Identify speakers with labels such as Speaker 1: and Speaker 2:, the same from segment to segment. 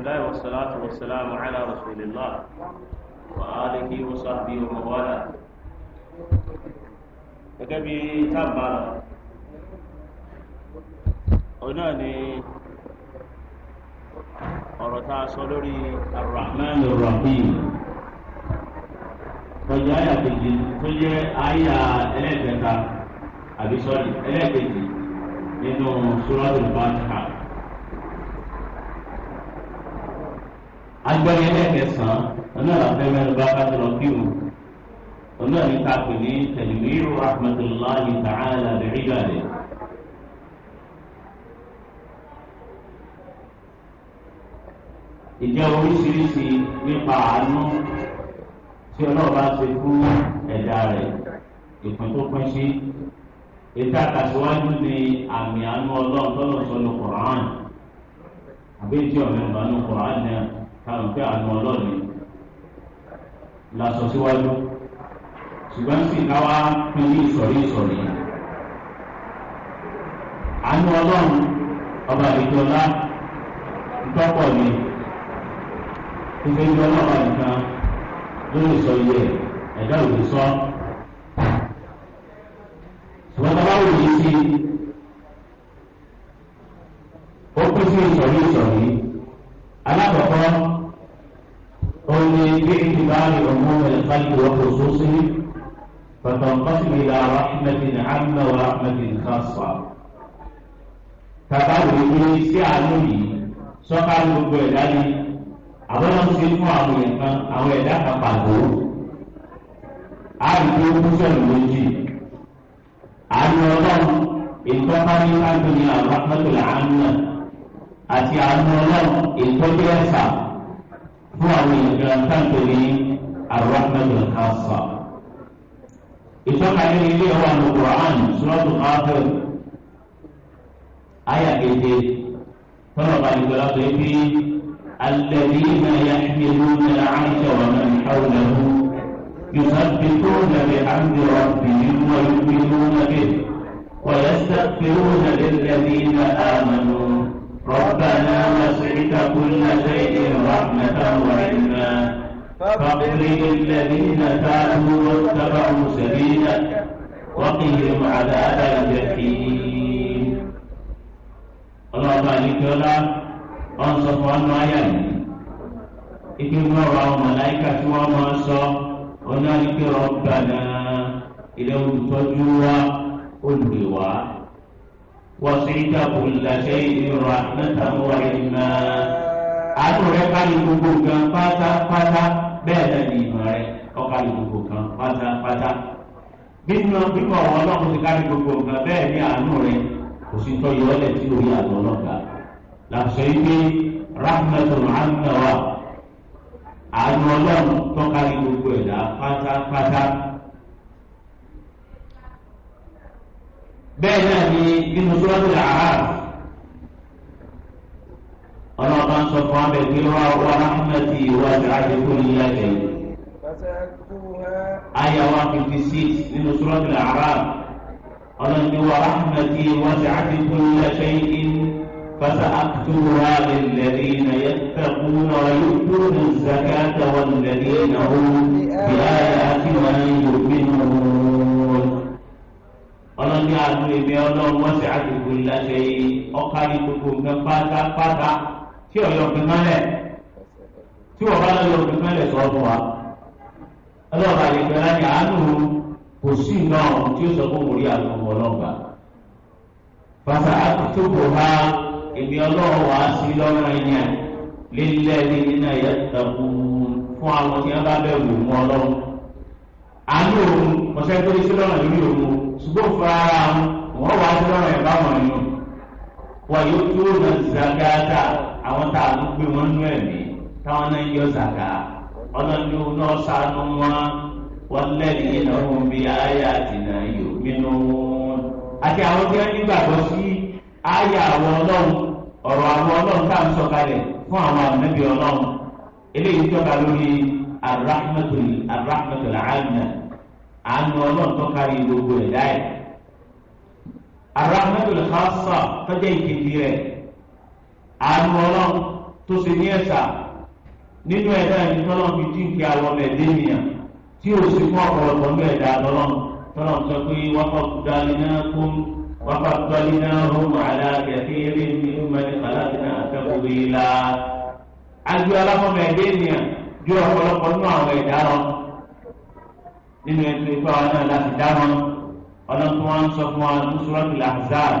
Speaker 1: الله والصلاة والسلام على رسول الله وآله وصحبه ومن والاه. Gẹ́gẹ́ bí tábà lọ, òun náà ni ọ̀rọ̀ tá a sọ lórí Ar-Rahman Ar-Rahim tó jẹ́ àyà kejì, tó jẹ́ àyà ẹlẹ́ẹ̀kẹta, àbí sọ́ọ̀lì ẹlẹ́ẹ̀kejì nínú Suratul Fatiha. Agbẹ́rẹ́ ẹlẹ́ẹ̀kẹsàn-án ọ̀nà àfẹ́ mẹ́rin bá ká tó lọ kírun, ọ̀nà ní ká pè ní tanwiru rahmatullahi ta'ala bi'ibadihi. Ìjẹ́ oríṣiríṣi nípa àánú tí Ọlọ́run bá ṣe fún ẹ̀dá rẹ̀, ìpín tó pín sí. Ètò àkàṣíwájú ni àmì àánú Ọlọ́run tọ́lọ̀ sọ ní Qur'an, àbí tí ọ̀mẹ́ ìgbà ní Qur'an náà káwọn pé àánú Ọlọ́run ni la sọ síwájú. Ṣùgbọ́n sì ká wá pín ní ìsọ̀rí ìsọ̀rí. Àánú Ọlọ́run ọba ìjọba ntọ́pọ̀ ni ìfẹ́ ìjọ ọlọ́run nìkan lórí sọ iye ẹ̀dá òde sọ. Ṣùgbọ́n tá a bá wò yìí sí, ó pín sí ìsọ̀rí ìsọ̀rí. Alákọ̀ọ́kọ́, ó ní bí ìdìbàárì ọmọ ẹ̀fáàlì wọ́pọ̀ sósì فتنقسم إلى رحمة عامة ورحمة خاصة. Tàbá wò yìí sí àánú yìí sọ́ká gbogbo ẹ̀dá ni àwọn náà ṣe fún àwọn èèyàn kan, àwọn ẹ̀dá kan pàtó. Àìkú kúṣọ̀nù méjì. Àánú Ọlọ́run ìtọ́ka ní káàdì ní ar-rahmatul 'amma àti àánú Ọlọ́run ìtọ́jú ẹ̀sà fún àwọn èèyàn kan káàdì ní ar-rahmatul khassa. Ìtọ́ka ní ilé ọwọ́ àná Qur'an Suratul Ghafir àyà keje tọ́lọ̀ bá ní gbọ́dọ̀ pé bí alladhina yahmiluna al-'arsha wa man hawlahu yusabbihuna bihamdi rabbihim wa yu'minuna bihi wa yastaghfiruna lilladhina amanu rabbana wasi'ta kulla shay'in rahmatan wa 'ilma فاغفر للذين تابوا واتبعوا سبيلك وقهم عذاب الجحيم. Ọlọ́ọ̀bá àlejòọ́lá ọ̀n sọ fún ọ́nà àyà yìí ike ń rọrọ àwọn màláíkà tí wọ́n máa sọ ọ̀nà àlejò Rabbana ilé olùtọ́jú wa olùgbé wa wasi'ta kulla shay'in rahmatan wa ilma. Àánú rẹ̀ kárí gbogbo nǹkan pátápátá, bẹ́ẹ̀ náà ni ìmọ̀ rẹ̀ ọ̀kárí gbogbo nǹkan pátápátá. Bímọ bímọ ọ̀rọ̀ Ọlọ́run ti kárí gbogbo nǹkan, bẹ́ẹ̀ ni àánú rẹ̀ kò sí tọ́jú ọlẹ̀ tí orí àtọ̀ ọlọ́gà. Làṣọ yìí pé rahmatul amma wa àánú Ọlọ́run tó kárí gbogbo ẹ̀dá pátápátá. Bẹ́ẹ̀ náà ni nínú Suratul A'raf ọlọ́ba ń sọ fún abẹ pé wá wá rahmati wasi'at kulla shay. Àyà 156 nínú Suratul A'raf ọlọ́ni wa rahmati wasi'at kulla shay'in fasa'aktubuha lilladhina yattaquna wa yu'tuna az-zakata walladhina hum bi ayatina yu'minun. Ọlọ́ni àánú èmi Ọlọ́run wasi'at kulla shay ọ̀kárí gbogbo nǹkan pátápátá tí ọ̀yọ́ kankan lẹ̀, tí wọ́n bá lọ́yọ̀ kankan lẹ̀ sọ fún wa. Ọlọ́ọ̀bà lè gbẹ́lá ní àánú kò sí iná ọ̀hún tí ó sọ fún orí àwọn ọmọ ọlọ́gbà. Fàṣà àtúntò ha èmi Ọlọ́run wá sí lọ́rùn ẹ̀yàn lílẹ̀ nínú ẹ̀yẹ tẹ̀kù fún àwọn tí wọ́n bá bẹ̀ wò mú Ọlọ́run. Àánú òun ọ̀sẹ̀ tó ní sí lọ́rùn lórí òun, ṣùgbọ́n fún ara wọn wá sí lọ́rùn ẹ̀ báwọn nínú. Wọ́n yóò tó na zakata àwọn tá a gbé wọn nú ẹ̀mí táwọn náà yọ zaka ọlọ́ni náà sànú wọn walladhina hum bi ayatina yu'minun. Àti àwọn tí wọ́n nígbàgbọ́ sí àyà àwọn Ọlọ́run, ọ̀rọ̀ àwọn Ọlọ́run tá à ń sọ kalẹ̀ fún àwọn ànábì Ọlọ́run. Eléyìí tọ́ka lórí ar-rahmatul 'amma, àánú Ọlọ́run tó kárí gbogbo ẹ̀dá ẹ̀. Ar-rahmatul khassa tọ́jà ìkejì rẹ̀, àánú Ọlọ́run tó tó ṣe ní ẹ̀sà nínú ẹ̀dá ẹni tọ́lọ́ fi jíǹkì àwọn ọmọ ẹ̀dẹ́ ènìyàn tí ò sí fún ọ̀pọ̀lọpọ̀ ní ẹ̀dá tọ́lọ́ tọ́lọ́ sọ pé wafaddalinahum ala kathirin mimman khalaqna tafdila. Agbé ọlọ́mọ ẹ̀dẹ́ ènìyàn ju ọ̀pọ̀lọpọ̀ nínú àwọn ẹ̀dá lọ nínú ẹ̀tọ́ ìfẹ́ wa náà láti dá wọn. Ọlọ́run wọn sọ fún wa ní Suratul Ahzab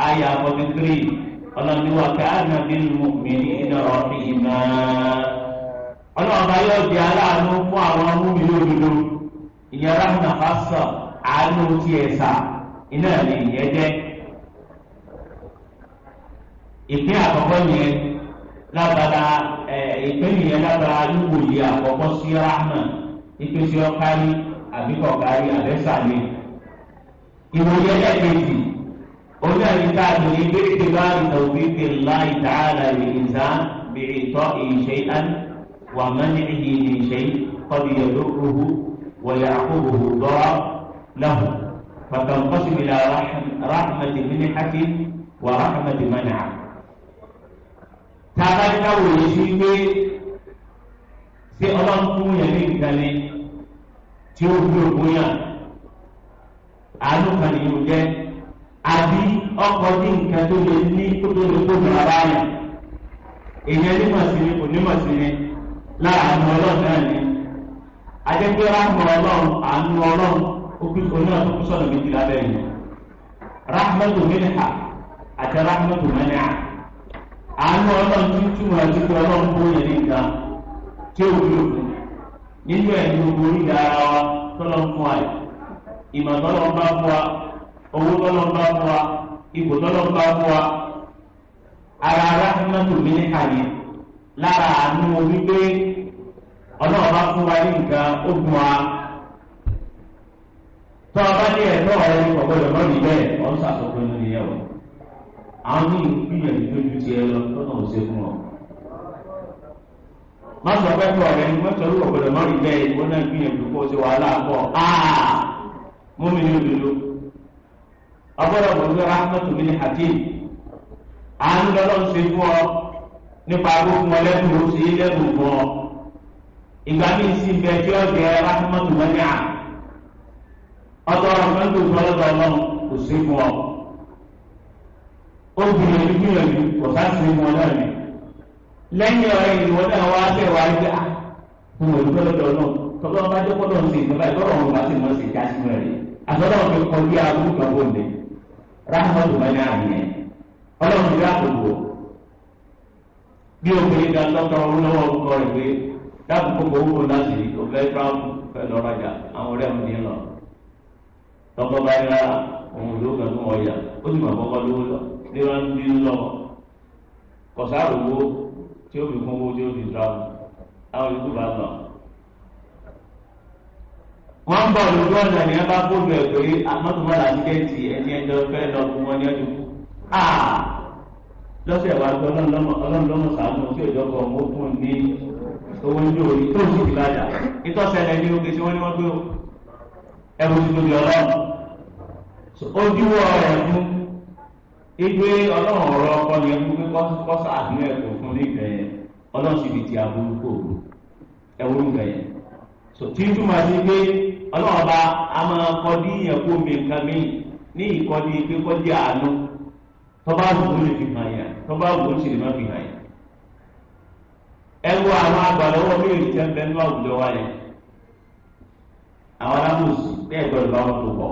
Speaker 1: àyà 43 ọlọ́run ní wa kana bil mu'minina rahima. Ọlọ́run bá yóò di aláàánú fún àwọn múmi lódodo ìyẹn rahma khassa àánú tiẹ̀ sà iná ní ìyẹn jẹ́. Ìpín àkọ́kọ́ yẹn lábala ìpín yẹn lábala wíwòye àkọ́kọ́ sí rahma ìpèsè ọ̀kárí àbíkọ̀kárí àbẹ́sàlẹ̀. Ìwòye ẹlẹ́ẹ̀kejì oní àyíká àdùnní bíi bá tawfiqi Allahi ta'ala lil-insan bi'ita'ihi shay'an wa man'ihi min shay'in qad yadurruhu wa ya'qubuhu darar lahu fatanqasimu ila rahmati minhatin wa rahmati man'a. Tá a bá ní ká wòye sí pé ṣé ọlọ́run fún yẹn ní nǹkan ni tí ó wúlò fún yàn àánú kan nìyẹn ò jẹ́ àbí ọkọ̀ ní nǹkan tó lè ní kó tó lè kó nira báyà èèyàn nímọ̀ sí ni kò nímọ̀ sí ni lára àánú ọlọ́run náà ni ajẹ́pẹ́ ráhùn ọlọ́run àánú ọlọ́run oní ọ̀tún kú sọ̀nà méjì lábẹ́ yìí rahmatu minha àti rahmatu mani'a àánú ọlọ́run tí túmọ̀ sí pé ọlọ́run kó yẹn ní nǹkan tí ó wúlò fún nínú ẹ̀ ní gbogbo oríga ara wa tọ́lọ́ fún wa ìmọ̀ tọ́lọ́ bá fún wa owó tọ́lọ́ bá fún wa ipò tọ́lọ́ bá fún wa ara rahmatu minha ni lára àánú wípé ọlọ́run bá fún wa ní nǹkan ó fún wa tọ́ ọ bá ní ẹ̀tọ́ rẹ ní ọ̀gbọ́dọ̀ mọ́ ní bẹ́ẹ̀ ọ̀ ń sàkóso nínú ìyẹn o àwọn ní ìgbìyànjú tó ju tiẹ̀ lọ tọ́nà ò ṣe fún ọ. Má sọ pé kí ọ̀rẹ́ ni wọ́n sọ wípé ọ̀gbọ́dọ̀ mọ́ ní bẹ́ẹ̀ ìwọ náà gbìyànjú kó o ṣe wàhálà pọ̀ mú mi ní òdodo ọgbọ́dọ̀ mọ̀ ní rahmatu min hakim àánú lọ́lọ́ ń ṣe fún ọ nípa agbó fún ọ lẹ́bùn ó ṣe é lẹ́bùn fún ọ ìgbà míì sì bẹ tí ó jẹ rahmatu mania ọtọ ọ̀rọ̀ tó sọ lọ́dọ̀ Ọlọ́run kò sí fún ọ ó gbìyànjú gbìyànjú kò sá sí fún ọ náà ni lẹ́yìn ọ̀rẹ́ ìwọ náà wá tẹ̀ wá gbé a fún olùkọ́ lọ́dọ̀ Ọlọ́run tọ́lọ́ bá jẹ́ kọ́lọ́ ṣe ìjọba ìtọ́rọ̀ wọn bá sì mọ̀ sí ìjà sínú ẹ̀rí àtọ́lọ́ fi kọjú aburú kan bó lè rahmatu mania nìyẹn Ọlọ́run ti dáàbò bí obìnrin kan lọ́tọ̀ ọ̀run lọ́wọ́ orúkọ rẹ̀ pé dáàbò kókó owó láti ọ̀fẹ́ tíráàmù fẹ́ lọ rajà àwọn ọ̀rẹ́ mi ní lọ. Tọkọ bá yára òun ló kàn fún ọjà ó sì mọ̀ kọ́kọ́ lówó lọ ní wọn bí ń lọ kọ̀sáàrò owó tí ó fi kún owó tí ó fi tíráàmù àwọn ìlú bá lọ. Wọ́n ń bọ̀ lójú ọ̀nà ní ẹ bá fóònù ẹ̀ pé mọ́tò àtìkẹ́ẹ̀tì ẹni ẹjọ́ fẹ́ lọ fún wọn ní ọdún kú. Lọ́sẹ̀ wa gbọ́ ọlọ́mọlọ́mọ sàánú tí òjò kọ̀ mọ́ fún ní owó ní orí tó sì ti bàjá ìtọ́sẹ̀lẹ̀ ní oge tí wọ́n ní wọ́n gbé o ẹ̀rù ti tóbi ọlọ́run ojúwọ́ rẹ̀ fún igbe ọlọ́run ọ̀rọ̀ ọkọ yẹn fún pé kọ́sà àdúrà ẹ̀kọ́ fún ní ìgbẹ́ yẹn ọlọ́run sì fi ti aburú kò ẹ̀wọ̀n ìgbẹ́ yẹn tí ń túmọ̀ sí pé ọlọ́run ọba a máa kọ́ dí yẹn kó mi nǹkan mi ní ìkọ́ni pé kọ́jí àánú tọ́ba wù ú lè fi hàn yẹn tọ́ba wù ú sì lè má fi hàn yẹn. Ẹ wo àwọn agbàlọ́wọ́ méjì tẹ́ ń bẹ nínú àwùjọ wa yẹn àwọn alábòsí bẹ́ẹ̀ gbọ́dọ̀ bá wọn tó bọ̀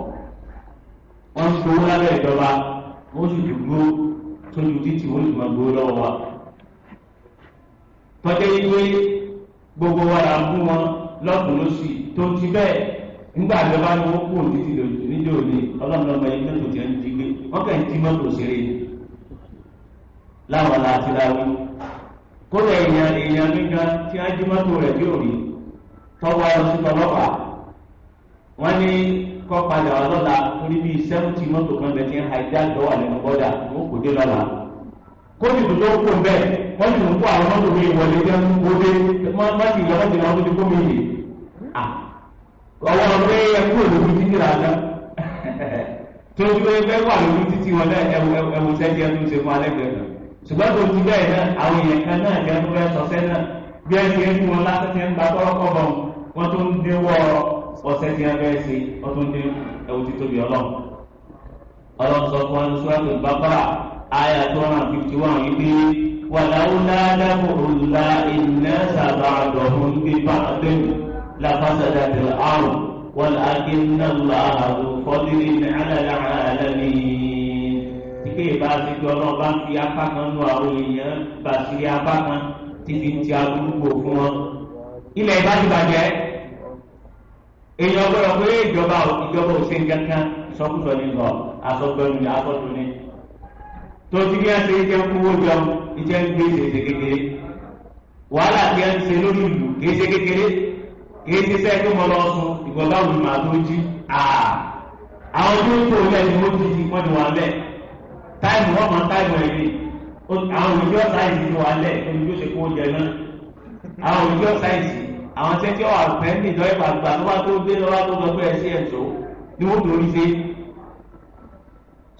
Speaker 1: wọ́n ń gbowó lábẹ́ ìjọba wọ́n sì dúró sójú títì wọ́n sì máa gbowó lọ́wọ́ wa. Tọ́jú ìwé gbogbo wa là ń fún wọn lọ́kùn lósì tó ti bẹ́ẹ̀ nígbà ìjọba ni wọ́n kúrò títì níjọ́ òní ọlọ́run ọmọ yìí mọ́tò tí wọ́n ti gbé wọ́n kàn jí mọ́tò ṣeré láwọn láti láwí kódà èèyàn èèyàn gíga tí wọ́n jí mọ́tò rẹ̀ tí ò rí tọ́wọ́ lọ sí tọlọ́pàá wọ́n ní kọ́ padà wá lọ́la torí bíi 70 mọ́tò kan bẹ̀ tí ń hijack lọ́wọ́ lẹ́nu bọ́dà wọ́n kò dé lọ́la kódì tó tó kó bẹ́ẹ̀ wọ́n sì ń kó àwọn mọ́tò mi wọlé jẹ́ kó dé wọ́n sì lọ́wọ́ ti lọ́wọ́ tó ti kó mi yìí ọwọ́ pé ẹkú òlòkú títí rà ná tó ń gbé ẹgbẹ́ wà lójú títí wọn náà ẹwù sẹ́jẹ́ tó ń ṣe fún alẹ́ gbẹ̀gbẹ̀ Ṣùgbọ́n tó ti bẹ́ẹ̀ náà àwọn èèyàn kan náà jẹ́ tó fẹ́ sọ̀sẹ́ náà bí ẹ ṣe ń fún wọn lásán tí ń gba tọ́rọ́kọ́ bọ̀ wọ́n tó ń déwọ́ ọ̀sẹ̀ tí wọ́n fẹ́ ṣe wọ́n tó ń dé ẹ̀wù ti tóbi ọlọ́run. Ọlọ́run sọ fún wọn Suratul Baqara àyà 251 yìí pé wàláwùlá dábòrúlá iná sábà dọ̀hún bí ba'din lafasadatil ard walakinna Allaha dhu fadlin 'ala al-'alamin. Ike ìbá ti fi ọlọ́run bá ń fi apá kan nú àwọn èèyàn bá sí apá kan tí fi ń ti aburú fún wọn. Ilẹ̀ ìbá ti bàjẹ́. Èèyàn gbọ́dọ̀ pé ìjọba ò ṣe nǹkan ìsọkúsọ ní lọ asọgbẹnu ní asọdún ní. Tó ti bí wọn ṣe jẹ kúwó jọ ìjẹ ń gbé ṣèṣe kékeré. Wàhálà tí wọn ń ṣe lórí ìlú kìí ṣe kékeré kìí ṣe sẹ́ẹ̀ tó mọ lọ sùn ìgbọ̀n bá wù màá tó jí. Àwọn tó ń tó lẹ́nu ó ti di wọ́n ti wà bẹ́ẹ̀. Táìmù wọ́n mọ táìmù ẹ̀ ní àwọn òjò sáyẹ̀nsì ti wà lẹ̀ olùjó ṣe kó jẹ náà. Àwọn òjò sáyẹ̀nsì àwọn tẹ́tí ọ̀ àfẹ́ ní ìjọ ìpàgbà tó bá tó dé lọ́wọ́ tó sọ pé ẹ sí ẹ̀sọ́ ni wọ́n torí ṣe.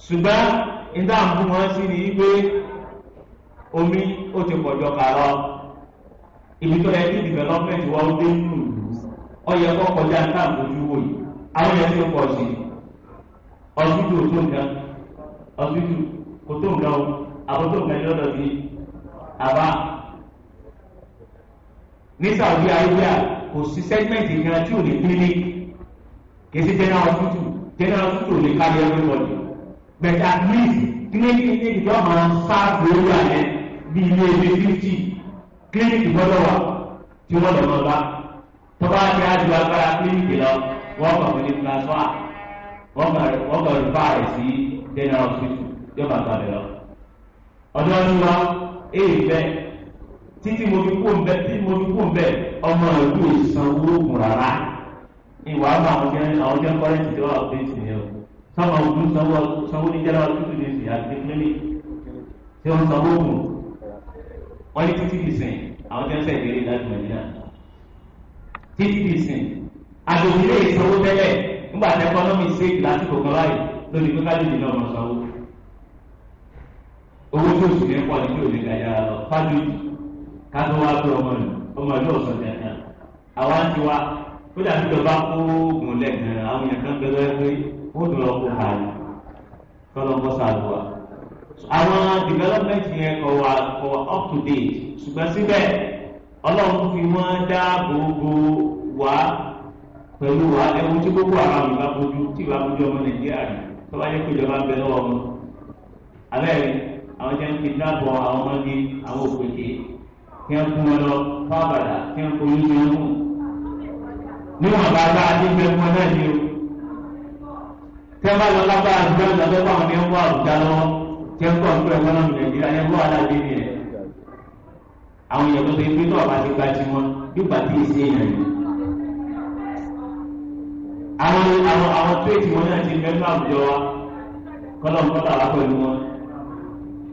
Speaker 1: Ṣùgbọ́n nígbà ń bú wọn sí ni wípé omi ó ti pọ̀jọ kàrọ̀ ibi tó yẹ kí development wa ó dé nínú ìlú ó yẹ kó kọjá ní àbójú wò yìí àwọn yẹn ti ń pọ̀ sí i. Ọsibítù ò tó nǹkan, ọsibítù kò tó nǹkan o, àbótó nǹkan ní ọ̀dọ̀ sí àbá. Ní Saudi Arabia kò sí sẹ́gmẹ̀ntì kan tí ò ní clinic, kì í ṣe general hospital, general hospital ò lè kárí everybody, but at least clinic ní ìjọ máa ń sáàbù orí àyẹ bí ilé ilé 50 clinic gbọ́dọ̀ wà tí wọ́n lọ mọ́ bá tọ́ba ti á ju agbára clinic lọ wọ́n kàn fún ní transfer wọ́n kàn refer rẹ̀ sí general hospital yóò bá gbàgbé lọ. Ọ̀dọ́ ni wa èyí bẹ́ẹ̀ títí mo fi kó nbẹ títí mo fi kó nbẹ ọmọ ìlú ìsanwó oògùn rárá ìwà àmọ́ àwọn jẹ́ kọ́rẹ́ǹtì tí wọ́n wà pé tì yẹn o sọ́mọ ògùn sanwó ní general hospital ní ìsìn àti clinic tí wọ́n sanwó oògùn wọ́n ní títí di sìn àwọn jẹ́ ń sẹ̀ ìdílé láti Nàìjíríà títí di sìn àgbègbè ilé ìsanwó tẹ́lẹ̀ nígbà tí ẹkọ́nọ́mì ṣéèkì lásìkò kan báyìí lórí pé kájòjì náà mọ̀ sanwó owó tí oṣù yẹn pọ̀ ní kí òní gàyàrá lọ fájòjì kátó wá pé ọmọ ìlú ọmọ ìlú ọ̀sán dandan àwa ń tiwa ó dàbí ìjọba kó oògùn lẹ́gàn àwọn èèyàn kan bẹ lọ́wọ́ pé ó dùn lọ kó kàlí kọ́lọ́kọ́ sàlùwà. Àwọn development yẹn kò wà up to date ṣùgbọ́n síbẹ̀ ọlọ́run fi wọ́n dáàbò bo wá pẹ̀lú wa ẹ̀wù tí gbogbo àwọn ìbá bójú tí ìbá bójú ọmọ Nàìjíríà rí tó bá yẹ kó ìjọba ń bẹ lọ́wọ́ wọn. Abẹ́rẹ́ àwọn jẹ́ ń kidnap àwọn ọmọdé àwọn òpèké kí wọ́n kún wọn lọ fábàdà kí wọ́n kún oúnjẹ wọn mú. Níwọ̀n bá bá adé bẹ fún ọ náà ni o. Tí wọ́n bá lọ lágbára àdúgbò ìgbà tó àwọn ní wọ́n àbújá lọ́wọ́ tí wọ́n kọ́ ọ̀pẹ́ ẹ̀kọ́ náà Nàìjíríà yẹn wọ́n aláàdé ni ẹ̀. Àwọn èèyàn tó ṣe pé tó ọba ti gba ti wọn nígbà tí èsì èèyàn yìí. Àwọn tírètì wọn náà ti mẹ́nu àwùjọ wa kọ́lọ́ńkọ́lọ́ àwa pẹ̀lú wọn.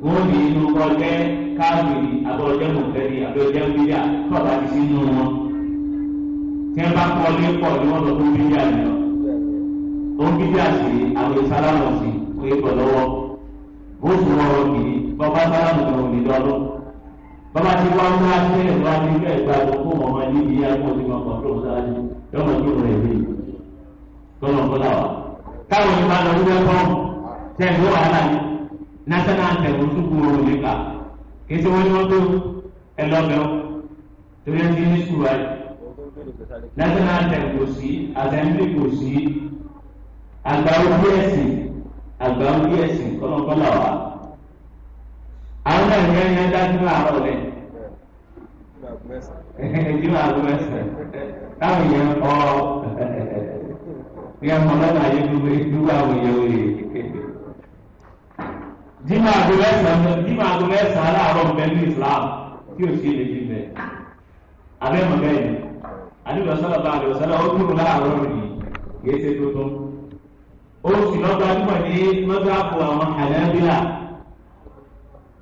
Speaker 1: Wọ́n ní inú kọjẹ́ káàmìlì àbọ̀jẹ́ mọ̀tẹ́lì àbọ̀jẹ́ mídíà tó ọba ti sínú wọn. Tí wọ́n bá kọ́ lé pọ̀ ní wọ́n lọ fún mídíà ni ọ́. Ó ń mídíà sí àwọn ìsálámù sí oyè pọ̀ lọ́wọ́. Ó sì wọ́n rọ kìíní bọ́bá sálámù kan ò ní lọ́lọ́. Bọ́bá ti wá ń wá sí ẹ̀rọ àti ilé ẹ̀gbá tó kó ọmọ ní ibi yá kó ti máa kọ̀ tó sáájú yọmọ tó rẹ̀ lé kọ́lọ́kọ́lá wa. Táwọn ìbá lọ wíwẹ́ fọ́ọ̀mù tẹ̀ ló wàhálà ní national anthem oṣù kúrò nípa kì í ṣe wọ́n ní wọ́n tó ẹ lọ́bẹ̀ ọ́ torí ẹ ti ní sùúrù ayé national anthem kò sí assembly kò sí àgbà ojú ẹ̀sìn àgbà ojú ẹ̀sìn kọ́lọ́kọ́lá wa. Àwọn náà ní ẹni ẹja tí máa rọ̀ lẹ̀ ẹjí máa gbọ́ ẹsẹ̀ táwọn èèyàn kọ́ ní ẹmọ lọ́nà ayé gbogbo ìdúró àwọn èèyàn òye. Jimá aago mẹ́sàn-án jimá aago mẹ́sàn-án aláàárọ̀ bẹ́ẹ̀ ní Islam tí ò sí èdè bẹ́ẹ̀. Abẹ́mọ̀ bẹ́ẹ̀ ni àdúgbò sọ́lá bá àdúgbò sọ́lá ó dúró láàárọ̀ nìyí kìí ṣe tuntun. Ó sì lọ́gbà nígbà ní mọ́tàkù àwọn Hanabila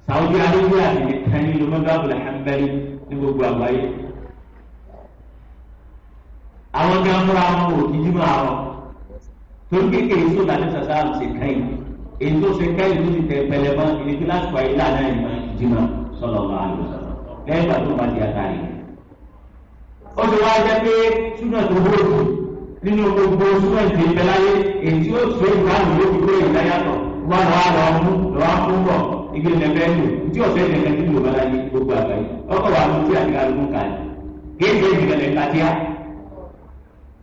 Speaker 1: Saudi Arabia nìkan nínú mọ́tàkù Hanbali ní gbogbo àgbáyé. Àwọn gan fúnra wọn ò kí jimá àárọ̀ torí kékeré sódà ní sàṣà ṣe káyìn èyí tó ṣe káyìn tó ti tẹ pẹlẹmọ ìní kíláàsì wáyé lánàá ìmọ̀ jimá sallallahu alaihi wasallam lẹ́yìn ìgbà tó bá di àtàrí. Ó ti wá jẹ́ pé súnà tó hóòtù nínú gbogbo súnà ìdè ìbẹ́láyé èyí ó tó ìbámu ló fi gbé ìdáyàtọ̀ wà lọ́wọ́ lọ́wọ́ mú lọ́wọ́ fún bọ̀ igi lẹ́fẹ́ lò tí ọ̀sẹ̀ ìdẹ̀kẹ́ tí yorùbá láyé gbogbo àgbáyé ọkọ̀ wà ló tí àti àlùkò kà ní kéèké ìdìgẹ̀lẹ̀ kàtíyà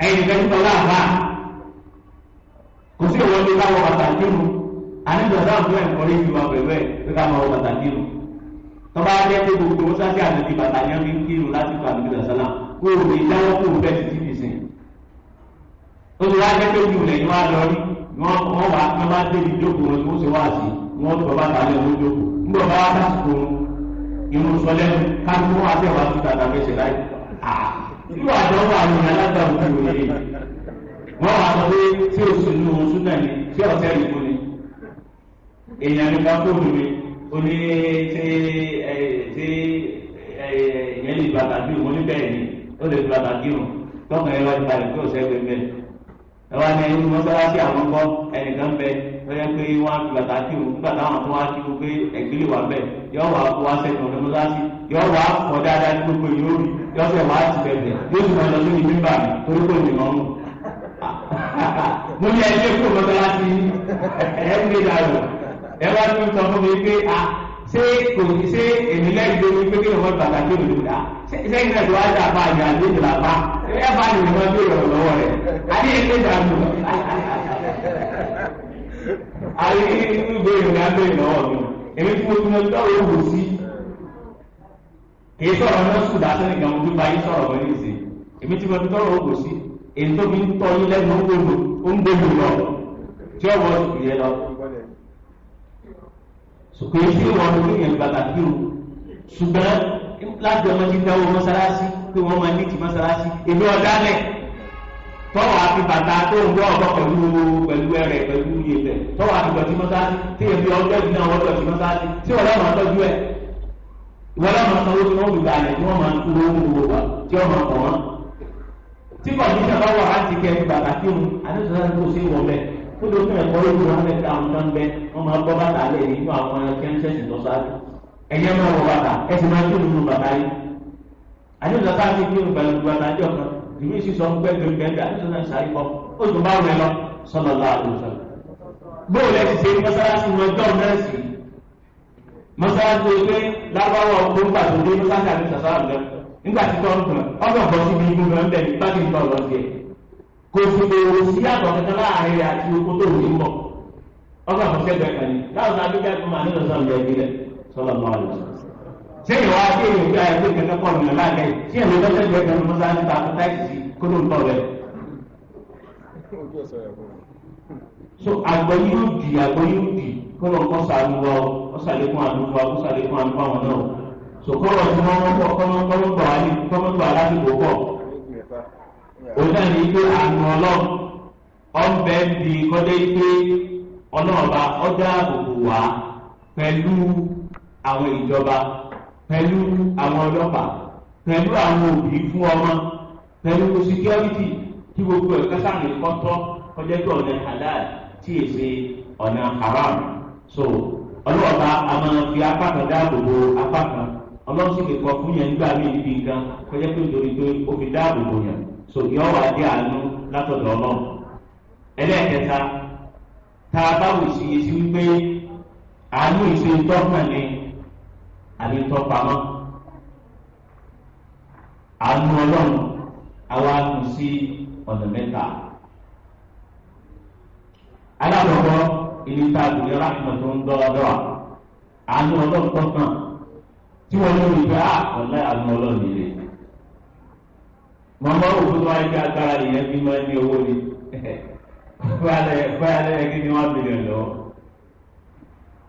Speaker 1: ẹ̀yìn ìdìgẹ̀ tó láàbà kò sí ìwọ́n tó káwọ́ bàtà kírun àníjọ sáà fún ẹ̀kọ́ yìí wà pẹ̀lú ẹ̀ pé ká máa wọ bàtà kírun tọ́ba jẹ́ pé gbogbo mọ́sáàsì àti bàtà yẹn fi ń kírun lásìkò àdúgbò sálà kó o lè dáwọ́ kó o bẹ́ẹ̀ títí nìsín ó ti wá jẹ́ pé jù lẹ́yìn wá lọ rí wọ́n wá wọ́n bá débi jókòó wọn tí wọ́n ṣe wá sí wọ́n tọ́ bá ta lẹ́nu jókòó ńgbọ̀ bá wá sásìkò irun sọ lẹ́nu kájú wọn àti ẹ̀wà tó tàtà fẹsẹ̀ láì à irú àjọ wà ní alága òkú òye wọ́n wá sọ pé tí o sì nù oṣù náà ni tí ọ̀sẹ̀ yìí fún ni èèyàn nípa fóònù mi ó ní ṣé ẹ ṣé ẹ ìyẹn lè bàtà bí òun ní bẹ́ẹ̀ ni ó lè bàtà bí òun tọkàn ẹ wá ti balẹ̀ kí ọ̀sẹ̀ gbẹ bẹ́ẹ̀ ẹ wá ní ẹni mọ́sálásí àwọn kọ́ ẹnìkan bẹ lọ́yẹ́ pé wọ́n á fi bàtà kí òun nígbà táwọn tó wá kí wọn pé ẹ̀gbẹ́ lè wà bẹ́ẹ̀ yọ wà kó wá sẹ́nu ọ̀dọ́ mọ́sálásí yọ wà kọ́ dáadáa ní gbogbo yóò rí yọ sẹ̀ wá ti bẹ̀bẹ̀ yóò sì máa lọ sí mímbà mi torí kò ní mọ́mú. Mo ní ẹgbẹ́ kó mọ́sálásí ẹ̀ ń gbé dàrú ẹ wá tún sọ fún mi pé a ṣé kò ní ṣé èmi lẹ́yìn tó ní pé kí ọmọ bàtà tó lè dà sẹ́yìn náà tó wá dà bá àyà àlejò là bá ẹ bá lè mọ bí ìrọ̀rùn lọ́wọ́ rẹ̀ àbí ẹ lè dànù. Àyè inú ìbéèrè ní abẹ́rẹ́ lọ́wọ́ mi èmi tí mo tún lọ tọ́wọ́ òwò sí kì í sọ̀rọ̀ náà sùn dá sẹ́nìkan mo tún bá yín sọ̀rọ̀ mọ́ ní ìsìn èmi tí mo tún tọ́wọ́ òwò sí èyí tó fi ń tọ́ yín lẹ́nu ó ń gbòòlò lọ tí ọ̀wọ́ ìyẹn lọ kò sí wọn lórí yẹn pàtàkì o ṣùgbọ́n láti ọmọ ti dáwọ́ mọ́sálásí pé wọ́n máa ní ti mọ́sálásí èmi ọ̀dálẹ̀ tọ́wọ́ àti bàtà tó ń gbọ́ ọ̀gbọ́ pẹ̀lú pẹ̀lú ẹrẹ̀ pẹ̀lú iyẹ̀pẹ̀ tọ́wọ́ àti dọ̀tí mọ́sálásí tí èmi ọjọ́ ìdí náà wọ́n dọ̀tí mọ́sálásí tí wọ́n lọ́mọ tọ́jú ẹ̀ ìwọ́n lọ́mọ sanwó tí wọ́n gbà lẹ̀ tí wọ́n máa ń kú owó gbogbo wa tí wọ́n máa kọ̀ wọ́n. Tí kọ̀ọ̀dúnṣe bá wà láti kẹ́ bàtà kí òun àdéhùn kò sí ìwọ̀n bẹ́ẹ̀ kó ló fún ẹ̀kọ́ lójú wọn lè ka àwọn kan bẹ wọn máa bọ́ bàtà lẹ̀ nínú àwọn kẹ́ńsẹ̀sì tó sáré ẹ̀yẹ́ máa wọ bàtà ẹ̀sìn máa kírun nínú bàtà yìí àdéhùn sáà ti kírun pẹ̀lú bàtà ẹjọ́ kan ìlú ìsì sọ pé gbẹgbẹgbẹ àdéhùn náà sáré kọ ó tún bá wọn lọ sallallahu alaihi wasallam. Bóòlù ẹ̀ ti ṣe mọ́sálásí wọn jọ́ náà sí mọ́sálásí pé lábáwọ̀ ọkọ̀ nígbà tó dé mọ́sálásí àti sàṣàrà lọ nígbà tí tọ́ ń tàn ọ̀dọ̀ bọ́ síbi igun náà ń bẹ̀ nígbà tí ń tọ̀ lọ sí ẹ̀ kò sì lè wò sí àtọ̀ kankan láàrin rẹ̀ àti oko tó wù ú mọ̀ ọgbà fún sẹ́gbẹ̀ẹ́ kan ní láwùjọ abíjà tó máa nílò sọ̀rọ̀ ẹbí rẹ̀ sọ̀rọ̀ mọ́ àlọ́ ṣé ìwà adé ìwé bí ayé pé kankan kọ̀ nìyẹn láàgẹ̀ ṣé ìwé lọ́sẹ̀gbẹ̀ẹ́ kan mọ́sálásí ta fún táìsì sí kó ló ń tọ̀ rẹ̀. So àgbọ̀ yóò di àgbọ̀ yóò di kó ló ń kọ́ sàánú wa ó sàlékún àánú wa ó sàlékún àánú fáwọn náà so kọ́rọ̀ tí wọ́n kọ́ kọ́mọ́ òun náà ní pé àánú ọlọ́run ọ̀nbẹ ń di kọ́dé pé ọlọ́ọ̀ba ọjà àbùkù wá pẹ̀lú àwọn ìjọba pẹ̀lú àwọn ọlọ́pàá pẹ̀lú àwọn òbí fún ọmọ pẹ̀lú security tí gbogbo ẹ̀ kásánì kọ́tọ́ kọjá pé ọ̀nà halal tí è ṣe ọ̀nà haram so ọlọ́ọ̀ba a máa fi apá kan dáàbò bo apá kan ọlọ́run sì lè kọ fún yẹn nígbà míì níbi nǹkan kọjá pé nítorí pé ó fi dáàbò bo yẹn so yọ wá dé àánú látọ̀dọ̀ ọlọ́run. Ẹlẹ́ẹ̀kẹta tá a bá wò sí sí wípé àánú ìṣe tọ́kàn ni àbí tọ́pamọ́ àánú ọlọ́run àwa kù sí ọ̀nà mẹ́ta. Alákọ̀ọ́kọ́ ìlú tá a gbèrè ráhùn tó ń dọ́wọ́dọ́wà àánú ọlọ́run tọ́kàn tí wọ́n ní olùgbé ọ̀lẹ́ àánú ọlọ́run yìí mọ̀mọ́ òkú tó wáyé kí agbára nìyẹn fi máa ń ní owó ni báyà lẹ́yìn kí ni wọ́n bìlẹ̀ lọ.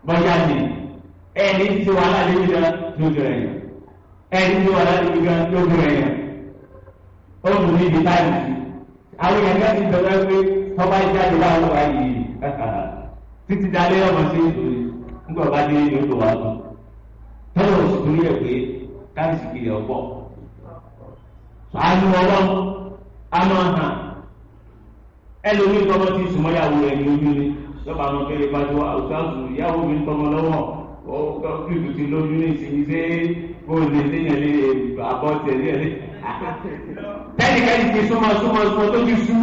Speaker 1: Bọ́yá ni ẹni tí wàhálà lébi gan tó bẹ̀rẹ̀ yẹn ẹni tí wàhálà lébi gan tó bẹ̀rẹ̀ yẹn ó mú ní ibi táyì sí. Àwọn èèyàn kan ti bẹ̀rẹ̀ pé tọ́ba jáde láwọn wá yìí títí dalẹ́ ọmọ sí ìlú nígbà bá dé ìlú tó wà lọ. Tọ́lọ̀ oṣù torí ẹ̀ pé káàsì kiri ọ̀pọ̀ àánú ọlọ́run àmọ́ hàn ẹlòmíì tọmọ tí sùnmọ́yàwó rẹ̀ ní ojú ni lọ́ba àwọn kéré pàṣẹ àwùjọ ìyàwó mi ń tọmọ lọ́wọ́ Ó kí ti lójú ní ìsinmi ṣé kó lè léyìn lè àbọ̀ tẹ̀lé ẹ̀ lé. Tẹ́nìkẹ́ni ti súnmọ́ súnmọ́ súnmọ́ tó ti sú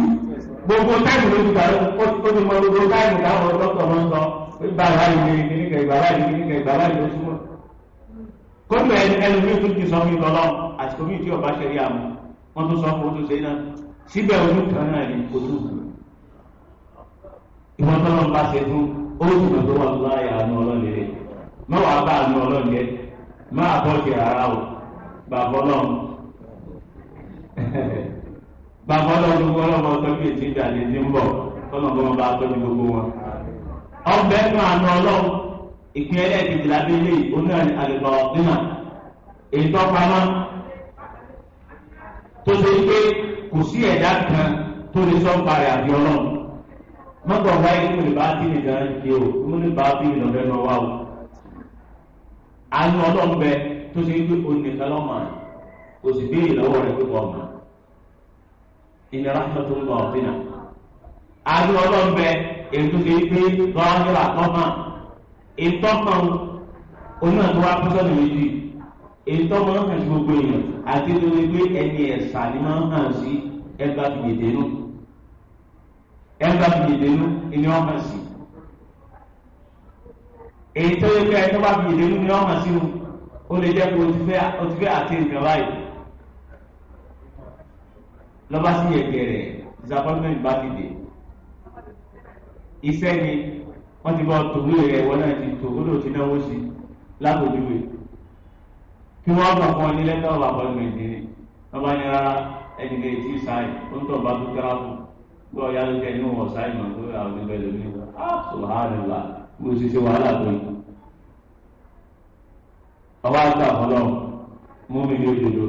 Speaker 1: gbogbo táìmù ló ti gbà ó ti mọ gbogbo táìmù táwọn dókítà máa ń sọ ìgbà láàyè ní kíníkà ìgbà láàyè ní kíníkà ìgbà láàyè ló súnmọ́. Kóńtò ẹlòmíì tó ti sọ fún mi lọ́lọ́ àsìkò míì tí ọba ṣe rí àmọ́ wọ́n tún sọ fún o tún ṣe náà síbẹ̀ ojú kan náà ni kò tún. Ìwọ́n tọ́lọ́ ń bá ṣe fún ó sì mọ̀ tó wà láàyè àánú ọlọ́ọ̀lẹ́rẹ́ má wàá bá àánú ọlọ́ọ̀lẹ́ má àbọ̀jẹ̀ rárá o bàbá ọlọ́run bàbá ọlọ́run gbogbo ọlọ́mọ tọ́jú ètí ìjà lè ní ń bọ̀ tọ́nà bọ́ bá tọ́jú gbogbo wọn. Ọbẹ̀ nù àánú ọlọ́run ìpín ẹlẹ́ẹ̀kejì lábẹ́ ilé oní àlùbọ̀ nínà ètò pamọ́ tó ṣe pé kò sí ẹ̀dá kan tó lè sọ ń parẹ́ àbí ọlọ́run. Mọ́tò wáyé kí mo lè bá tí nìkan ṣe o kí mo lè bá tí nìkan fẹ́ máa wá o. Àánú ọlọ́run bẹ tó ṣe pé onìkan lọ́mọ kò sì béèrè lọ́wọ́ rẹ̀ pé kò mọ̀. Ìní rahmatul batina. Àánú ọlọ́run bẹ èyí tó ṣe pé lọ́wọ́dúnrà tọ́mà ìtọ́kàn oní àti wá pín sọ́nà méjì ìtọ́kàn ń hàn sí gbogbo èèyàn àti tó ṣe pé ẹni ẹ̀sà ni máa ń hàn sí ẹgbà fìyèdénú ẹgbà fìyèdénú ni wọ́n hàn sí. Èyí tó yẹ pé ẹni tó bá fìyèdénú ni wọ́n hàn sí o ó lè jẹ́ pé o ti fẹ́ àti nǹkan báyìí lọ́ba sí yẹ̀gẹ̀rẹ̀ disappointment bá ti dé. Iṣẹ́ ni wọ́n ti bọ́ tòwé rẹ̀ wọ́n náà ti tò ó lò ti náwó sí lápòjúwe kí wọ́n gbà fún ọ ní letter of appointment ni wọ́n bá ní rárá ẹni lè tí sáì ó ń tọ̀ bá tó tẹ́ra fún bí ọ̀yá ló jẹ́ inú wọ̀ sáì mọ̀ tó àwọn oníbẹ̀ lómi subhanallah bí o ṣe ṣe wàhálà tó yìí. Ọba àgbà fọlọ́ mú mi ní òjòjò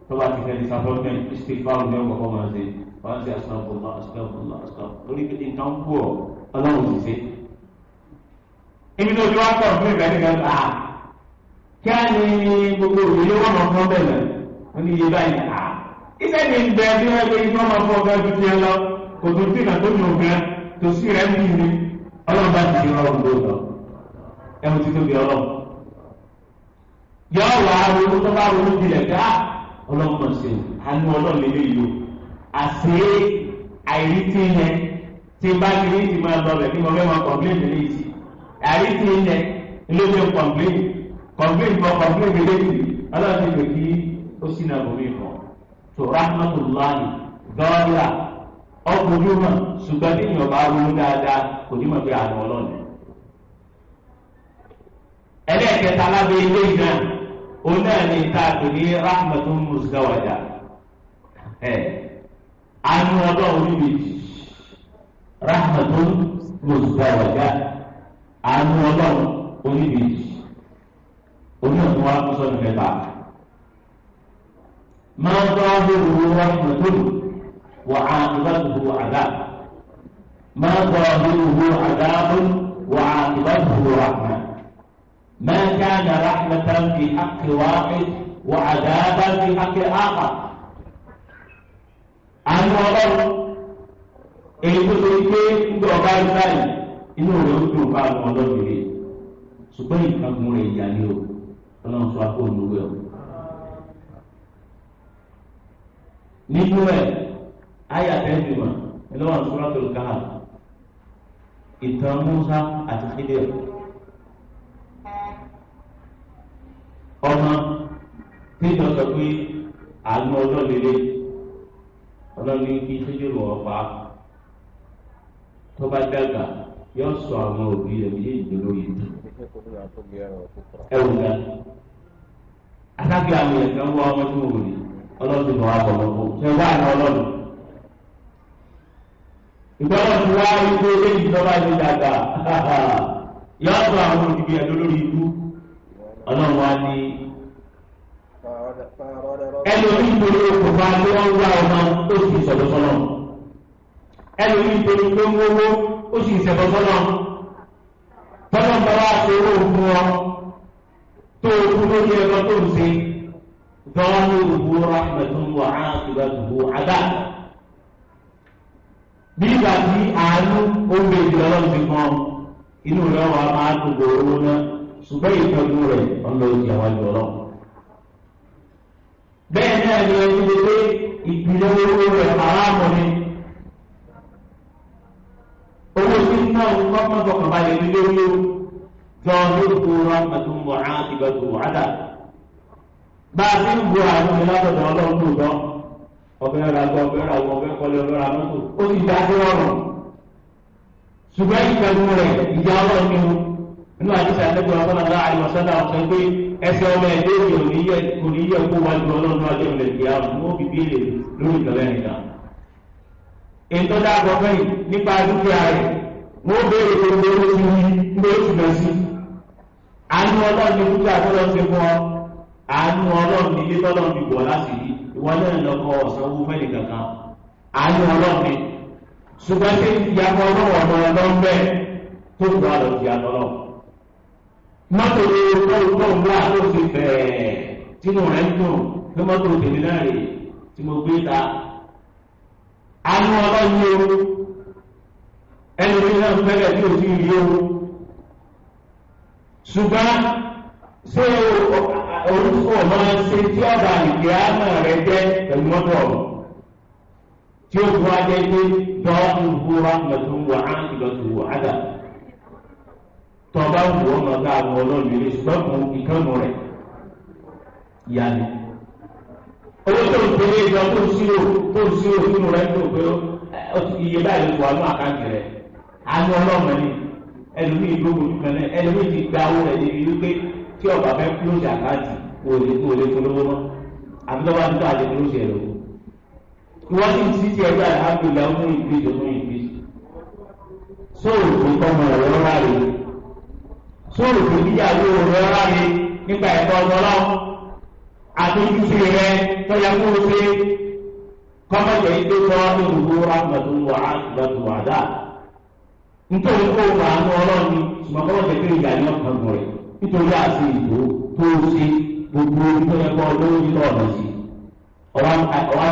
Speaker 1: tó bá ti fẹ́ disappointment istighfar ní ọkọ̀ máa ṣe wọ́n ṣe astaghfirullah astaghfirullah astaghfirullah lórí pé nǹkan kú ọ ọlọ́run sì ṣe. Ibi tó ti wá pọ̀ fún ìgbà nígbà tó a kí á ní gbogbo òye wọ́n máa fọ́n bẹ̀rẹ̀ wọ́n ní iye báyìí a. Iṣẹ́ mi ń bẹ bí wọ́n gbé ibi wọ́n máa fọ́ ọ̀gá ju tiẹ̀ lọ kò tó tí ìgbà tó ní ògá tó sí rẹ̀ ń bì mí ọlọ́run bá ti di ọlọ́run lóòótọ́ ẹ̀mú ti tóbi ọlọ́run. Yọ wà á ronú tó bá ronú tilẹ̀ dá ọlọ́run mọ̀ sí àánú ọlọ́run lélẹ́yìí o àṣé àìrítí yẹn tí bá ti ní ti máa lọ bẹ̀ kí mo fẹ́ máa kọ̀m̀pléǹ lè ti àìrítí yẹn ló fi kọ̀m̀pléǹ kọ̀m̀pléǹ bọ̀ kọ̀m̀pléǹ lè ti ọlọ́run ti pè kí ó sì náà bomi kọ̀ tó rahmatulahi dọ́ọ́lá ọkùnrin mọ̀ ṣùgbọ́n tí èèyàn bá ronú dáadáa kò ní mọ̀ pé àánú ọlọ́run. Ẹlẹ́ẹ̀kẹta lábẹ́ ilé náà òun náà ní ta pè ní rahmatun musdawaja ẹ̀ àánú ọlọ́run níbi rahmatun musdawaja àánú ọlọ́run oníbejì oní ọ̀tún wa kó sọ́nù mẹ́ta máa ń tọ́ hóhùrú rahmatun wà á ìbátuhu àdá máa ń tọ́ hóhùrú àdáhùn wà á ìbátuhu rahma máa kana rahmatan fi haqqi wahid wà àdáhùn fi haqqi akhar. Àánú ọlọ́run èyí tó ṣe pé ńgbà ọba rí báyìí inú rẹ̀ ó dùn bá àwọn ọlọ́run rẹ̀ ṣùgbọ́n ìkángun rẹ̀ ìyá ni o ọlọ́run sọ akó olúwẹ̀ o. Nínú ẹ̀ ayé àtẹ́jùmọ̀ ẹlọ́wọ̀n Suratul Kahf ìtàn Musa àti Khidir ọmọ tíjọ sọ pé àánú ọlọ́run lélẹ̀ ọlọ́run ní kí Khidir wọ̀ pa tó bá dàgbà yóò sọ àwọn òbí rẹ̀ méjèèjì lórí ìlú. Ẹ wò ga akágbé àwọn èèyàn kan wá ọmọ tí mo wò ní ọlọ́run tó wà bọ̀ lọ́kọ̀ ṣe wá ní ọlọ́run. Ìgbọ́dọ̀ ti wá ikú eléyìí tó bá ti dàgbà yóò sọ àwọn òbí rẹ̀ lórí ìlú. Ọlọ́run wá ní ẹlòmíì torí okùnfà tí wọ́n wá ọmọ ó sì sọ̀rọ̀ sọ́nà ẹlòmíì torí pé ń wówó ó sì sẹ̀bọ̀ sọ́nà tọ́lọ́ bá wá ṣe owó fún ọ tó o kú lórí ẹ̀rọ tó ń ṣe zahiruhu rahmatun wa aqibatuhu adab. Bí ìgbà tí àánú ó ń bẹ ìjọ ọlọ́run ti fún ọ Inú rẹ̀ wà máa dùn gbòòrò náà, ṣùgbọ́n ìtọ́jú rẹ̀ ọlọ́ọ̀dì àwọn àjọ. Bẹ́ẹ̀ náà ni ẹni lè pé ìpìlẹ̀ owó rẹ̀ aráàmù ni. Owó tí ń ná ọkọ̀ fọkànbalẹ̀ ní lórí o. Tọ́lú rahmatun wa aqibatu adab. Bá a ti ń bu àwọn ọmọ látọ̀dọ̀ ọlọ́run lóòótọ́. Ọbẹ̀ ra gbọ́, ọbẹ̀ ra wọ, ọbẹ̀ kọ́lé, ọbẹ̀ ra mọ́tò. Ó ti dá sí ọrùn. Ṣùgbọ́n ìpẹ̀lú rẹ̀ ìjà ọlọ́run ni o. Inú àdìsí àtẹ́gbẹ́ ọlọ́run àìwọ̀sọ́dà ọ̀sẹ̀ pé ẹsẹ̀ ọmọ ẹ̀dẹ́ òní kò ní yẹ kó wájú ọlọ́run ọjọ́ ìlẹ̀ ìyá ọ̀hún ó fi béèrè lórí ìtọ́lẹ̀ nìkan. Ètò dáàbò fẹ́yìn nípa dúkìá rẹ̀ wọ́n béèrè pé ń bẹ́ẹ̀ ti wí ń bẹ́ẹ̀ ti lọ sí. Àánú ọlọ́run ní dúkìá tó lọ sí fún ọ. Àánú ọlọ́run ní ilé tọ́lọ́run fi bọ̀ láti rí. Ìwọ náà lọkọ ọ̀sán owó fẹ́ẹ̀lì kankan. Àánú ọlọ́run ni. Ṣùgbọ́n ṣé ìyàpọ̀ ọlọ́run ọ̀nà ọlọ́run bẹ́ẹ̀ tó kù á lọ sí àtọ́lọ́run. Mọ́tò tó ń wá tó ti fẹ̀ẹ́ tínú rẹ̀ ń dùn pé mọ́tò tèmi náà rè tí mo gbé ta. Àánú ọlọ́run ni o. Ẹni tí náà ń fẹ́lẹ̀ tí o sì rí o. Ṣùgbọ́n ṣé orúkọ máa ń ṣe tí ọ̀dà ìgbé àmọ́ rẹ jẹ́ pẹ̀lú mọ́tò ọ̀rọ̀? Tí ó fún wa jẹ́ pé dọ́ọ̀tù búra mọ̀tún wà á ìlọ́tù wà á dà. Tọ́ba ń wò ó mọ̀ ká àwọn ọlọ́run lè ṣùgbọ́n fún ìkànnù rẹ̀ ìyá ni. Owó tó ń tẹ̀lé ìjọ tó ń ṣírò tó ń ṣírò sínú rẹ̀ tó pé iye báyìí ló wà ní àkáǹtì rẹ̀. Àánú ọlọ́run ni ẹlòmíì ló wò kan náà, ẹlòmíì ti gba owó rẹ̀ débi wípé tí ọba fẹ́ kúlóòsì àkáǹtì kò lè kó lè polówó mọ́. Àbí tó bá ń tó àti kúlóòsì ẹ̀ lówó. Ìwọ́n ti ń sí ti ẹgbẹ́ alhamdulillah ó mú ìgbésí ó mú ìgbésí. Sóòrò tó tọ́mọ rẹ̀ rárá rè. Sóòrò tó níyàwó rẹ̀ rárá rè nípa ẹ̀kọ́ ọlọ́run. Àtúntúnṣe rẹ̀ tọ́jà kó o ṣe kọ́mọ̀jẹ̀ yìí tó tọ́ ìrùbú rahmatun wa aqibatu wa'da. Nítorí kó o máa ń ọlọ́run ni ṣùgbọ́n kọ́mọ̀jẹ̀ pé ìyá ni ọkàn gùn rẹ̀ nítorí àti ìbò tó o ṣe gbogbo tó yẹ kọ́ lówó ní ọ̀nà sí. Ọwá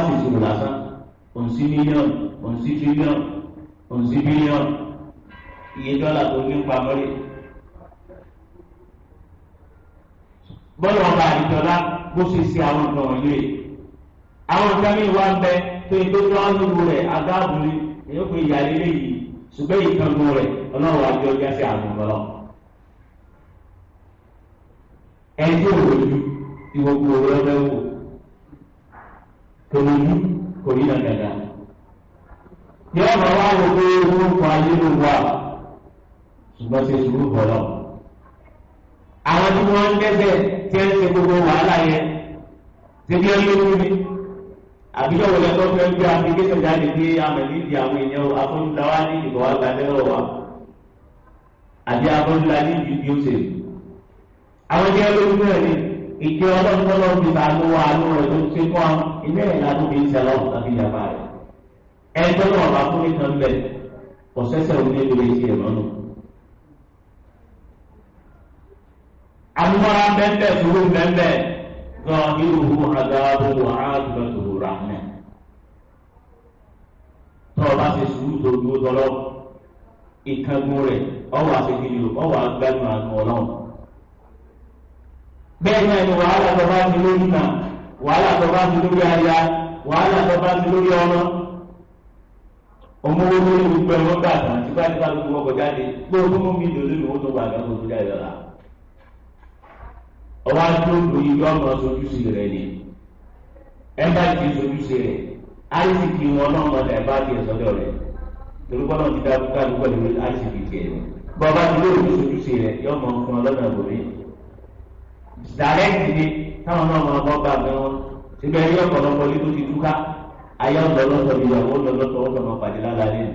Speaker 1: sì ṣòro lásán, òǹsí mílíọ̀nù, òǹsí tírílíọ̀nù, òǹsí bílíọ̀nù, iye dọ́là tó ní pamọ́ rè. Bọ́lá ọba àdìjọ́lá bó ṣe ṣe àwọn nǹkan wọ̀nyí rè. Àwọn nǹkan mi wá ń bẹ tó yẹ tó tó ọ́nùrù rẹ̀ agáàbùrì èyí ó pe ìyá lílé yìí ṣùgbọ́n ìkànnù rẹ̀ ọlọ́run àjọ ọjà sí àrùn lọ́lọ́. Ẹni tí ò lójú ìwọ̀kú owó lọ́fẹ́ wò kò lójú kò ní nà dàda. Ní ọ̀nà wa wò pé orúkọ ayé ló wà ṣùgbọ́n ṣe sùúrù bọ̀lọ̀. Àwọn tí wọ́n ń dẹ́sẹ̀ tí ń ṣe gbogbo wàhálà yẹn ṣe bí ẹni lójú ni àbíjọ́ wọlé tó fẹ́ gbé application jáde pé amẹ̀lí di àwọn èèyàn afọ́nùdáwá ní ìbọn wa gba lẹ́wọ̀ wa àbí afọ́nùdá ní ìdí bí ó ṣe. Àwọn jẹ́ lójú náà ni ìjọ ọlọ́dúnlọ́ ti bá ló wà ló rẹ̀ tó ṣe fún wa ilé ẹ̀ la tó fi ń ṣẹlọ́ tàbí ìjàmbá rẹ̀. Ẹjọ́ náà bá fún nìkan bẹ̀ ọ̀sẹ̀sẹ̀ òní lórí ti ẹ̀ lọ́nà. Amúmọ́ra bẹ́ẹ̀ sùúrù bẹ́ẹ̀ zọ́ọ̀hírùhù àdáàbò wà á tùbẹ̀tùrù ràmẹ́. Tọ́ ọ bá ṣe sùúrù tó dúró tọ́lọ́ ìkángun rẹ̀ ọwọ́ àṣekìlì ọwọ́ àgbàdo àánú ọlọ́run. Bẹ́ẹ̀ náà ni wàhálà tó bá ti lórí náà, wàhálà tó bá ti lórí aya, wàhálà tó bá ti lórí ọmọ. Ọmọ owó lórí gbogbo ẹ̀wọ̀n gbàgbà tí bá ti bá gbogbo ọkọ̀ jáde gbogbo mú mi lòlú ìwọ́n tó gbàgbà gbogbo jáde lọ́la. Ọwọ́ adúlọ́ yìí yọ ọmọ sojúṣe rẹ̀ ni ẹ bá ti sojúṣe rẹ̀ àìsíkì wọn náà mọ̀ ẹ bá tiẹ̀ sọ́dọ̀ rẹ̀ torí kọ́ náà ti dá kúkà lóko ní àìsíkì tiẹ̀ ni bọ́ ọba ti lóòótọ́ sojúṣe rẹ̀ yọ ọmọ fún ọ lọ́nà ìbòmí. Dàrẹ́kì ni táwọn náà máa bọ́ bá mi wọn síbẹ̀ yọ ọ̀pọ̀lọpọ̀ ilé tó ti túká ayé ọ̀dọ́ lọ́sọ̀ ìyàwó ọ̀dọ́ lọ́sọ̀ ọ̀dọ́ máa pàdé lálẹ́.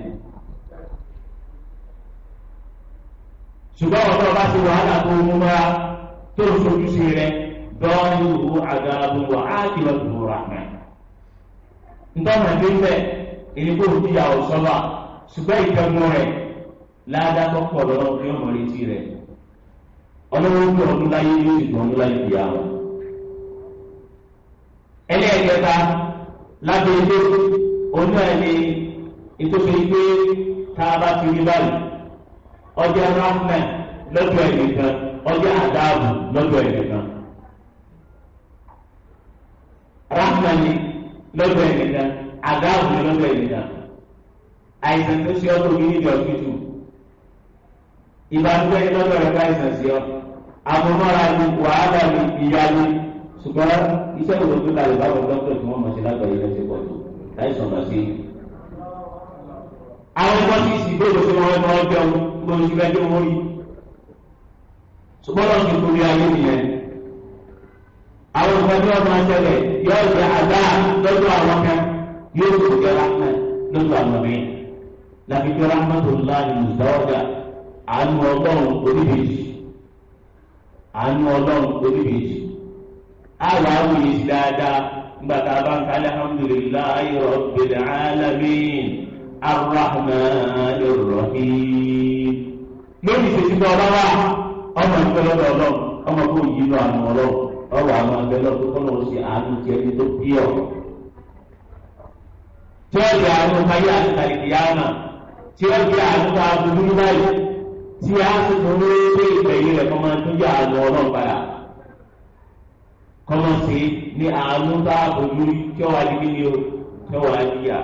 Speaker 1: Ṣùgbọ́n ọ̀dọ́ bá ti wàhálà tó mú mọ́ra tó ń sojúṣe rẹ̀ dọ́ọ̀lùhù àgàbù wà á kìlọ̀ tó rà mẹ́. Ntọ́nà dé bẹ́ẹ̀ èyí kò fi yà ọ̀ sọ́ba ṣùgbọ́n ìkẹ́gun rẹ̀ ládàá tó pọ̀ lọ́wọ́ ní ọmọ retí rẹ̀. Ọlọ́wọ́ bí ọdún láyé yóò sì dùn ọdún láyé fi yà wọ́n. Ẹlẹ́ẹ̀kẹta lábẹ́ ilé onú ẹ̀ ní ìtòsí pé tá a bá ti rí báyìí Ọjọ́ rahman lọ́dọ̀ ẹnìkan, ọjọ́ àdáàbò lọ́dọ̀ ẹnìkan. Rahman ni lọ́dọ̀ ẹnìkan, àdáàbò ni lọ́dọ̀ ẹnìkan. Àìsàn tó ṣe ọ́ tó bí níbi ọ̀sìtù. Ìbànújẹ́ ni lọ́dọ̀ rẹ̀ ká àìsàn sí ọ. Àmúmọ́ra ni wàhálà ni ìyá ni. Ṣùgbọ́n iṣẹ́ ìwé tó kalẹ̀ báwọn dókítà tí wọ́n mọ̀ sí lágbàáyé lẹ́sẹ̀ pọ̀ tó láìsàn bá sí. Àwọn ẹgbọ́n tí ìsìn bóòlù sí wọn máa jẹun lórí ti fẹ́ wọ́n rí. Ṣùgbọ́n lọ́n ti torí ayé nìyẹn. Àwọn nǹkan tí wọ́n máa ṣẹlẹ̀ yóò jẹ́ àdá lọ́dọ̀ àwọn kan yóò sì jẹ́ rahman lọ́dọ̀ àwọn míì. Làbíjọ́ rahmatullahi mùsàwọ́dà àánú ọlọ́run oníbejì. Àánú ọlọ́run oníbejì. Àwọn awòye sí dáadáa nígbà tá a bá ń ka alhamdulillahi rabbil alamin arrahmanir rahim. Lórí ìṣèṣin tó ọba wà ọmọ ìfẹ́ lọ́dọ̀ ọlọ́run ọmọ kò yí lọ àánú ọlọ́run ọwọ́ àwọn abẹ lọ́dọ̀ kọ́nà ó sì àánú tiẹ̀ ní tó bí ọ. Tí ó di àánú káyé àti kàlìkìyàmà tí ó di àánú ká burú báyìí tí a sì tún ní pé ìgbẹ̀yìn rẹ̀ kọ́ máa tún jẹ́ àánú ọlọ́run padà. Kọ́mọ sí ní àánú bá ojú tí ó wà ní kíni o tí ó wà ní yà.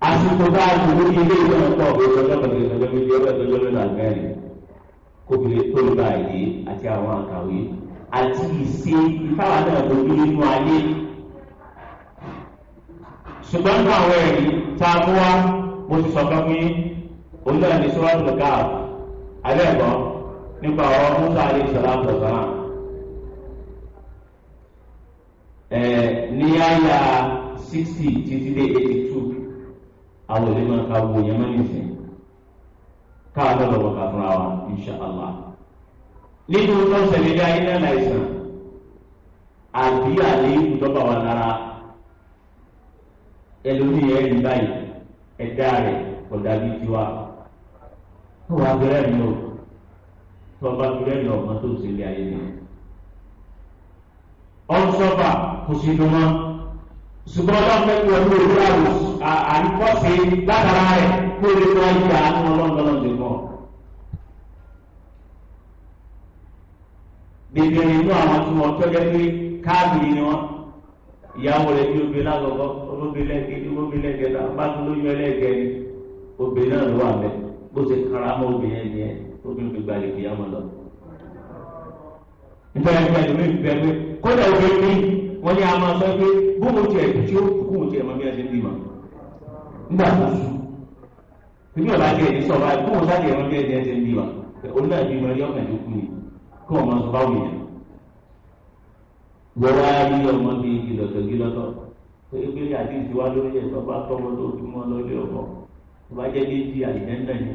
Speaker 1: Àsìkò bá a dùn lórí ilé ìwé ọ̀pọ̀ ọ̀gbẹ́ ìtọ́jọ́ kan ìtọ́jọ́ méjì ọ̀gbẹ́ ìtọ́jọ́ mẹ́ta mẹ́rin kó fi lè tó lè èdè àti àwọn àkàwé àti ìṣe ìfáwà náà lójú nínú ayé. Ṣùgbọ́n nínú àwọn ẹ̀rí tá a mú wá mo ti sọ̀kan fún yín òun náà ní Suratul Kahf alẹ́ ẹ̀kọ́ nípa ọ̀rọ̀ Musa alayhi salatu wa salam. Ní àyà 60 títí dé 82 àwọn olè máa ka wo yẹn mọ́nì sìn káwọn lọ́dọ̀ wọ̀ ká fúnra wa insha Allah. Nínú tó ń ṣẹlẹ̀ ní ayé náà láìsàn àbí àléébù tó bá wà lára ẹlòmíì ẹ̀ rí báyìí ẹ̀dá rẹ̀ kò dàbí tiwa. Tó wàá bẹ̀rẹ̀ mi o tó bá bẹ̀rẹ̀ mi ọ̀gbọ́n tó ń ṣẹlẹ̀ ayé nìyẹn. Ọ̀nsọ́fà kò sí dùn mọ́ ṣùgbọ́n ọlọ́pẹ́ kí wọ́n ní orí àríkọ́sí látara rẹ̀ kó lè tó ayé àánú ọlọ́ọ̀lọ́ọ̀ lè mọ̀. Bèbèrè inú àwọn tí wọ́n tọ́jọ́ pé káàbìrì ni wọ́n ìyàwó rẹ̀ bí obìnrin lákọ̀ọ́kọ́ olóbìnrin lẹ́ẹ̀kejì olóbìnrin lẹ́ẹ̀kẹta bá tún lóyún ẹlẹ́ẹ̀kẹrin obìnrin náà ló wà mẹ́ bó ṣe kára mọ́ obìnrin yẹn nìyẹn obìnrin fi gbalẹ̀ kìí ọmọ lọ. Nítorí ẹgbẹ́ ẹlòmíì bẹ́ẹ̀ pé kódà obìnrin wọ́n ní a máa sọ pé bóun tiẹ̀ tí ó kú tiẹ̀ mọ bí wọ́n ṣe ń bímọ nígbà tó sùn tèmi ọba tiẹ̀ ní sọ̀rọ̀ àti bóun sá tiẹ̀ mọ bí wọ́n ṣe ń bímọ òun náà bímọ ẹyọ kan tó kú ni kí wọ́n máa sọ báwo yẹn. Wọ́n wá rí ọmọ bíi gìlọ̀tọ̀ gìlọ̀tọ̀ pé pé àti ìtiwá lórí ẹ̀ tó bá tọ́mọ tó túmọ̀ lórí ọkọ̀ tó bá jẹ́ méjì àlìjẹ́ńdà ni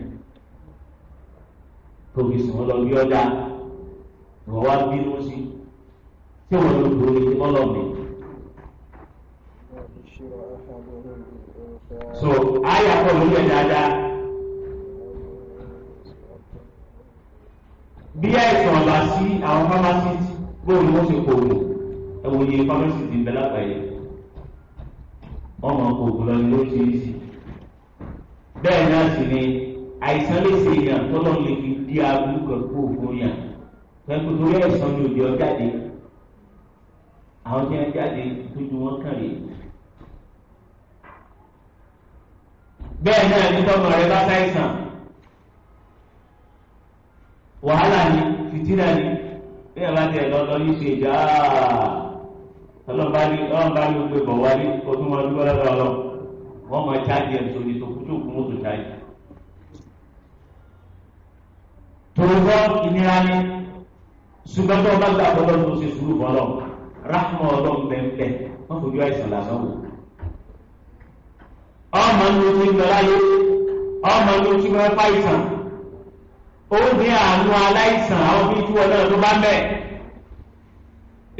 Speaker 1: tóbi sùn wọn lọ bí ọjà wọ́n wá bínú sí tí wọ́n ló borí ọlọ́ọ̀mì. So àyà kọ́ lórí ẹ̀ dáadáa. Bí àìsàn ọ̀la sí àwọn pharmacist bóun ni wọ́n ṣe kó oògùn ẹ̀wọ̀n iye pharmacist ń bẹ lágbàáyé. Wọ́n máa kó oògùn lọ ní lóríṣiríṣi. Bẹ́ẹ̀ náà sì ni àìsàn lè ṣe èèyàn tọ́lọ́ lè fi dí aburú kan kó òfin yàn. Pẹ̀lú torí àìsàn ni òjò jáde. Àwọn tí wọ́n jáde tójú wọn kàn rí. Bẹ́ẹ̀ náà ní tọ́mọ rẹ bá ṣàìsàn wàhálà ni fìtínà ni bí ẹ bá tiẹ̀ lọ lọ ní ṣe ìjà ọlọ́ba ní ọlọ́ba ní gbogbo ìbọ̀ wálé kó tún wọn dúró lọ́dọ̀ ọlọ́ wọ́n máa chájì ẹ̀ sóni tó kú tó kú mọ́tò chájì. Tòótọ́ ìnira ni ṣùgbọ́n tó o bá gbà bọ́lọ́ tó ṣe sùúrù bọ́lọ́ rahma ọlọ́run bẹ́ẹ̀ wọ́n fojú àìsàn lásán wò. Ọmọ ní o ti ń lọ láyé ọmọ ní o ti wọ́n fàìsàn ó ní àánú aláìsàn àwọn bíi tí wọn náà tó bá mẹ́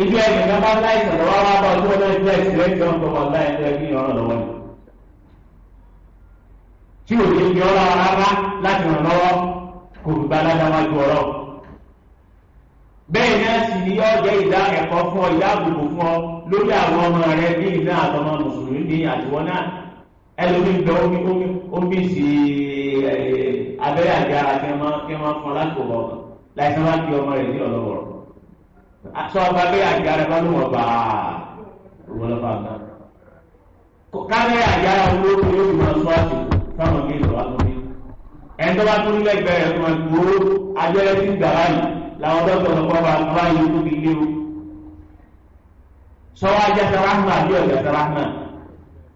Speaker 1: ibi ẹ̀sìn kan bá láìsàn lọ́wọ́ wá bá ọdún náà jẹ́ ìsìlẹ̀ tó ń tọkọ láì tó ẹbí ọ̀rọ̀ lọ́wọ́ ni tí ò ní fi ọ̀rọ̀ rárá láti ràn lọ́wọ́ kò fi gba aládáwájú ọ̀rọ̀ bẹ́ẹ̀ náà sì ni yóò jẹ́ ìdá ẹ̀kọ́ fún ọ ìdáàbòbò fún ọ lórí àwọn ọmọ rẹ bí iná àtọmọ mùsùlùmí ní àtiwọ́n náà ẹlòmíì bẹ omi omi omi sí Abẹ́rẹ́ àjẹára kí wọ́n fún ọ láti wọ̀ ọ̀kan láìsí wọn kí ọmọ rẹ̀ ní ọ̀lọ́wọ̀rọ̀. Sọ ọba abẹ́rẹ́ àjẹára bá ló wọ̀ bá owó lọ́fà náà. Kábẹ́rẹ́ àjẹára olóko yóò fi máa sọ àsìkò fáwọn míì lọ́wọ́ tó ní. Ẹni tó bá tún lẹ́gbẹ̀ẹ́ rẹ̀ tó máa gbòó abẹ́rẹ́ tí ń gbà báyìí làwọn dọ́kítọ̀ lọ́kọ́ bá báyìí tó fi léwu. Sọ́wọ́ ajásá rahma àbí ọ̀jásá rahma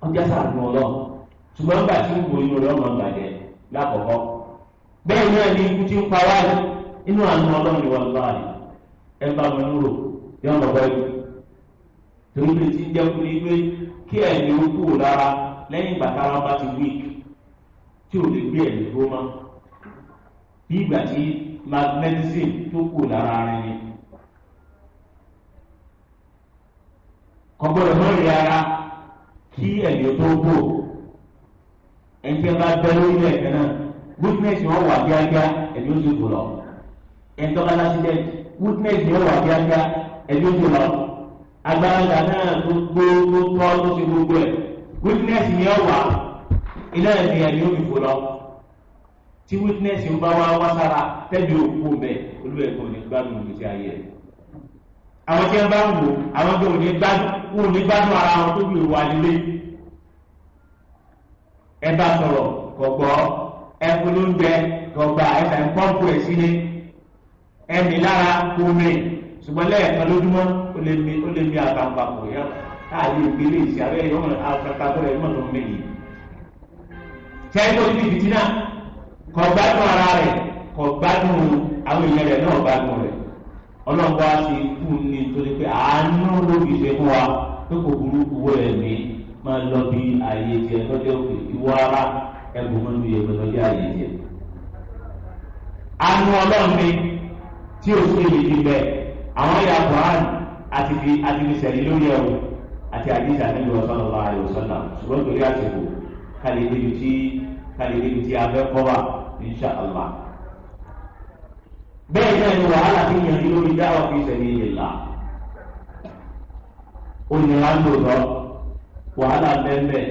Speaker 1: ọjásá àdùn ọlọ́ ṣùgbọ́n nígbà tí ń wo inú rẹ̀ ọmọ bàjẹ́ lákọ̀ọ́kọ́. Bẹ́ẹ̀ náà ni ikú ti ń pa wáyé inú àánú ọlọ́run ni wọ́n lọ́wọ́ àlè ẹ bá wọn ń rò yọ ọmọ bọ́ ikú. Torí pé ti ń jẹ́ kú ní pé kí ẹ̀mí ó kú lára lẹ́yìn ìgbà tára bá ti wíìk tí ò lè gbé ẹ̀mí dúró mọ́. Bí ìgbà tí magnetism tó kù lára rẹ̀ ni. Kò gbọ́dọ̀ mọ́ rí ara kí ẹ̀mí tó kú. Ẹni tí a bá bẹ lórí ẹ̀kẹ́ náà witness wọn wà kíákíá ẹ̀mí ó sì kù lọ. Ẹni tó bá l'accident witness wọn wà kíákíá ẹ̀mí ó sì lọ. Agbára náà tó gbó tó tọ́ tó ṣe gbogbo ẹ̀ witness ni ọ wà iná ẹ̀mí ẹ̀mí ó fi fò lọ. Tí witness ń bá wá wá sára tẹ́bi òkú mẹ́ olúwẹ̀kọ́ ní gbádùn ìgbésí ayé ẹ̀. Àwọn tí wọ́n bá ń wò àwọn tó ní gbádùn wọn ò ní gbádùn ara wọn tó bí ìwà lílé. Ẹ bá sọ̀rọ̀ kò gbọ́, ẹ fún lóúnjẹ kò gbà, ẹ sàn pọ́ǹpù ẹ̀ sí ni ẹ̀mí lára kò mì ṣùgbọ́n lẹ́ẹ̀kan lójúmọ́ ó lè mi àtàǹpàkò yẹ káàlì ìgbélé ìṣe abẹ́rẹ́ yọ̀ọ́ àtàǹpàkò rẹ̀ mọ̀ tó ń mẹ́yìí. Sẹ́yìn tó ti di fìtínà kò gbádùn ara rẹ̀ kò gbádùn àwọn èèyàn rẹ̀ náà gbádùn rẹ̀. Ọlọ́gbà ti kú ní torí pé àánú ló fi ṣe fún wa pé kò burú owó ẹ̀mí máa lọ bí ààyè tiẹ̀ tọ́jú òkè ìwọ ara ẹ̀bùn mọ́nú yẹ tọ́jú ààyè tiẹ̀. Àánú ọlọ́run ni tí o sì lè di bẹ́ẹ̀ àwọn ìyá Quran àti fi sẹ̀rí lórí ẹ̀wò àti àdìsá nílùú sallallahu alaihi wasallam ṣùgbọ́n torí àsìkò kálí débi tí a fẹ́ kọ́ wa insha Allah. Bẹ́ẹ̀ náà ni wàhálà ti yànjú lórí dáwà fi sabilillah. Ó nira ń lò lọ wàhálà bẹ́ẹ̀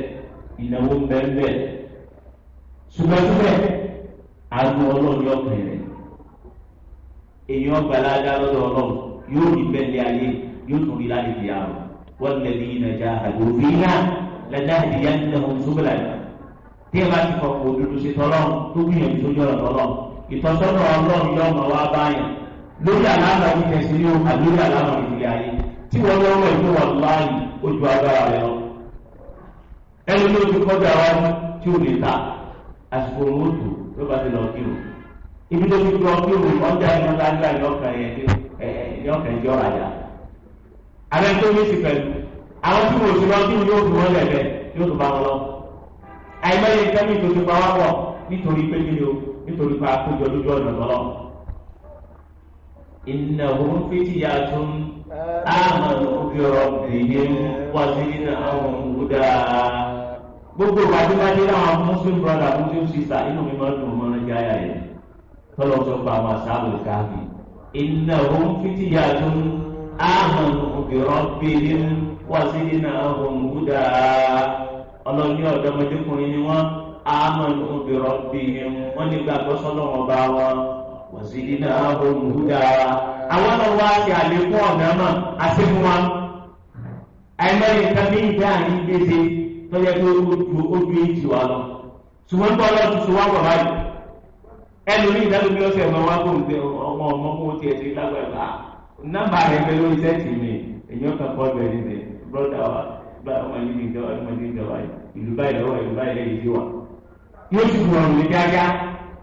Speaker 1: ìnáwó bẹ́ẹ̀ ṣùgbọ́n àánú ọlọ́run yọ kẹrẹ èèyàn gbalaja lọ́dọ̀ ọlọ́run yóò rí bẹ́ẹ̀ lé ayé yóò tún rí láti fi àrùn walladhina jahadu fina lanahdiyannahum subulana. Tí ẹ bá ti fọkàn òdodo ṣe tọ́lọ́run tó gbìyànjú sójú ọ̀rọ̀ tọ́lọ́run ìtọ́sọ́nà ọlọ́run yọ ọmọ wa báyìí lórí àlámà ní tẹ̀sí ní àbí lórí àlámà ní ìdílé ayé tí wọ́n lọ́wọ́ ìlú wọn láàyè ó ju agbára rẹ lọ. Ẹni ló ti kọjá wa tí ò lè ta àsìkò òun ó tù ló bá ti lọ kí o. Ibi tó ti lọ kí o ọjà ìmọ̀ta nígbà yọkàn yẹn jọ rajà. Àbẹ tó ní sí pẹ̀lú àwọn tí wọ́n ti lọ kí o yóò fi wọ́n lẹ̀ bẹ́ẹ̀ yóò tó bá wọn lọ. Àìmọye nǹkan mi tó ti pa wá pọ̀ nítorí pé kí ni o nítorí pé àkójọ lójú ọ̀nà tọ́lọ́. Innahum fityatun amanu bi rabbihim wa zidnahum huda. Gbogbo ìwádìí láwọn Muslim brother Muslim sister inú mi máa ń dùn mọ́ ẹja ayà yẹn. Tọ́lọ́ sọ pé àwọn ashabul kahfi. Innahum fityatun amanu bi rabbihim wa zidnahum huda. Ọlọ́ni ọ̀dọ́mọdékùnrin ni wọ́n amanu bi rabbihim wọ́n ní gbàgbọ́ sọ́lọ́ wọn bá wọn wa zidnahum huda. Àwọn náà wá sí àlékún ọ̀nà mọ̀ àṣekún wa. Àìmọye nǹkan ní ìdá àyín gbèsè tó yẹ kó ojú èjì wa lọ. Ṣùgbọ́n tó ọlọ́run tuntun wá wọ̀ báyìí. Ẹlòmíì ìdálómi ọ̀sẹ̀ ọmọ wa kò ń tẹ ọmọ ọmọ kó tiẹ̀ ṣe lágbàgbà. Nọ́mbà rẹ̀ bẹ lórí sẹ́ẹ̀tì mi èèyàn kan kọ́ bẹ̀rẹ̀ ní brọ́dà wa bá ọmọ yìí ní ìjọba ọmọ yìí ní ìjọba ìlú báyìí lọ́wọ́ ìlú báyìí lẹ́yìn sí wa. Yóò sì wù ọ̀rùn ní kíákíá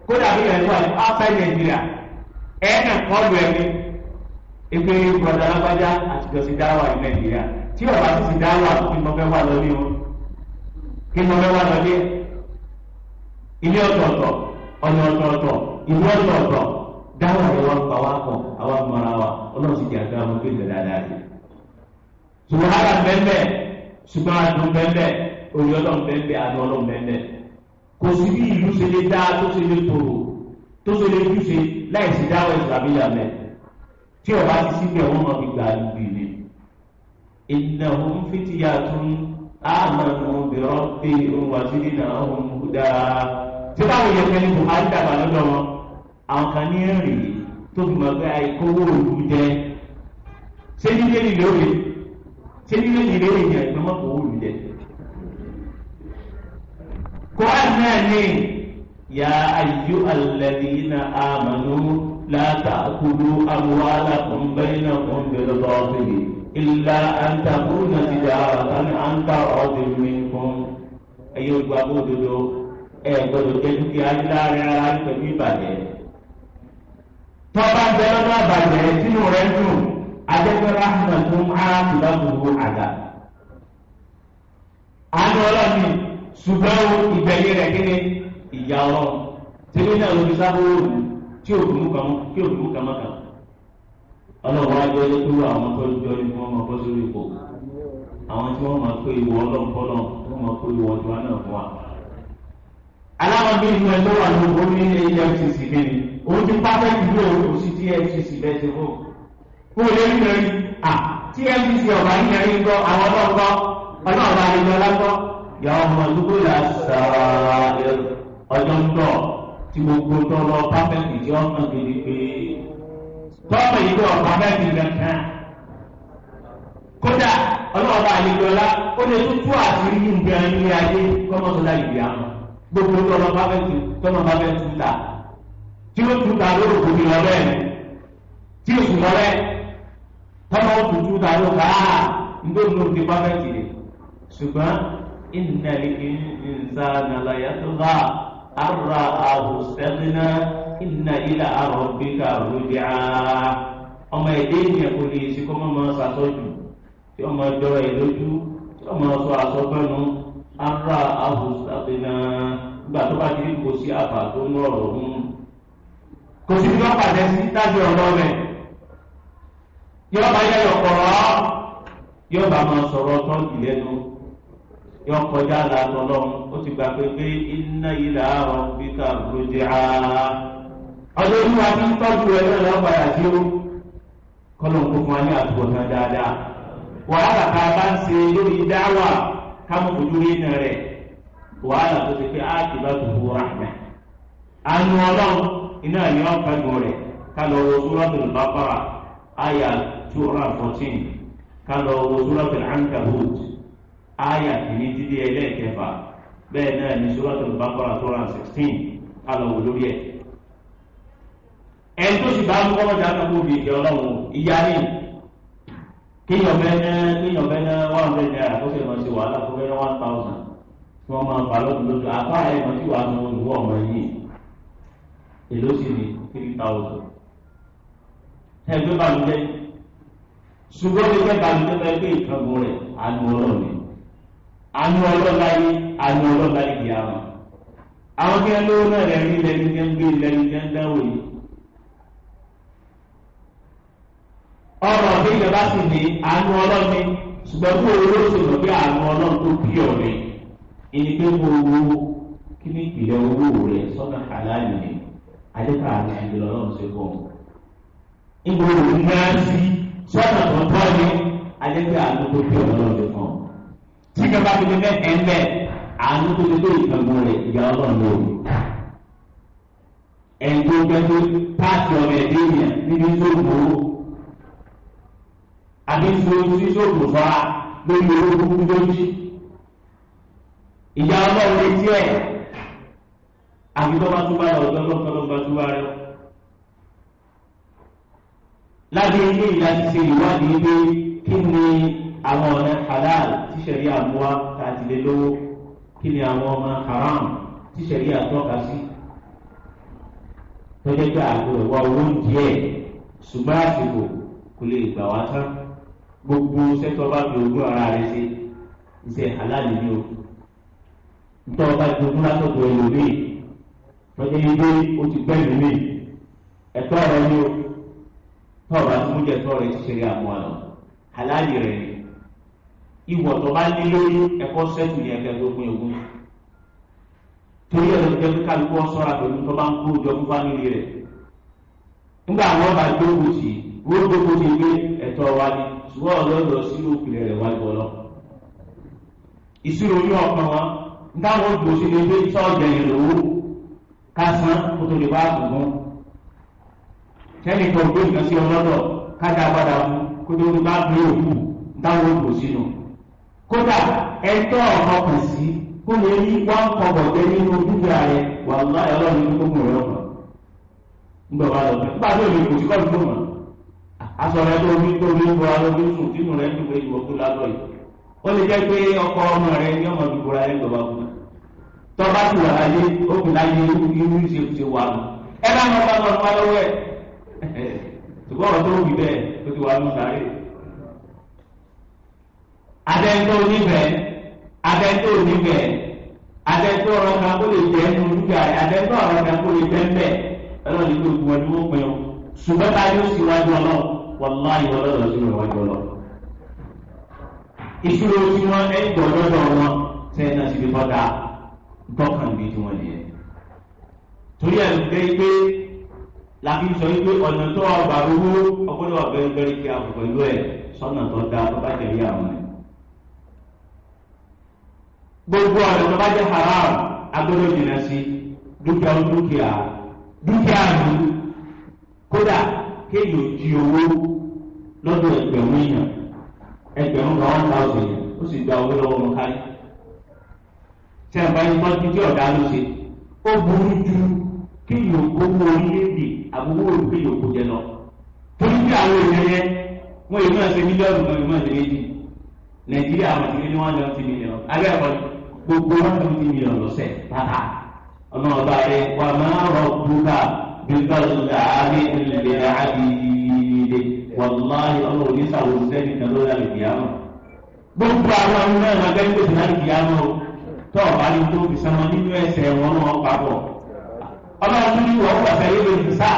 Speaker 1: kódà bí ẹ̀rọ wà outside Nigeria ẹ̀ kàn kọ́ọ̀lù ẹni epe brọ̀dà alágbájá àtijọ́ sí dáwà ní Nàìjíríà tí ọba ti sì dáwà kí mo fẹ́ wà lọ́lé wọn kí mo fẹ́ wà lọ́lé ilé ọ̀tọ̀ọ̀tọ̀ ọ̀nà ọ̀tọ̀ọ̀tọ̀ ìlú ọ̀tọ̀ọ̀tọ̀ dáwà rẹ̀ wá pa wá pọ̀ àwa mọ̀ra wa ọlọ́run sì jẹ́ àgbà wọn pé dáadáa sí. Ṣùgbọ́n ara bẹ́ẹ̀ ṣùgbọ́n adùn bẹ́ẹ̀ òye ọlọ́run bẹ́ẹ̀ adùn ọlọ́run bẹ́ẹ̀ kò sí bí ìlú ṣe lè dá tó ṣe lè tòrò tó ṣe lè júṣe láì sí dáwọ́ ìsàbíyà mẹ́ tí ọba ti síbẹ̀ wọ́n máa fi gbà lùbì ni. Innahum fityatun amanu bi rabbihim wa zidnahum huda. Tí báwo yẹ kẹ́ni Buhari dàgbà lọ́dọ̀ wọn, àwọn kan ní rìn tó fi mọ̀ pé àìkówó òru jẹ. Ṣé nílé ní lóore? Ṣé nílé ní lóore yẹn ìgbọ́n mọ̀ kó òru jẹ? Kùránì náà ní ya ayyuhal ladhina amanu la ta'kulu amwalakum bainakum bil batili illa an takuna tijaratan an taradin minkum. Ẹ̀yin olùgbàgbọ́ òdodo, ẹ gbọ́dọ̀ jẹ dúkìá láàrin ara yín pẹ̀lú ìbàjẹ́. Tọ́ba jẹ́ lọ́dọ̀ àbàjẹ́ sínú rẹ̀ dùn, adẹ́gbẹ́ rahmatun áàtìbáwò àdá. Àánú ọlọ́ọ̀ni ṣùgbọ́n ìgbẹ̀yìn rẹ̀ kí ni ìyá ọlọ́run. Tẹ́lẹ̀ náà ló fi sábó òòlù tí òòlù kan kí òòlù kan má kàn. Ọlọ́run wá jẹ́ tó àwọn tó jọ ní wọ́n máa bọ́ sórí ipò. Àwọn tí wọ́n máa pé ìwọ ọlọ́run fọlọ́run, wọ́n máa pé ìwọ tiwa náà fún wa. Aláwọ̀ bí ìlú ẹ̀ tó wà ní owó ní EFCC kiri òun ti pàfẹ́tì bí òun kò sí TFCC bẹ́ẹ̀ ṣe fún un. Kó o lè rí lórí à TFCC ọ̀bà yín yẹn ń gbọ́ àwọn ọlọ́gbọ́ ọlọ́ọ̀bà àlejò ọlágbọ́. Yà ọmọ dúró là sàrà ọjọ́ ń tọ̀ tí gbogbo tọ́ lọ pàfẹ́tì tí ó hàn gidi pé tọ́pẹ̀ yìí lọ pàfẹ́tì kankan. Kódà ọlọ́ọ̀bà àlejò ọlá ó lè tún tú àṣírí yìí ń bẹ̀rẹ̀ nílé ayé kọ́mọ́sọ́lá ìdí àmọ́ gbogbo tọlọ bá fẹ́ tu tọlọ bá fẹ́ tu ta tí ó tu ta lórí kò ní lọ bẹ́ẹ̀ tí ó sùn lọ bẹ́ẹ̀ tọlọ ó tu ta ló ká nítorí ló ti bá fẹ́ tì lè ṣùgbọ́n innal insana la yatgha arra'ahu istaghna inna ila rabbika ruj'a. Ọmọ ẹ̀dẹ́ ènìyàn kò lè ṣe kó má máa ṣàtọ́jú tí ọmọ jọrọ ẹ̀ lójú tí ọmọ sọ àsọgbẹ́nu ara ahùsàbìnà nígbà tó bá ti rí kò sí àbà tó ń rọrọ ń kò sí bí wọn pàṣẹ sí tájú ọ̀rọ̀ rẹ̀ yóò bá yẹ ọkọrọ yóò bá máa sọ̀rọ̀ tọ́jú lẹ́nu yóò kọjá làtọ̀ lọ́hùn ó ti gbà pé pé inna ila rabbika ruj'a ọjọ́ ìlú wa ti ń tọ́jú rẹ̀ náà lọ́wọ́ padà sí ó kọ́lọ̀ ń kó fún wa ní àtúbọ̀tán dáadáa wàhálà tá a bá ń ṣe lórí dáwà kámú ojú rí iná rẹ̀ wàhálà tó ti pé áàtì bá tó hu rahma àánú ọlọ́run iná ni wọ́n fẹ́gun rẹ̀ ká lọ wo Suratul Baqara àyà 214 ká lọ wo Suratul Ankabut àyà kìíní dídí ẹlẹ́ẹ̀kẹfà bẹ́ẹ̀ náà ni Suratul Baqara 216 ká lọ wo lórí ẹ̀. Ẹni tó sì bá mú kọ́mọ́jà kan kó fi ìkẹ́ ọlọ́run ìyá ni kéèyàn bẹ́ẹ̀ ná kéèyàn bẹ́ẹ̀ ná ₦100 kó sì máa ṣe wàhálà kó bẹ́ẹ̀ ná 1,000 tí wọ́n máa fà lọ́dún lóṣù àbá ẹ̀ mọ̀ tí wàá mọ olùwọ́ ọmọ yìí èló sì ní 3,000. Ẹgbẹ́ bàlújẹ́ ṣùgbọ́n ní ẹgbẹ́ bàlújẹ́ bẹ́ẹ̀ gbé ìkángun rẹ̀ àánú ọlọ́run ni àánú ọlọ́run láyé àánú ọlọ́run láyé kìí àmọ́. Àwọn kí wọ́n lówó náà rẹ̀ rí lẹ́ni tí wọ́n gbé lẹ́ni tí wọ́n dáwọ́ yìí. Ọ̀rọ̀ bí ìjọba sì ní àánú ọlọ́run ni ṣùgbọ́n kó o ló ṣe mọ̀ pé àánú ọlọ́run tó bí ọ̀rẹ́ ẹni pé kó owó kí ní ìpìlẹ̀ owó rẹ̀ sọ́nà àlàyé ni adéka àti ìdílé ọlọ́run ṣe fún ọ. Ìgbò òun náà sí sọ́nà tó tọ́ ni adéka àánú tó bí ọlọ́run ṣe fún ọ. Tí ìjọba fi lè mẹ́ẹ̀ẹ́ ń bẹ̀ àánú tó ti dé ìkànnì rẹ̀ ìyá ọlọ́run ló. Ẹni tó gbẹ́ tó páàkì ọmọ ẹ̀dẹ́ ènìyàn níbi tó gbòó àbí sóògùn sọ́ra lórí owó kúkú lójú ìyá ọlọ́run létí ẹ̀ àbí tó bá túbà lọ ọ̀dọ́ lọ́kọ́ bá túbà rẹ̀. Lábẹ́ ilé ìyá ti ṣe ìwádìí pé kí ni àwọn ọ̀nà halal tí ṣẹ̀ríà mú wá tá a ti lè lówó kí ni àwọn ọmọ haram tí ṣẹ̀ríà tọ́ka sí tọ́jú pé àgbo ìwà owó díẹ̀ ṣùgbọ́n àsìkò kò lè gbà wá tán gbogbo sẹ́tọ̀ bá fi ogún ara rẹ̀ ṣe iṣẹ́ halal ni o ntọ́ ọba jogún látọ̀dọ̀ ẹlòmíì tọ́jú ilé o ti gbẹ́mìí mi ẹ̀tọ́ rẹ ni o tọ́ ọba tí mo jẹ tọ́ rẹ ti ṣeré àmọ́ àná halal rẹ ni ìwọ̀ tó bá ní lórí ẹ̀kọ́ sẹ́tù ní ẹ̀kẹ́ tó pín ogún torí ẹ̀rọ jẹ́ pé kálukú ọ̀ṣọ́ra pẹ̀lú tó bá ń kó jọ fún fámìlì rẹ̀ nígbà àwọn ọba jókòó tì wọ́n jókòó tì pé ẹ̀tọ́ wa ni ṣùgbọ́n ọ̀lọ́dọ̀ sínú òkèlè rẹ̀ wájú ọlọ́ ìṣirò ní ọkàn wọn nítawọn gbòòsì ni pé sọ́ọ̀jẹ̀ yẹn lówó Kásán kó tó lè bá àgùngún. Kẹ́nìkan gbé nǹkan sí ọlọ́dọ̀ kájà padà fún kó tó lè bá gbé òkú dáwọ́ òkú sínú. Kódà ẹ̀tọ́ ọ̀kọ̀ọ̀kan sí kó lè rí wọ́n kọ̀bọ̀ jẹ́ nínú dúkìá rẹ̀ wàláhì ọlọ́run ní kókò rẹ̀ ọ̀kan. Ńgbà wà lọ bẹ́ẹ̀. Nígbà tó lè kò sí kọ́ọ̀tù tó mọ̀. Aṣọ rẹ̀ tó ní tó ní bora lójú sùn tínú rẹ̀ ń dùn pé ìwọ kú lálọ́ yìí. Ó lè jẹ́ pé ọkọ ọmọ rẹ̀ ní ọmọ ìbora rẹ̀ gbọ̀bá kú. Tọ́ba ti wà láyé, ó kù láyé irú ṣe ṣe wà lọ. Ẹ bá wọn bá wọn wá lọ́wọ́ ẹ̀. Ṣùgbọ́n ọ̀rọ̀ tó wù bẹ́ẹ̀ ó ti wà lù sáré. Adẹ́ntó onífẹ̀ẹ́, adẹ́ntó onífẹ̀ẹ́, adẹ́ntó ọ̀rọ̀ kan kó lè jẹ́ nínú dúkìá rẹ̀, adẹ́ntó ọ̀rọ̀ kan kó lè jẹ́ ń bẹ̀. Ọlọ́run ní gbogbo wọn ni wọ́n pin o. Ṣùgbọ́n ta ni ó sì wájú ọlọ́run? Wàláhì ọlọ́run sì wájú ọlọ́run. Ìṣirò tí wọ́n ẹ̀ ń gbọ́ lọ́dọ̀ wọn sẹ́yìn náà sì fi tọ́ da tọ́kàn bí tí wọ́n nìyẹn. Torí ẹ̀ ló dé pé làbí sọ wípé ọ̀nà tó ọgbà owó ọgbọ́dọ̀ wà bẹ́ẹ̀ bẹ́ẹ̀ kí a kò pẹ̀lú ẹ̀ sọ́nà tó da tó bá jẹ̀rí àwọn ẹ̀. Gbogbo ọ̀nà tó bá jẹ́ haram agbọ́dọ̀ jìnnà sí dúkìá dúkìá dúkìá lù kódà kéèyàn jí owó lọ́dọ̀ ẹgbẹ̀rún èèyàn ẹgbẹ̀rún kan 1,000 èèyàn ó sì gba owó lọ́wọ́ wọn kárí. Tí a bá yín tọ́jú tí ọ̀dà ló ṣe ó burú ju kéèyàn kówó orílẹ̀-èdè àbúrò kéèyàn kó jẹ lọ. Torí bí àwọn èèyàn yẹn wọ́n yìí máa ṣe mílíọ̀nù kan yìí máa ṣe méjì. Nàìjíríà àwọn ti ní 170 mílíọ̀nù. Abẹ́ ẹ̀kọ́ gbogbo 170 mílíọ̀nù lọ́sẹ̀ pátá. Ọmọ ọba rẹ̀ wà máa rọ̀ búkà bíbélì ilẹ̀ àbílẹ̀ wàláhì ọlọ́run ní sàwọn sẹ́ni kan lórí àlùkìyàmọ̀. Gbogbo àwọn ọmọ náà máa gbẹ́ni gbèsè àlùkìyàmọ̀ o. Tọ́ ọ̀bá ní tó fi sọmọ nínú ẹsẹ̀ wọn náà papọ̀. Ọlọ́run tún ní wọ́n wà sẹ́yìn lórí sísá.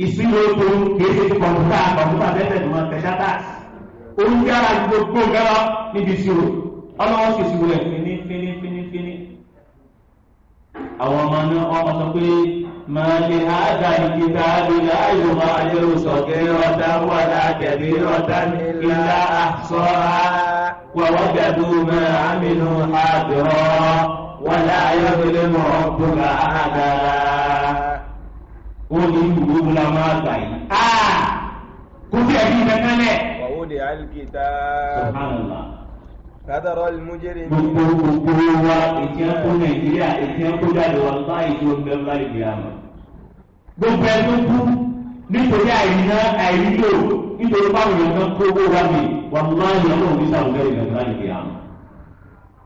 Speaker 1: Ìṣirò tó kìí ṣe ti kọ̀ǹpútà kọ̀ǹpútà tẹ́tẹ̀ tó máa tẹ̀ ṣátà. Oúnjẹ ara gbogbo gẹ́rọ níbi ìṣirò. Ọlọ́run sì ṣirò ẹ̀ fíní fíní fíní fíní. Àwọn ọmọ náà ọmọ sọ pé ما لهذا الكتاب لا يغادر صغيرة ولا كبيرة إلا أحصاها ووجدوا ما عملوا حاضرا ولا يظلم ربك أحدا. Ó ní ìwé la máa gbà yìí. Kò sí ẹ̀rí kankan lẹ̀.
Speaker 2: ووضع الكتاب
Speaker 1: Subhanallah.
Speaker 2: فترى المجرمين
Speaker 1: Gbogbo gbogbo wa ètí ẹ̀ kó Nàìjíríà ètí ẹ̀ kó jáde wà láì tó ń bẹ́ẹ̀ láì di àmọ́. Gbogbo ẹ̀ tó kú nítorí àìríná àìrílò nítorí báwo yẹn kan kó owó wa mi wà láì ọlọ́run ní sàrùn bẹ́ẹ̀ ìgbà láì di àmọ́.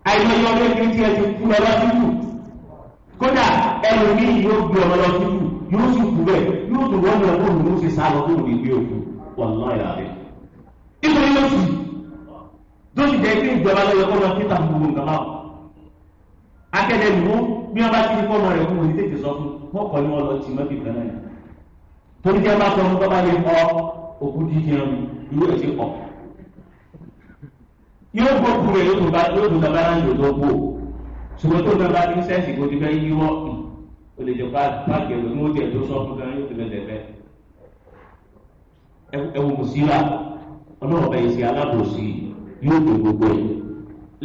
Speaker 1: Àìmọye ọmọ ẹgbẹ́ tí ẹ ti kú lọ lọ́sibù. Kódà ẹlòmíì yóò gbé ọmọ lọ́sibù yóò sì kú bẹ́ẹ̀ yóò tún wọ́n lọ kóòlù ló sì sá lọ kóòlù ní gbé òkú wà láì àárẹ̀. Nítorí ló sì tó sì jẹ́ pé ìjọba ló yẹ kó lọ títà gbogbo nǹkan báwọn. Akẹ́lẹ́ nù bí wọ́n bá ti ní kọ́ ọmọ rẹ̀ fún òní tètè sọ fún wọn kọ́ ni wọ́n lọ tì mọ́bì kan náà. Torí jẹ́ bá sọ fún bábá lè kọ́ òkú dídì ẹrù irú ẹ̀ ṣe pọ̀. Yóò gbọ́ kú rẹ̀ yóò tún bá yóò tún bàbá náà lò tó kú o. Ṣùgbọ́n tó bá ti ń sẹ́ǹsì kó ti fẹ́ yíwọ́ o lè jọ páàkì ẹ̀rọ ní oúnjẹ tó sọ fún gan yóò ti fẹ́ fẹ́. Ẹ wo mùsíbà ọlọ́ọ̀bẹ ìṣe alábòsí yóò gbé gbogbo ẹ̀.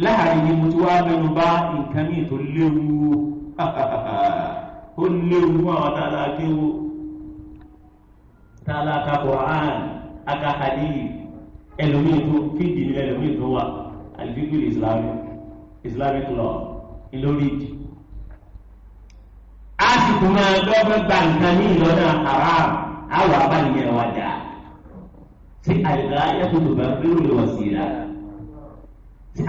Speaker 1: Láàrin ni mo ti wá mẹ́nu bà nǹkan míì tó léwu ó léwu fún àwọn tààlà kéwò tààlà ka Qur'an aka hadith ẹlòmíì tó fídì ní ẹlòmíì tó wà alifikul islamic islamic law ìlórí ìdí. A sì tún máa dọ́gbọ́n gba nǹkan ní ìlọ́nà haram àwọn abániyẹn wájà sí àyíká yàtọ̀ tó bá bí ó lè wọ̀ sí i la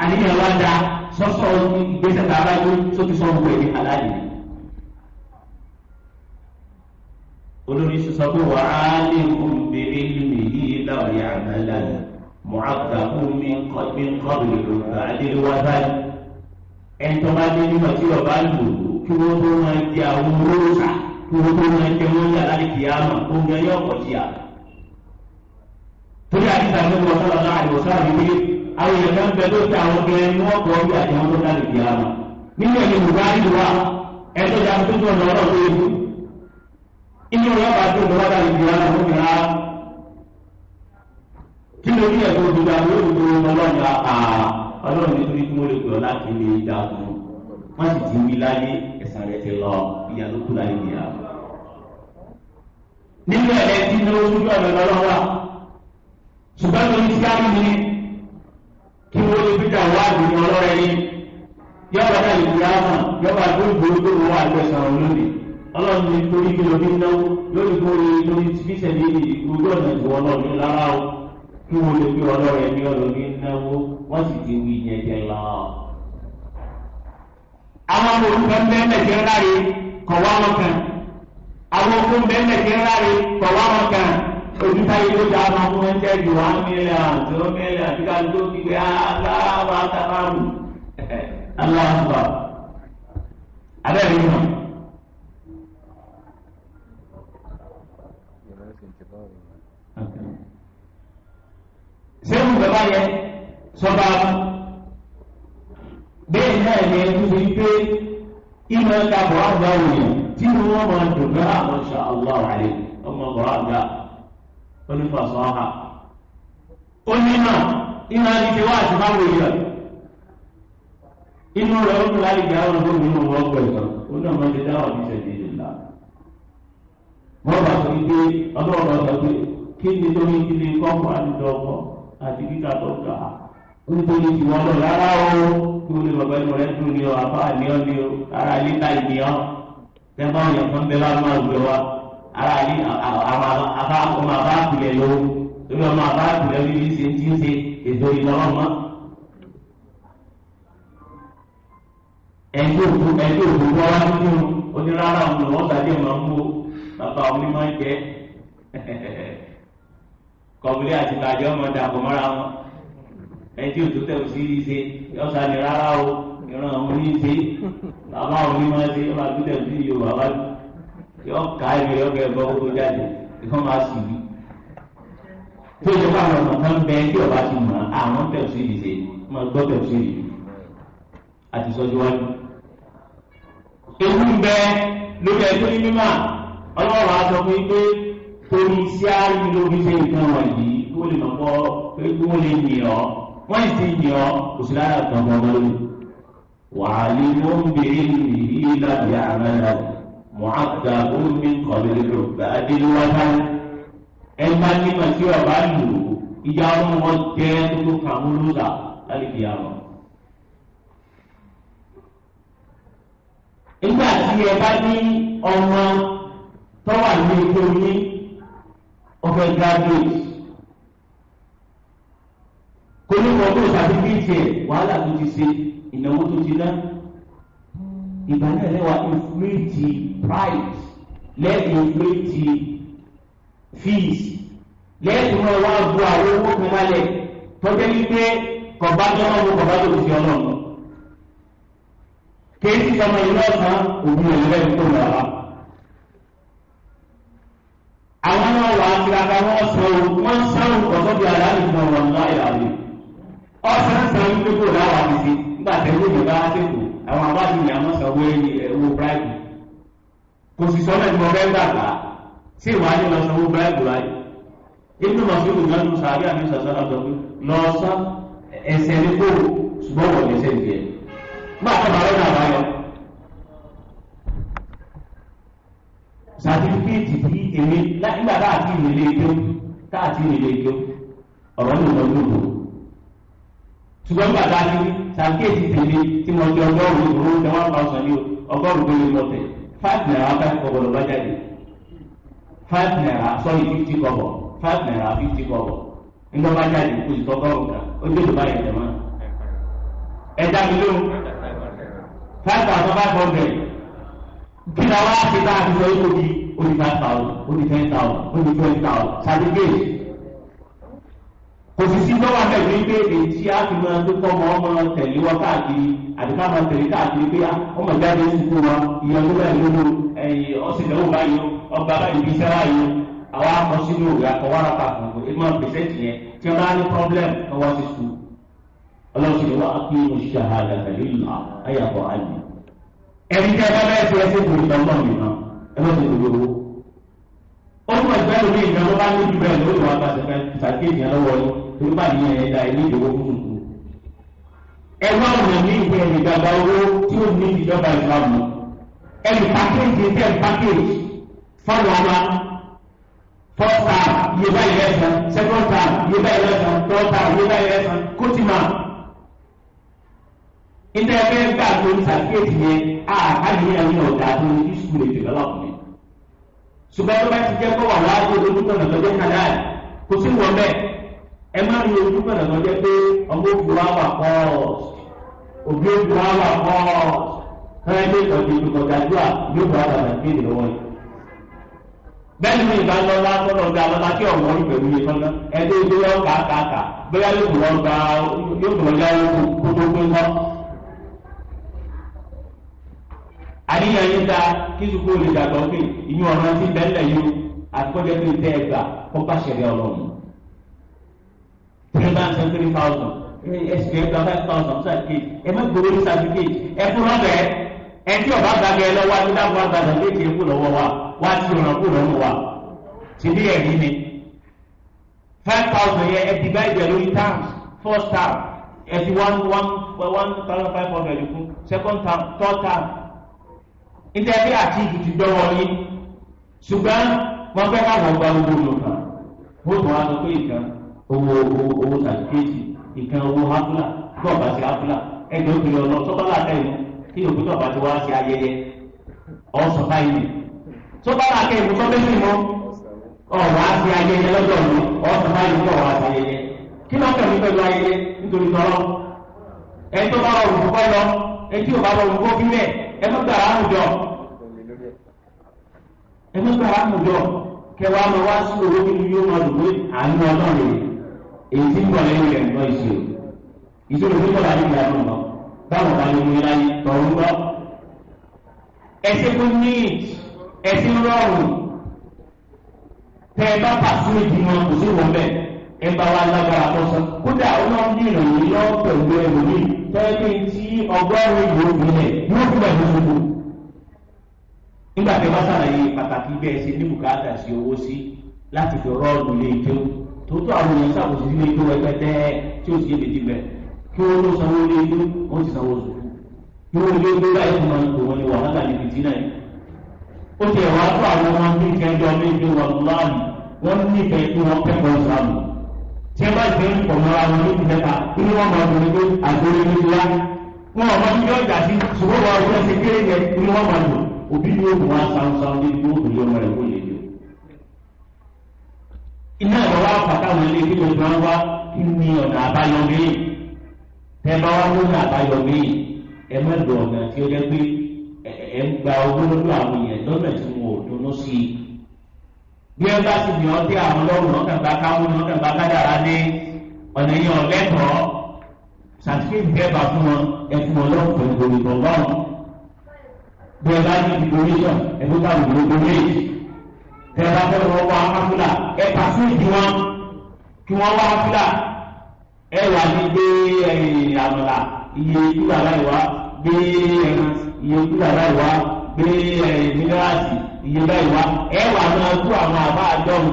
Speaker 1: àníyàn wa da sọ́sọ́ ìgbésẹ̀ tá a bá gbé sókè sọ́wọ́ ẹ̀ ní aláàlì. Olórí sọ pé wà á lè kún bèrè mi yìí láwọn yàrá lánàá mọ̀ọ́kà fún mi kọ́bìlì lòkà adéwásáyé. Ẹni tó bá dé nígbà tí ọba lò ó kí wọ́n tó máa jẹ àwọn olóòṣà kí wọ́n tó máa jẹ wọ́n yàrá ní kìámà oúnjẹ yóò pọ̀ sí à. Torí àdìsá ló wọ sọ́lá náà àdìsá mi pé àwọn èèyàn kan bẹ tó tẹ àwọn obìnrin ni wọ́n kọ́ bí àti wọn tó dá lè kìámà. Nínú ẹ̀mí Buhari wà ẹ̀tọ́ ìjà tó tó lọ́rọ̀ tó yẹ kú. Inú rẹ̀ bá tó lọ́wọ́ dá lè kìámà ó nira. Kí ló ní ẹ̀kọ́ gbogbo àwọn olùdó ọlọ́run àà ọlọ́run nítorí kí wọ́n lè pè ọ́ láti lè jagun. Wọ́n sì ti wí láyé ẹ̀san rẹ̀ ti lọ ìyá ló kú láyé ìyá. Nínú ẹ̀rẹ́ tí ní ojú ọ̀nà lọ́wọ́ wa ṣùgbọ́n tó ní síáàmù ni kí wọ́n lè fi dàwọ́ àdùnnú ọlọ́rẹ́ ní yọba náà lè fi àmà yọba tó gbòó tó wọ́n àgbẹ̀sán lónìí ọlọ́run ní torí kí lóbi náwó lórí kó lè lórí fíṣẹ̀ ní ojú ọ̀nà ìwọ náà ní lára o kí wọ́n lè fi ọlọ́rẹ́ ní ọlọ́run náwó wọ́n sì ti wí yẹn jẹ lọ. Àwọn ọmọ òrukàn bẹ́ẹ̀ mẹ́jẹ ńláre kọ̀ wá wọn kan. Àwọn okun bẹ́ẹ̀ mẹ́jẹ ńláre kọ̀ wá wọn kan. Ojútáyé ló dá ọmọ fún ẹ̀ńtẹ́ ju 1 million 2 million tí ká ló fi gbé aláwọ̀ àtàkàrù aláwọ̀ abẹ́rẹ́ yìí mọ̀. Sẹ́wọ̀n bàbá yẹn sọba bẹ́ẹ̀ náà ni ẹni tó fi pé ìmọ̀ ẹ̀ka bọ̀ àgbà òye tí wọ́n máa dùn bá masha Allah àlè ọmọ bọ̀ àgbà onífàsọ́hà onímọ̀ ìmọ̀ ẹni tí wọ́n àti báwo yẹ inú rẹ̀ ó tún láti gbà ọ́nà tó nínú wọn gbọ̀ ìtàn ó náà máa ti dáwọ̀ ní sẹ́dí ìlà wọ́n bá sọ pé ọlọ́run bá sọ pé kí ni tó ní kí ni kọ́kọ́ àti dọ́kọ́ àti kíkà tó kà á nítorí tí wọ́n lọ rárá o kí o lè bàbá inú rẹ̀ dùn ní o àbá ní ọ ní o ara ilé ta ìní ọ tẹ́gbọ́n òyìn kan bẹ́ẹ̀ bá máa gbé wa ara ilé àwọn àbá ọmọ àbá àkùlẹ̀ ló lórí ọmọ àbá àkùlẹ̀ bí ṣe ti ń ṣe ètò ìlọ́wọ́ mọ́. Ẹjọ́ òkú ẹjọ́ òkú wọ́n wá nínú onírárá òun lọ́wọ́ gbàdé máa ń mú bàbá òun ní máa ń jẹ́ kọ̀bílẹ̀ àti bàjẹ́ ọmọ dàpọ̀ mọ́ra wọn. Ẹtí òtún tẹ̀ sí í ṣe yọ̀ọ́sà ni rárá o ìran àwọn oní ṣe bàbá òní máa ṣe yọ̀ọ́ àti tẹ̀ sí Yorùbá wá yọ̀ ká ẹ̀mí yọ̀ bẹ̀ bọ́ kókó jáde ìkọ́ máa sì wí. Tó ṣe fún àwọn ọmọ kan bẹ tí ọba ti mọ̀ àwọn tẹ̀ sí í ṣe máa gbọ́ tẹ̀ sí í àti sọ́jú wájú. Ewu ń bẹ lórí ẹjọ́ ní mímọ́ ọlọ́run á sọ fún yín pé torí iṣẹ́ àárín ló fi ṣe nǹkan wọ̀nyí kí wọ́n lè mọ̀ pọ́ pé kí wọ́n lè yìn ọ́ wọ́n sì ti yìn ọ́ kò sí lára kan fún ọmọ lórí. Wàhálì ló ń bèrè yìí lábẹ́ àmàlà mọ̀áta omi kọ̀lẹ́ lọ́gbà adéwájú. Ẹ bá nímọ̀ tí ọba lò ó ìyá ọmọ wọn jẹ́ tó tó kàn án lóṣà láti fi àwọn. Nígbà tí ẹ bá ní ọmọ tó wà ní ètò yín ọfẹ graduate kò ní kọ́ tó sàtífíìtì ẹ̀ wàhálà tó ti ṣe ìnáwó tó ti ná ìgbà náà lẹ́wà inflate price lẹ́ẹ̀dì inflate fees lẹ́ẹ̀dì wọn wá bu àwọn owó kan lálẹ́ tọ́jú ní pé kọ̀bájọ́ náà wọ kọ̀bájọ́ òsì ọlọ́run kéésì sọmọ ìlú ọ̀sán òbí rẹ̀ lẹ́yìn tó lọ́wọ́ àwọn náà wà á tiraka wọn sọ o wọn sáwọn ọ̀sọ́ bíi aláàbí fún ọ̀rọ̀ ńlá ìyàwó ọ̀sán sàn ń gbégbó láwà títí nígbà tẹ́lẹ̀ ìjọba á sèkò àwọn abájú ni àwọn sanwó owó bíráìbù kò sì sọ́nà ìmọ̀ bẹ́ẹ̀ gbàgbà sí ìwádìí lọ sanwó bíráìbù láyé inú màsíwò náà ló sàbí àmì sàṣàlá sọ pé lọ sán ẹsẹ̀ ní kó ṣùgbọ́n wọ̀ lẹ́sẹ̀ díẹ̀ nígbà tó bá lọ́nà àbáyọ sàtífíkẹ́ẹ̀tì tí èmi nígbà tá àti ìrìnlẹ̀ ijó tá àti ìrìnlẹ̀ ijó ọ̀rọ̀ ní ìlọ gbogbo ṣùgbọ́n nígbà tá a ti sàtífíkẹ́ẹ̀tì tèmi tí mo jẹ ọgọ́rùn-ún ìrún tẹ 1,000 ní ọgọ́rùn-ún tó lé lọ́tẹ̀ ₦5 5 kọ́bọ̀ ló bá jáde ₦5 sorry 50 kọ́bọ̀ ₦5 50 kọ́bọ̀ nígbà bá jáde kó sì tọ́gọ́rùn-ún kan ó dé ìlú báyìí jẹ̀ mọ́ ẹ dá mi lóhùn 5,500 kí ni àwọn àti tá a ti sọ yìí di ó di 5,000 ó di 10,000 ó di 20,000 certificate kò sì sí lọ́wọ́ abẹ́rẹ́ wípé èyí á fi máa tó kọ́ ọmọ ọmọ tẹ̀lé wa káàkiri àti ká máa tẹ̀lé káàkiri pé ọmọ jáde sùkúù wa ìyẹn tó bẹ̀rẹ̀ lóko ẹ̀yìn ọ̀sìn lọ́wọ́ báyìí ọgbà báyìí bí sẹ́wà yìí àwa akọ sínú òwe akọwárà kà fún un ẹ máa pèsè tìyẹn tí wọ́n bá ní problem kọ́ wá sí sùkúù ọlọ́run sì wá kí mo ṣahadata lillah ayàbọ̀ àlè ẹni tí a bá bẹ́ẹ̀ ṣe ẹsẹ̀ kò ní ọlọ́run nìkan ẹ bá ṣe gbogbo owó. Ó tún ẹgbẹ́ lómi ìgbà ló bá lójú bẹ́ẹ̀ lórí wa bá ṣe fẹ́ ṣàkíyèsí ẹ lọ́wọ́ yín torí bá ní ẹ̀yẹ da ilé ìdòwò fún sùkú. Ẹgbẹ́ ọ̀nà ní ìpín ẹ̀mí gbàgbà owó tí ó ní ìjọba ìsìlámù. Ẹ̀mí pàkéjì tẹ̀ pàkéjì fọ́ọ̀nù ọmọ. First term iye báyìí lẹ́sàn, second term iye báyìí lẹ́sàn, third term iye báyìí lẹ́sàn, kó ti mà. Ilé ẹgbẹ́ gbà tó ní sàkéèjì yẹn, àkàlìyàn ní ọ̀dà tó ní sùkúl lè develop ni. Ṣùgbọ́n tó bá ti jẹ́ kó wà wájú ojúkọ̀nà tó jẹ́ halal, kò sí wọ́n bẹ́ẹ̀. Ẹ má rí ojúkọ̀nà tó jẹ́ pé ọmọ òkú wa wà kọ́ọ̀sì, òbí òkú wa wà kọ́ọ̀sì, tọ́lá ilé ìtọ́jú ìdúkọ̀dájúà yóò bá bàtà kéde lọ́wọ́ yìí. Bẹ́ẹ̀ni mi ìbá lọ́lá tọ́lọ̀ ọ̀gá lọ́lá kí ọ̀wọ́ rí pẹ̀lú iye tọ́lá ẹgbẹ́ ìgbé yọ kàkàkà bóyá yóò tó lọ gba yóò tó lọ yá owó kó tó pé kọ́. Àníyàn yín ta kí sùkúrú lè dàgbà òkè ìyún ọ̀nà tí bẹ́ẹ̀lẹ̀ yìí àkọ́jọ́ tó tẹ́ ẹ gbà kó bá ṣẹlẹ̀ ọlọ́run. 3 thousand 3,000 ẹsìn ẹ gba 5,000 certificate ẹ má gbowó ní certificate ẹ fún lọ́bẹ̀ẹ́ ẹ tí ọba gbàgbé lọ́wọ́ àti dáàbò àgbà certificate ẹ kú lọ́wọ́ wa wá sí ọ̀nà kú lọ́wọ́ wa ti bí ẹ̀rí ni 5,000 yẹ ẹ divide ẹ lórí terms. First term ẹ fi one one 1,500 kún, second term, third term, níta ẹbí àti ìlú ti dọ́wọ́ yín. Ṣùgbọ́n wọ́n fẹ́ káwọn gba owó lòkàn wọ́n tún wá sọ pé ìkan owó owó owó sàtìkéètì, ìkan owó hafúlà tó ọba sí hafúlà ẹgbẹ́ òkèlè ọlọ́ sọ́kọ́lá àtẹ̀yìn kí òkú tó ọba ti wá sí ayẹyẹ ọ̀sán báyìí sọ́kọ́lá àtẹ̀yìn sọ́bẹ́sì mọ́ ọ̀wá sí ayẹyẹ lọ́jọ́ mi ọ̀sán báyìí kọ́ ọ̀wá sí ayẹyẹ kí ló kẹ̀mí pẹ̀lú ayẹyẹ nítorí tọ́lọ́ ẹ̀ tó bá rọrùn kọ́ lọ ẹ̀ tí ò bá rọrùn kó fílẹ̀ ẹ má gbàrà àwùjọ, ẹ má gbàrà àwùjọ kẹwàá máa wá sí owó kí ni yóò máa dùn pé àánú ọlọ́run èyí tí ń bọ̀ lẹ́yìn rẹ̀ ń gbọ́ ìṣirò ìṣirò tó bọ̀ láyé ìgbà tó ń bọ̀ báwọn bá lè mú ilá yìí tọ̀run gbọ́. Ẹsẹ̀ tó ní ẹsẹ̀ rọrùn tẹ ẹ bá pàṣẹ ìdí wọn kò sí wọn bẹ́ẹ̀ ẹ bá wa lágbára tó sọ kódà ọlọ́run ní ìròyìn lọ pẹ̀lú ẹlòmíì tẹ́lẹ̀ tí 100 yóò fi lẹ̀ yóò fi lẹ̀ lóṣooṣù. Nígbà tí wọ́n ṣàlàyé pàtàkì bẹ́ẹ̀ ṣe ní bùkátà sí owó sí láti fi rọ́ọ̀lù lé ijó tòótọ́ àwọn èèyàn ṣàkóso ilé ijó rẹpẹtẹ tí ó sì yé méjì bẹ́ẹ̀ kí wọ́n ló sanwó ilé ijó wọ́n sì sanwó oṣù kí wọ́n lé ijó láì fún wọn kò wọ́n ní wàhálà ní fìtínà yìí. Ó ti ẹ̀wá tó àwọn ọmọ ní ìkẹjọ méjì wọn láàmì wọ́n nífẹ̀ẹ́ kí wọ́n kẹ́kọ̀ọ́ sàmù tí ẹ bá ti ń pọ̀ mọ́ra wọn ní ìmẹ́ta kí wọ́n máa dùn ní pé àgbèrè ní tiwa wọn ọmọ tí yóò jà sí ṣùgbọ́n wọn ọjọ́ ṣe kéré yẹn kí wọ́n máa dùn òbí ni ó wá sáńsáń ní ibi ó lè ọmọ rẹ̀ kó lè lò. Iná ẹ̀rọ wa pàtàkì ilé kí ló máa ń wá kí ni ọ̀nà àbáyọ míì tẹ́ bá wá lónà àbáyọ míì ẹ má lò ọ̀nà tí ó jẹ́ pé ẹ ń gba owó lọ́dọ̀ àwọn èèyàn lọ́nà tí wọn ò dunnú sí i. Bí ẹ bá sì ní ọtí àwọn ọlọ́run ọkàn bá káwọn ọkàn bá kádàrá ní ọ̀nà yẹn ọ̀lẹ́tọ̀ọ́ sàtìkéètì kẹfà fún wọn ẹ fún wọn lọ́wọ́ pẹ̀lú ìgbọ̀ngàn bí ẹ bá ní donation ẹ tó bá wù ú donate tẹ ẹ bá fẹ́ wọ́n wá áfúlà ẹ pàṣẹ ìdí wọn kí wọ́n wá áfúlà ẹ wà ní gbé ẹyìn àmàlà iye kúlà láì wá gbé ẹran iye kúlà láì wá gbé ẹyìn mínírààsì iye báyìí wá ẹ wà máa kú àwọn àbá àjọrùn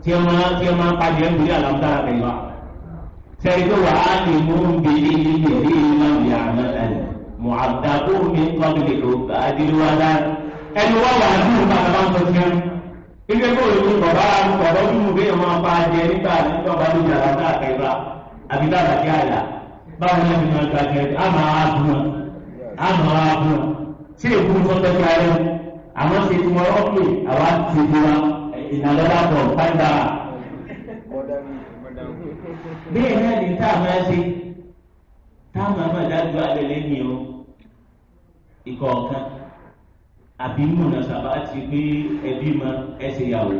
Speaker 1: tí ẹ máa tí ẹ máa pàdé ẹ nítorí àlàmúdára rẹ wá. Sẹ́yìn tó wà á lè mú bí ilé ẹ̀rí máa ń yà á ẹ̀ mọ̀ àdàkù mi kọ́bìlì òkà àdìrúwádá. Ẹnu wá wà ní ìgbà tó bá ń sọ sí ẹ. Ilé kò ní bàbá bàbá dúró bí ẹ máa pa adìẹ nígbà nígbà bá lójú àlàmúdára kẹfà àbí bá àbàkí àyà. Báwo ni ẹni máa gbàgbé àmà àbúrò àmà àbúrò ṣé èkúrú sọ́tẹ́ fi ayé àwọn ṣe tí wọn ọkẹ àwa ti di wa ìnàlọ́lá pọ̀ fáńdà. Bẹ́ẹ̀ náà ní tá a máa ṣe táwọn máa dájú alẹ́ lẹ́yìn o ìkọ̀ọ̀kan àbí múnà sábà ti pé ẹbí ma ẹsẹ̀ ìyàwó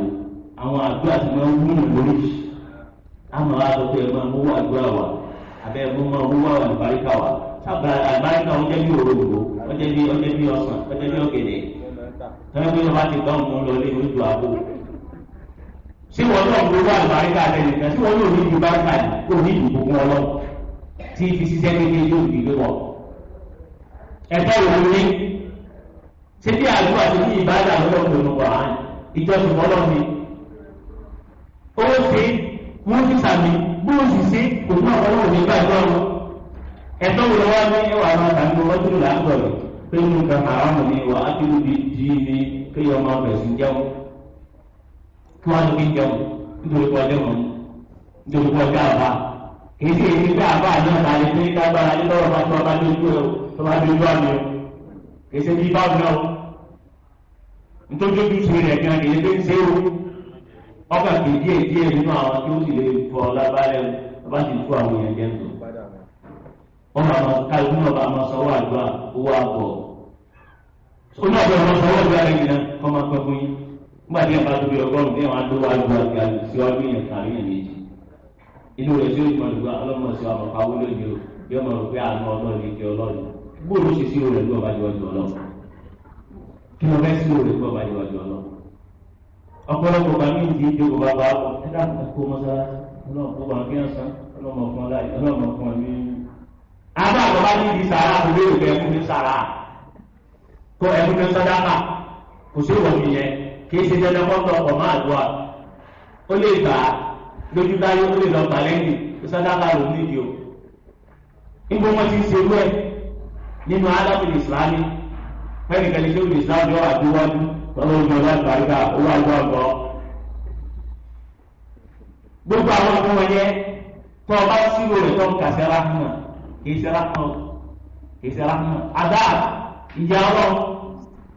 Speaker 1: àwọn àdúrà tí wọ́n wúlò lórí àmọ́ àdókò ẹ̀ máa mú àdúrà wà àbẹ́ ẹ̀ máa mú wà àlùbáríkà wà sábà àlùbáríkà ó jẹ́ bí òròǹbó ó jẹ́ bí ó jẹ́ bí ọsàn ó jẹ́ bí ọ̀gẹ̀dẹ̀ tọ́lá pé wọ́n ti gbọ́ ọ̀hún lọ lé ojú àbò. Ṣé wọ́n náà ń gbowó àlùbáríkà àtẹnìkan ṣé wọ́n yóò ní ju báríkà kó ní ìdìbò fún ọlọ́ tí fi ṣiṣẹ́ kékeré yóò fi gbé wọ̀. Ẹ̀tọ́ òun ní ṣé bí àdúrà tó ní ìbáàdà lọ́dọ̀ pẹ̀lú wàhán ìjọsìn fọlọ́ ni. Ó ṣe wọ́n ti sàmì bó o sì ṣe kò ní ọ̀pọ̀lọpọ̀ ní gbàgbọ́ wọn. Ẹ̀tọ́ Ìdájọ́ wo lọ́wọ́ ní ẹwà máa tàbí wọ́n tó là ń gbọ̀rọ̀ pé nínú kan haramu ni wà á kí ló di jí ni kéèyàn máa bẹ̀sùn jẹun kí wọ́n á lóbi jẹun nítorí pé ọjọ́ mọ̀ nítorí pé ọjọ́ àbá kì í sì èyí pé àbá náà ta lè pé lágbára ní lọ́rọ̀ bá tó bá dójú ẹ̀ tó bá dójú àmì o kì í ṣe bí báwo náà o nítorí ojú ṣe rẹ̀ gan kì í ṣe ń ṣe o ọkàn kì í díẹ̀ díẹ̀ nínú àwọn tí ó sì lè fọ lábálẹ̀ o bá sì tú àwọn èèyàn jẹun tó wọn bá máa kálukú náà bá máa sanwó àdúrà owó àbọ̀ oní ọ̀dọ́ máa sanwó àdúrà rẹ̀ yìí náà kọ́ máa pẹ́ fún yín nígbà tí ẹ̀ bá tóbi ọgọ́rùn-ún tí ẹ̀ máa dówó àdúrà ga síwájú yẹn kàrí yẹn méjì inú rẹ̀ tí ó máa dùgbà ọlọ́mọ sí ọmọ pawó lónìí o yóò máa rò pé àánú ọlọ́run ní ti ọlọ́run gbóòlù ṣe sí rẹ̀ gbọ́ bá jọjú ọlọ́run kí wọ́n fẹ́ sí rẹ̀ gbọ́ bá jọjú ọlọ́run ọ̀pọ̀lọpọ̀ bá mi ti jókòó bá bá ẹ dákun kó mọ́sálásí ọlọ́run kó bá kí wọ́n san ọlọ́mọ fún ọ láyé ọlọ́mọ fún ọ ní. Àbá àbá ní ibi sàrà kò lérò pé ẹkún ní sàrà kó ẹkún ní sàdákà kò sí ìwọ̀n mi yẹn kì í ṣe dandan kọ́ ọkọ̀ máa dùn à ó lè gbà á lójú táyé ó lè lọ gbà lẹ́yìn sàdákà ló ní ìdí o. Níbo wọ́n ti ń ṣe wẹ́ nínú alábìlì ìsìlámì fẹ́nìkan ní sẹ́wọ̀n ìsìlámì yóò àdúwájú lọ́wọ́ ìjọba àgbàríkà owó àjọ àgbọ̀. Gbogbo àwọn ọmọ wọn yẹn tó o bá síwò rẹ̀ tó ń kà sí arákùnrin kì í ṣe arákùnrin kì í ṣe arákùnrin àdá ìyá ọlọ́run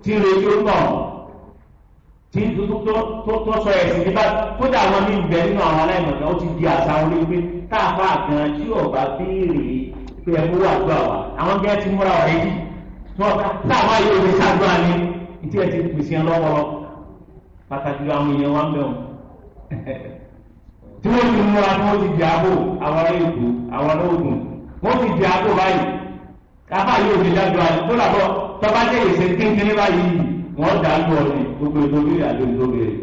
Speaker 1: tí ń retí ó ń bọ̀ tí tó sọ ẹ̀sìn nípa kódà àwọn míì bẹ nínú àwọn aláìmọ̀kan ó ti di àṣà wọn lórí pé káàfà gan tí ọba béèrè pé ẹ kó wà gbà wá àwọn gẹ́gẹ́ ti múra ọ̀rẹ́ yìí tí wọ́n táwọn ayé òde ṣàdúrà ní tí ẹ ti pèsè ẹ lọ́wọ́ pàtàkì àwọn èèyàn wa ń bẹ̀ wọ́n tí wọ́n ti múra tí wọ́n ti di àbò àwọn ará Èkó àwọn ará Ògùn wọ́n ti di àbò báyìí káfá yóò di dájú àná tó làbọ̀ tọ́ba jẹ́ ìṣe kínkínní báyìí wọ́n dà á lù ọ́ ní gbogbo ìdóbìrì àti ìdóbìrì.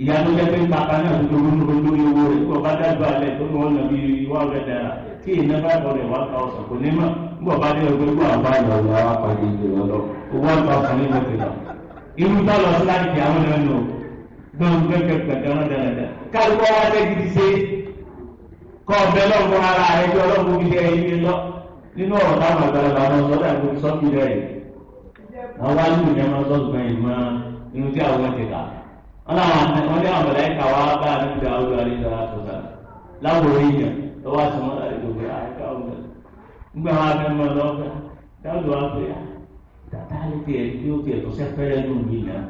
Speaker 1: Ìyá tó jẹ́ pé pàpà náà tó dúró ní lórí owó rẹ̀ kó bá dájú alẹ́ tó ní wọ́n nà bí 100 naira tí ìná bá bọ̀ rẹ̀ 1,000 kò ní mọ̀ nígbà bá dé ọgbẹ́ gbọ́ àbá ìyàwó àwọn apàdé ìgbè lọ 1,000 ní ìlú ìlú. Irú tó lọ sí láti fi àwọn ẹnu gbọ̀ngbẹ̀gbẹ̀gbẹ̀ dáradára kálukọ́ wá sẹ́ gidi ṣe kọ́ ọbẹ̀ lọ́wọ́ ara rẹ̀ bí ọlọ́run fi ṣe ẹyin lọ nínú ọ̀rọ̀ táwọn àgbàlagbà wọn sọ dàbí sọ́ọ̀kì rẹ̀ àwọn wájú ìyẹn máa sọ́ọ̀tù kan ìmọ̀ inú tí àwọn ti kà wọ́n ní àwọn mọ̀láìkà wá bá àdúgbò àwọn àlejò àtọ̀tà láwòrán èèyàn lọ́wọ́ àti wọn láti gbogbo àyíká ọ̀gbẹ́ nígbà wọn abẹ́ mọ́ lọ́fẹ́ dáwọ́dù wá pé tàtà lè tiẹ̀ tí ó tiẹ̀ tó sẹ́fẹ́rẹ́ nù mí náà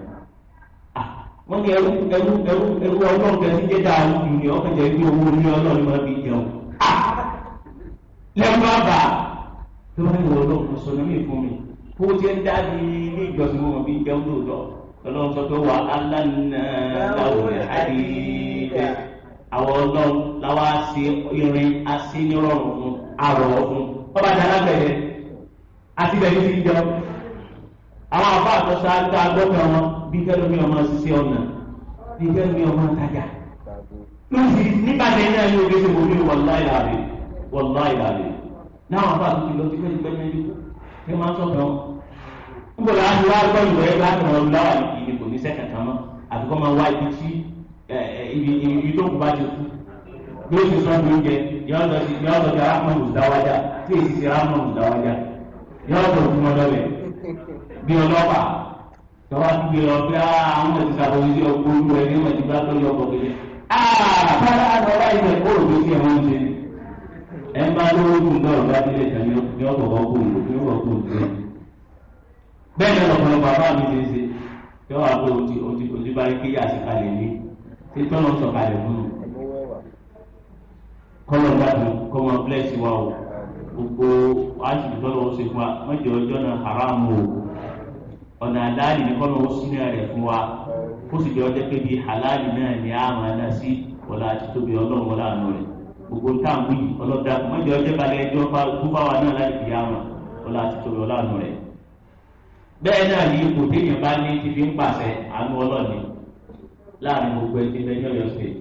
Speaker 1: wọ́n ní ẹrú ẹrú ẹrú ẹrú ọlọ́run kẹsí jẹ́ dáa lù ní ọkàn jẹ́ bí owó ní ọlọ́run máa fi jẹun. Lẹ́nu àbá tó bá ní ìwọ ọlọ́run sọ ní fún mi kó o jẹ́ ń dá ní ilé ìjọsìn wọn fi jẹun lóòótọ́ ọlọ́run sọ pé wà á lánàá láwùrẹ́ àdìdẹ àwọn ọlọ́run làwọn á ṣe irin asínírọ̀rùn fún àrọ̀ fún ọba ní alágbẹ̀dẹ àti ibẹ̀ ní ti ń jẹun. Àwọn àbá àtọ́sá gbọ́kàn wọn bí kẹ́lómi ọmọ ṣiṣẹ́ ọ̀nà bí kẹ́lómi ọmọ tajà lóṣì nípasẹ̀ náà yóò gbé sèwọ́n mi wàláì làbẹ̀ wàláì làbẹ̀ náà wọn bá àtúntì lọ sí pẹ́ẹ́lí pẹ́ẹ́lí ní máa ń sọ̀tàn ń bọ̀ láti wá gbọ́ ìwé láti mọ̀ láwà ní kò ní sẹ́kẹ̀ kan mọ́ àfikọ́ máa wá ibi tí ibi tó kù bá ti kú bí ó ti sọ ní oúnjẹ yọ lọ sí arákùnrin òdáwájà tí èsì sí arákùnrin òdáwájà yọ lọ fún ọlọ́bẹ̀ bí ọlọ́pàá tọ́wá ti gbé lọ pé àwọn ọmọ ti sàbòsí sí ọkọ̀ ojú ẹ̀ ní wọ́n ti bá tó yọ ọkọ̀ kejì. Àbára àgbà ilẹ̀ kó òdo sí ẹ̀wọ̀n ṣe. Ẹ máa lówó dùn náà ọ̀gá nílé ìtàn ní ọkọ̀ ọkọ̀ òdo ní ọkọ̀ òdo. Bẹ́ẹ̀ ni ọ̀pọ̀lọpọ̀ bàbá mi ti ń ṣe. Yọ wá pé o ti bá ké yà sí kalẹ̀ ní. Ṣé tọ́lọ̀ sọ̀kalẹ̀ fún un? Kọ́lọ̀ gbàdùn kọ́mọ bless wa o. Gbogbo àṣìṣe tọ́lọ̀ ó ṣe fún wa. Mọ̀jọ ọjọ́ náà haram o. Ọ̀nà àdáàlì ní kọ́nà ó sínú rẹ̀ fún wa kó sì jẹ́ ọjọ́ pé bíi halali náà ni a máa ná sí wọlé àti tóbi ọlọ́run wọlé àánú rẹ̀ gbogbo táwọn yìí ọlọ́dà mọ́jọ ọjọ́ balẹ̀ ẹjọ́ fáwa náà láti fi yá wọn wọlé àti tóbi ọlọ́run rẹ̀. Bẹ́ẹ̀ náà ní ipò téèyàn bá ní ti fi ń pàṣẹ àánú ọlọ́ọ̀ni láàrin gbogbo ẹtí lẹ́yìn Ọ̀yọ́ state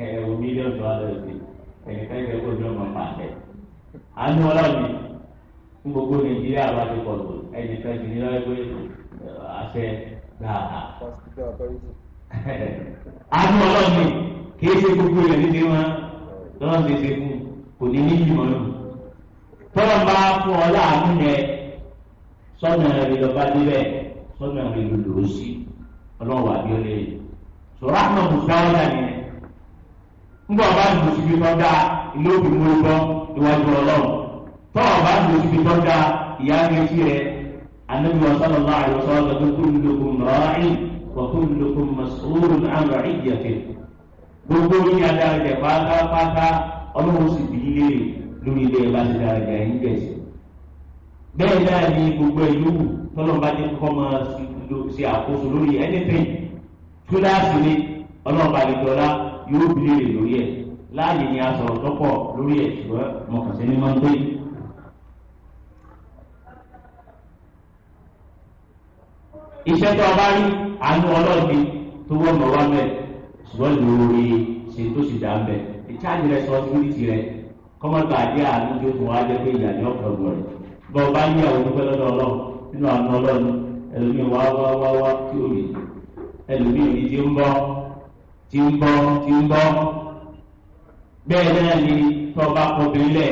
Speaker 1: ẹ̀wọ̀n mílíọ̀nù tó wà lọ́yọ̀ state ẹ̀yìn fẹ́ẹ́ kó ní ọmọ pàṣẹ àánú ọlọ́ọ̀ni fún gbogbo Nàìjíríà bá ti pọ̀ tó ẹ̀yìn fẹ́ẹ́ ti ní lọ́yọ̀ pé àṣẹ gbàgbà. Àánú ọlọ́ọ̀ni kìí ṣe gbogbo rẹ̀ níbi wọn lọ́wọ́ ti ṣe fún Kò ní ní ìmọ̀ nù. Tọ́lọ̀ bá fún ọ láàánú yẹn sọ́nà rẹ̀ lọ́ba débẹ̀ sọ́nà rẹ̀ ló lò ó sí ọlọ́run wà bí ó lè sọ̀rọ̀ àmọ́ mùsùlùmí nìyẹn. Ńgbà bá lò síbi tó dáa ilé òbí mú bọ́ níwájú ọlọ́run. Tọ́lọ̀ bá lò síbi tó dáa ìyá méjì rẹ̀ Ànábì sallallahu alaihi wasallam tó kullukum ra'in wa kullukum mas'ulun 'an ra'iyyatihi. Gbogbo yín adára jẹ pátápátá ọlọ́run sì bí ilé lórí ilé ẹ̀ bá ti dára jẹ ẹ̀yìn gẹ̀ẹ́sì. Bẹ́ẹ̀ náà ni gbogbo ìlú tọ́lọ́ba ní kọ́ máa ṣe àkóso lórí anything túláàsì ni ọlọ́ọ̀bà àdìgbọ́lá yóò bí léèrè lórí ẹ̀ láàyè ni a sọ̀rọ̀ tọ́pọ̀ lórí ẹ̀ ṣùgbọ́n mọ̀kànsí ni máa ń gbé. Iṣẹ́ tó o bá rí àánú ọlọ́ọ̀ni tó wọ́n mọ̀ wá mẹ́ ṣùgbọ́n lórí ṣe tó sì dá mẹ́ ìcháàjì rẹ sọ síbítì rẹ kọ́mọ́tà àdé àánú tó tún wá jẹ́ pé ìyá ni ọ̀pọ̀ ọ̀gbọ̀n rẹ̀ bọ́ ọba ní àwọn olùkọ́ lọ́dọ̀ ọlọ́run nínú àánú ọlọ́run ẹlòmíì wá wá wá wá tí ó rí ẹlòmíì rí tí ń bọ́ tí ń bọ́ tí ń bọ́ bẹ́ẹ̀ náà ni tọ́ba kọbílẹ̀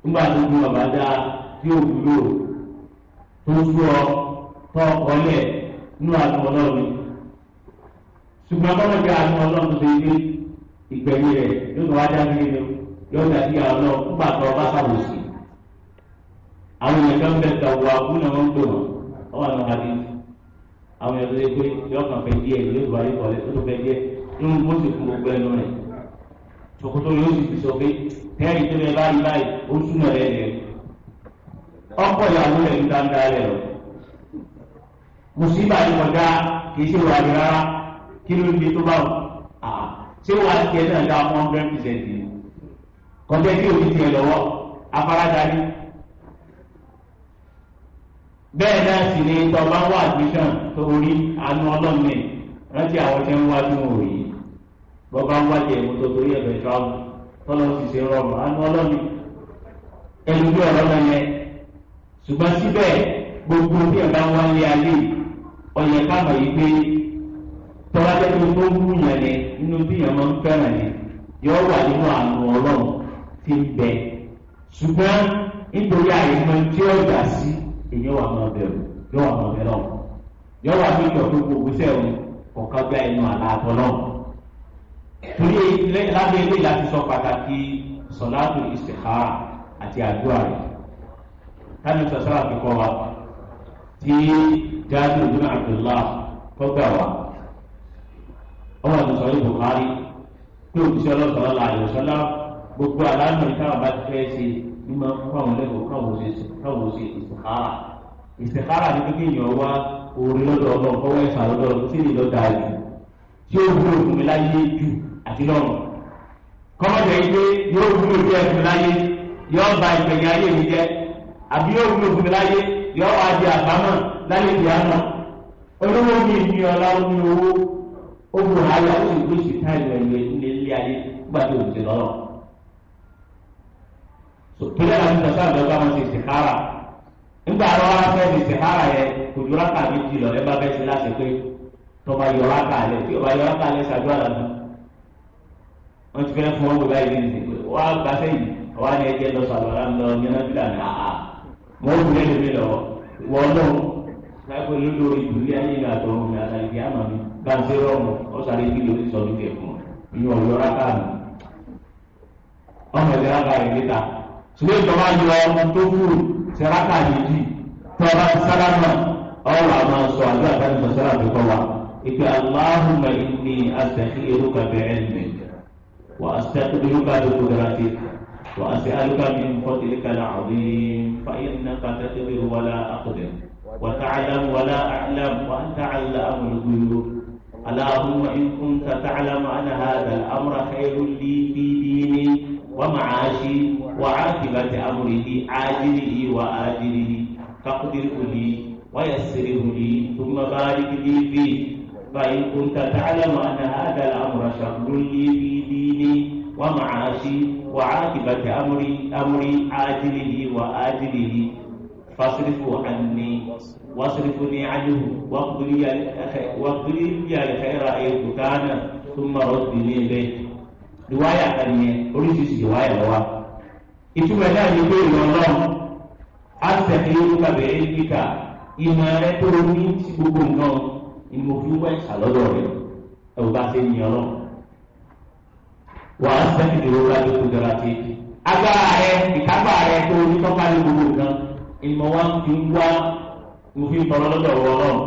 Speaker 1: nígbà tó kú bàbá dá tí ó wúlò tó sú ọ tọ́ ọkọlẹ̀ nínú àánú ọlọ́run ṣùgbọ́n bọ́lá àánú ọlọ́run tó ṣe dé ìgbẹ̀yìn rẹ̀ yóò tó wá dá sí nínú yóò dá sí àwọn ọlọ́run nígbà tó ọba ṣàwòsí àwọn èèyàn kan bẹ tàwọn àbúrò náà wọn ń pè wọn ọwọ́ àwọn ọmọdé àwọn èèyàn tó ṣe pé yóò kàn fẹ́ díẹ̀ yóò tó wáyé kọlẹ tó tó fẹ́ díẹ̀ nínú bó sì fún gbogbo ẹnu rẹ̀ ṣòkòtò yóò sì fi sọ pé tẹ́rì tó lè báyìí báyìí ó túnà rẹ̀ rẹ̀ ọkọ̀ ìyàwó rẹ̀ ń dáńdá rẹ̀ o mùsíbà yìí kọjá kì í ṣe wà ní rárá kí ló ń di tó bá wò ṣé wàá tiẹ̀ náà dá 100% yìí kọjá tí òbí tiẹ̀ lọ́wọ́ afárádá ní. Bẹ́ẹ̀ náà sì ni tọba wá admission tó rí àánú ọlọ́ọ̀nì rántí àwọn tí ń wá tí wọn ò rí bọ́ba ń wájú ẹ̀mú tó torí ẹ̀fẹ̀ travel tọ́lọ́ sì ṣe rọrùn àánú ọlọ́ọ̀nì ẹnu bí ọ̀rọ̀ náà yẹn ṣùgbọ́n síbẹ̀ gbogbo bí ẹ̀ bá ń wá lé ayé ọ̀yẹ̀ káàmọ̀ yìí pé tọ́lá jẹ́ tó tó wú yẹn ni nínú bí yẹn máa ń fẹ́ràn ni yọ wà nínú àánú ọlọ́run tí ń bẹ ṣùgbọ́n nítorí àìmọ̀ tí ó dà sí èyàn wà máa bẹ̀rù yọ wà máa bẹ̀rù yọ wà ní ìjọ tó gbogbo sẹ́wọ̀n kọ̀ọ̀kan gbá ẹnu àlàáfọ́ náà. Torí lábẹ́ ilé láti sọ pàtàkì sọ̀láàtù istikhara àti àdúrà rẹ̀. Táni sọ̀sọ́rà fi kọ́ wa tí Jábìr bin Abdullah kọ́gbà wa. Ọwọ́ àti sọ̀rọ̀ Bukhari pé òkúṣẹ́ ọlọ́sọ̀rọ̀ la àyọ̀sọ́lá gbogbo àlànà ìtawà bá ti fẹ́ ṣe ní máa ń kọ́ àwọn lẹ́kọ̀ọ́ káwọn ṣe istikhara. Istikhara ni pé kéèyàn wá orí lọ́dọ̀ ọlọ́run kọ́wọ́ ẹ̀sán lọ́dọ̀ ọlọ́run tí èyí lọ́dọ̀ àjù tí ó wúlò fún mi láyé jù àti lọ́run. Kọ́mọ̀jẹ̀ yìí pé yóò wúlò jẹ́ fún mi láyé yóò ba ìgbẹ̀yìn ayé mi jẹ́ àbí yóò wúlò fún mi láyé yóò wá di àbámọ̀ láyé ìdí àná. Olówó mi ní ọlá ó ní owó ó wù háyà ó sì gbé ìsìnká ìlú ẹ̀yẹ ilé ilé ayé nígbà tí òun ti lọ́rọ̀. Torí àwọn ìgbà sáà lọ́gbà wọn ti istikhara nígbà àwọn wá fẹ́ ti istikhara yẹ kò ju rákà méjì lọ ẹ bá fẹ́ ṣe láti pé tọba yọ rákà lẹ tí ọba yọ rákà lẹ ṣàdúrà lànà wọn ti fẹ́ fún wọn gbogbo ayé ní ìsìn wá gbàṣẹ yìí wá ní ẹjẹ lọ sàlọ́lá lọ yẹnàbílà ní àhà wọn ò wúlé lèmi lọ wọ́n lọ láìpẹ́ lórí ìdúlé ayé mi àtọ̀run mi àtàlìkì àmà mi gbàǹsẹ̀ rọrùn ọ̀sàrè kí ló ti sọ mí kẹ̀ fún ọ ìyẹn ọ̀yọ́ rákà mi ọmọ ìlera rákà rẹ̀ níta ṣùgbọ́n ìjọba yọ ọmọ tó kúrò sẹ́ráka méjì tó ọba ti sálámà ọ̀rọ̀ àwọn sọ àdúrà bá ní sọ̀sọ́rà tó kọ́ wa ìpè Allahumma inni astakhiruka bi'ilmik wa astaqdiruka bi qudratik wa as'aluka min fadlika al-'azim fa innaka taqdiru wa la aqdir wa ta'lamu wa la a'lam wa anta 'allamul ghuyub Allahumma in kunta ta'lamu anna hadha al-amra khayrun li fi dini wa ma'ashi وعاقبة أمره عاجله وآجله فاقدره لي ويسره لي ثم بارك لي فيه فإن كنت تعلم أن هذا الأمر شر لي في ديني ومعاشي وعاقبة أمري عاجله وآجله فاصرفه عني واصرفني عنه واقض لي الخير حيث كان ثم ردني إليه. Ìwáyà kan nìyẹn, oríṣiríṣi ìwáyà lọ́wọ́. Ìtumọ̀ náà ni pé ìwọ Ọlọ́run á tẹ̀lé kàbẹ̀ ẹ́ńdíkà ìmọ̀ rẹ tó ní sí gbogbo nǹkan ni mo fi wá ẹ̀sà lọ́dọ̀ rẹ̀ ẹ̀ ò bá ṣe ní Ọlọ́run. Wà á sẹ́kìtì owó ká ló kú dára tí. Agbára rẹ ìkápá rẹ tó ní tọ́ka ní gbogbo nǹkan ìmọ̀ wa fi ń wá mo fi ń tọrọ lọ́dọ̀ wọ Ọlọ́run.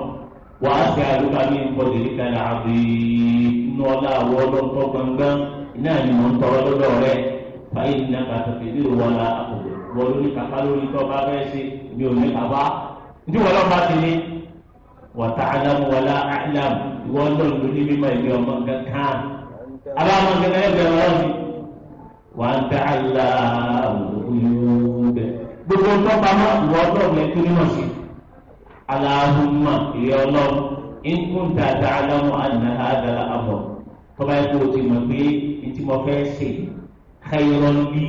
Speaker 1: Wà á ṣe àdúgbò mi ń bọ̀ lórí kan àbí inú ọlá àwọ̀ ọlọ́run tó gbọ̀ngbọ̀n iná ni mò ń tọrọ lọ́dọ̀ rẹ. Báyìí ní akàtàkì ìlú wọlá àkùkù wọ́n lórí kápá lórí tó bá fẹ́ ṣe mi ò ní kápá. Ndí wọ́n lọ́ọ́ bá ti ní wa ta'lamu wala a'lam ìwọ ọlọ́run ló ní mímọ́ ìbí ọmọ kankan. Aláwọ̀ kankan ẹgbẹ́ wọn ni wa anta allamul ghuyub. Gbogbo ń tọ́pa mọ́ ìwọ ọlọ́run lẹ́tọ́ nímọ̀ sí. Allahumma ìrẹ́ ọlọ́run in kunta ta'lamu anna hadha al-amr. Tọ́ba ẹ̀kọ́ o ti mọ̀ pé ntí mo fẹ́ ṣe khayran li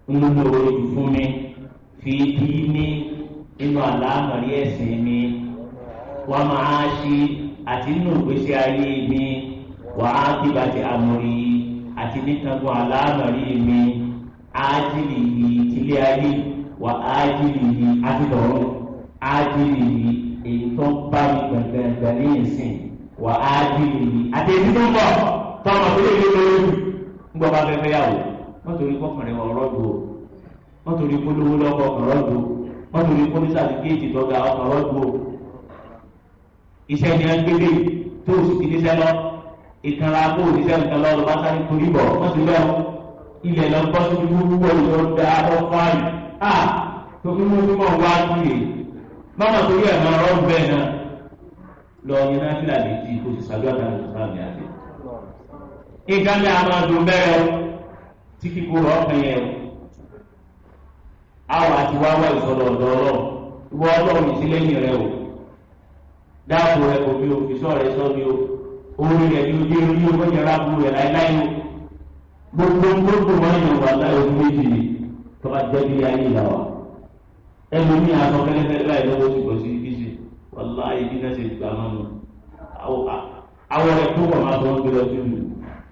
Speaker 1: ńlọrọ̀ jù fún mi fi dini inú àlámọ̀rí ẹ̀sìn mi wà máa ṣe àti nínú ìgbésí ayé mi wà á kíbàtì àmọ̀rí àti nítangun àlámọ̀rí mi ájìlì yìí tilé ayé wà ájìlì yìí àti tọ̀run ájìlì yìí èyí tó ń bá mi gbẹ̀ngbẹ̀ngbẹ̀ ní ìsìn wà ájìlì yìí àti èyí tó ń bọ̀ tọmọ tó lè lé lórí ńgbọ́ bá fẹ́ fẹ́ yàwó wọ́n torí kọkànlẹ̀ ọ̀rọ̀ dùn o wọ́n torí polówó lọ́kọ̀ ọ̀rọ̀ dùn o wọ́n torí polisi àti géèjì tọ́ga ọ̀rọ̀ dùn o. Iṣẹ́ ni a ń gbélé tó o sì ti níṣẹ́ lọ ìkanra kó o níṣẹ́ nǹkan lọ́wọ́ bá sáré torí bọ̀ wọ́n ti bẹ́ẹ̀ ilẹ̀ lọ bọ́ síbi wúwọ́ ìjọ da ọkọ̀ àyè a tó fi mú mímọ́ wá kúrè mọ́mọ́ torí ẹ̀ máa rọ́ bẹ́ẹ̀ náà lọ yẹn náà fìlà méjì kó o sì ṣàdúrà náà lọ́sọ̀rọ̀ àmì àti. Nǹkan bí a máa dùn bẹ́ẹ̀ o tí kíkó rọ̀ ọ̀kan yẹn o àwọn àti wá wá ìsọdọ̀ ọ̀dọ̀ ọlọ́run ìwọ ọlọ́run ìsílẹ̀yìn rẹ o dáàbò rẹ kò bí o ìsọ rẹ sọ mi o orí rẹ ní ojú orí o kọjá rábù rẹ láéláé o gbogbo gbogbo wọn yàn wà láì ojú méjì ni tọ́ba jẹ́ bí ayé ìlà wa ẹlòmíì aṣọ fẹ́lẹ́fẹ́lẹ́ báyìí lọ́wọ́ sì kò sí ibi sí wàláyé bí náà ṣe gbà máa nù àwọ̀ rẹ̀ tó wọ̀ máa sọ wọn gbé lọ sí ìlú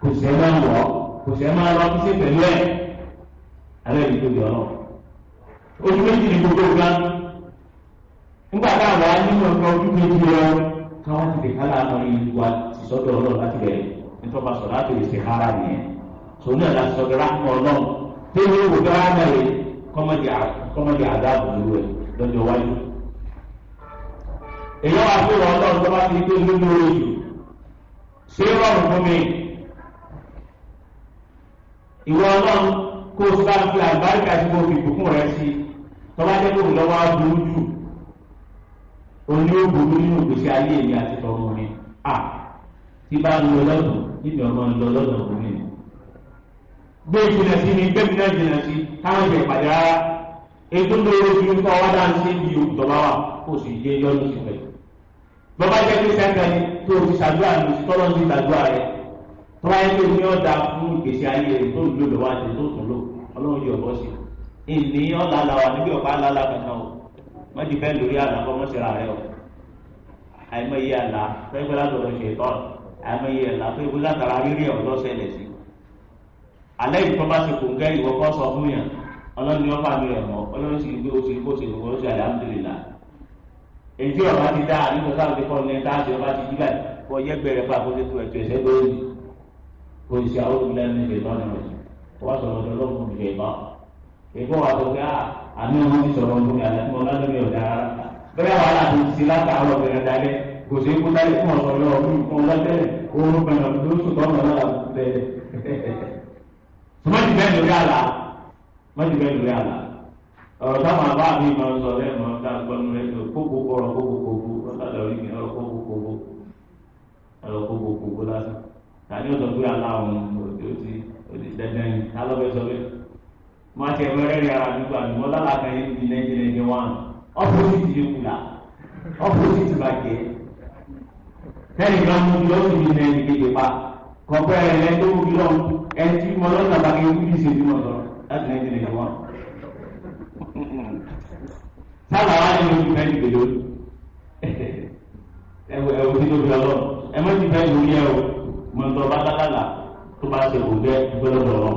Speaker 1: kò sẹ́ máa wọ̀ kò sẹ́ máa lọ kí sí pẹ̀lú ẹ̀ alẹ́ yìí tó yọ ọ́ ojú méjì ní gbogbo gan nígbà tá a wà nínú ọ̀gá ojú méjì lọ káwọn ti kálá àwọn ìlú wa ti sọ́dọ̀ Ọlọ́run láti bẹ̀rẹ̀ nítorí wọn sọ láti lè ṣe hara nìyẹn tòun náà láti sọ́dọ̀ ráhùn Ọlọ́run tó ní wò bá wà náà rè kọ́mọdé àdáàbò lóru ẹ̀ lọ́jọ́ wájú. Èyí wà fún ìwà Ọlọ́run tó bá ti gbé lórí orí jù ṣé rọrùn fún mi ìwọ Ọlọ́run kó o sá fi àlùbáríkà tí mo fi ìbùkún rẹ sí tọ́ba jẹ́ kó lọ́wọ́ á burú jù oní ó burú nínú ìgbésí ayé mi àti tọmọ mi à tí bá ń lọ lọ́dún níbi ọmọ ń lọ lọ́dún fún mi. Gbé ìjìnlẹ̀ sí mi gbé mi náà jìnlẹ̀ sí káwọn ìjẹ ìpàdé rárá ètò lóore ju nǹkan ọwọ́ dáa ń ṣe bí òkú tọ́ba wà kó o sì dé yọ́nù sí pẹ̀lú. Bọ́bá jẹ́ pé sẹ́ńtẹ̀ ni tó o ti ṣàdúrà ní oṣù tọ́lọ́ ní ìgbàdúrà rẹ̀ tọ́ba yẹ pé ní ọ̀dà fún ìgbésí ayé rẹ̀ tó ń lò lọ́wọ́ àti tó tún lò Ọlọ́run yóò bọ́ sí i. Ìní ọ̀là làwà níbi ọ̀pá àlàlà kankan o wọ́n ti fẹ́ lórí àlà kọ́ mọ́sẹ̀rà rẹ o. Àìmọye àlà fẹ́ẹ́ látọ̀dọ̀ ṣe tọ́ àìmọye àlà fẹ́ẹ́ látara rírí ọ̀dọ́ ṣẹlẹ̀ sí. Alẹ́ ìtọ́ bá ṣe kò ń gẹ́ ìwọ kọ́ sọ fún yàn Ọlọ́run ni wọ́n fà mí rẹ̀ mọ́ Ọlọ́run sì gbé oṣù kó ṣe kó ṣe alhamdulillah. Èyí ọba ti dá àdúgbò sáà ti kọ́ ní táàsì ọba ti jí báyìí kọ́ yẹ́gbẹ̀rẹ̀ pa kó ṣe tó ẹ̀tọ́ ẹ̀ṣẹ́ gbóòdì kó ṣe àwọn olùlẹ́nu ìṣètọ́ ni wọ́n sọ̀rọ̀ ọlọ́run ìṣètọ́ ìfọ̀ wà tó ká àmì wọn ti sọ̀rọ̀ ọdún yàrá tí wọn lọ́dún mi ò dára bẹ́ẹ̀ wàhálà tó ti látàárọ̀ bẹ̀rẹ̀ dalẹ̀ kò sí kó sáré fún ọ̀sán lọ́wọ́ fún ìfún ọlọ́tẹ̀lẹ̀ oorun pẹ̀lú tó sùn tọ́ ọ̀nà náà bẹ̀rẹ̀. Mọ́tì bẹ́ẹ̀ lórí àlá mọ́tì bẹ́ẹ̀ lórí àlá ọ̀rọ̀ táwọn àbá mi máa ń sọ lẹ́nu ọ̀tá gbọ́nú rẹ̀ tó kókó ọ̀rọ̀ kókó kókó ọ̀tá orí mi ọ̀rọ̀ kókó kókó ọ̀rọ̀ kókó kókó lásán tàbí ọ̀sọ̀ pé àlá òun ò ti dandan ni alọ́bẹ̀ sọ bẹ́ẹ̀ máa tẹ ẹ̀rọ rẹ̀ ara nígbà mi wọ́n lálàá kan yẹn ní 1991 opposite yìí kùlà opposite bàjẹ́ tẹ́lẹ̀ kan mú mi lọ́sùn mi náà kéde pa kọ̀pẹ́ ẹ̀ tó mú mi lọ́wọ́ ẹ̀ tí mo lọ́sùn àbákẹ́ yìí kúndì ṣe bímọ sọ̀rọ̀ láti 1991. Sábà wá ní ojú fẹ́ẹ́ dìbò lórí ẹ̀wọ̀ ẹ̀wọ̀ tí tóbi ọlọ́ ẹ mọ́ ti fẹ́ẹ́ lórí ẹ̀ o mọ̀ nítorí ọba lálàlà tó bá ṣe kò gẹ́ gbọ́dọ̀ lọ.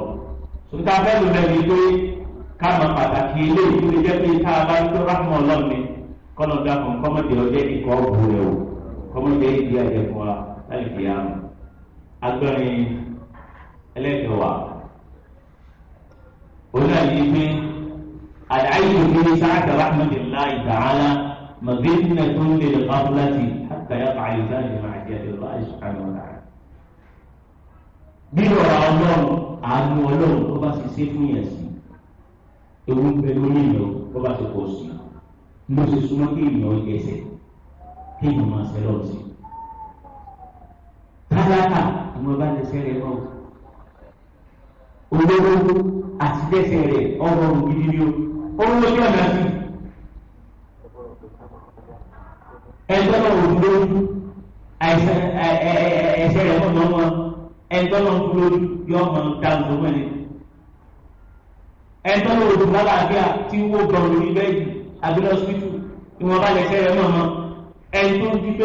Speaker 1: Sọta fẹ́ ló lẹ́bi pé ká mọ pàtàkì ilé ìdílé jẹ́ pé tá a bá ń tó ráhùn ọlọ́run ni kọ́nà dàkún kọ́mọdé ọjọ́ ikọ̀ ọ̀bù rẹ̀ o kọ́mọdé ìdí àjẹ fún wa láì fi àrùn. Agbẹ́rin ẹlẹ́kẹ̀wà òun náà yìí pé àdáyé òfin sáàtà rahmatullahi ta'ala madinatun lil ghaflati hatta yaqa al-insanu ma'siyatillahi subhanahu wa ta'ala. Bí ọ̀rọ̀ ọlọ́run àánú ọlọ́run tó bá ṣe ṣe fún yẹn sí ewu ń bẹ lórí ìyàn tó bá ṣe pọ̀ sí ló ṣe súnmọ́ kí èèyàn yẹsẹ̀ kí èèyàn máa ṣẹlọ̀ sí. Tálákà ìwọ̀n bá lè ṣẹlẹ̀ náà olówó àti dẹ́sẹ̀ rẹ̀ ọ̀rọ̀ ògidì ni o owó ojú ọ̀nà sí. Ẹjọ́ náà ò lójú àìsàn ẹ̀ẹ́sẹ̀ rẹ̀ mọ̀ mọ́ ẹjọ́ náà ń lójú yọ ọmọ dáhùn tó mẹ́rin. Ẹjọ́ náà ò dùn lálàáfíà tí wọ́n gbọ̀n lórí bẹ́ẹ̀dì àbí lọ́sítù ìwọ̀n bá lẹ́sẹ̀ rẹ̀ mọ̀ mọ́ ẹni tó ń di pé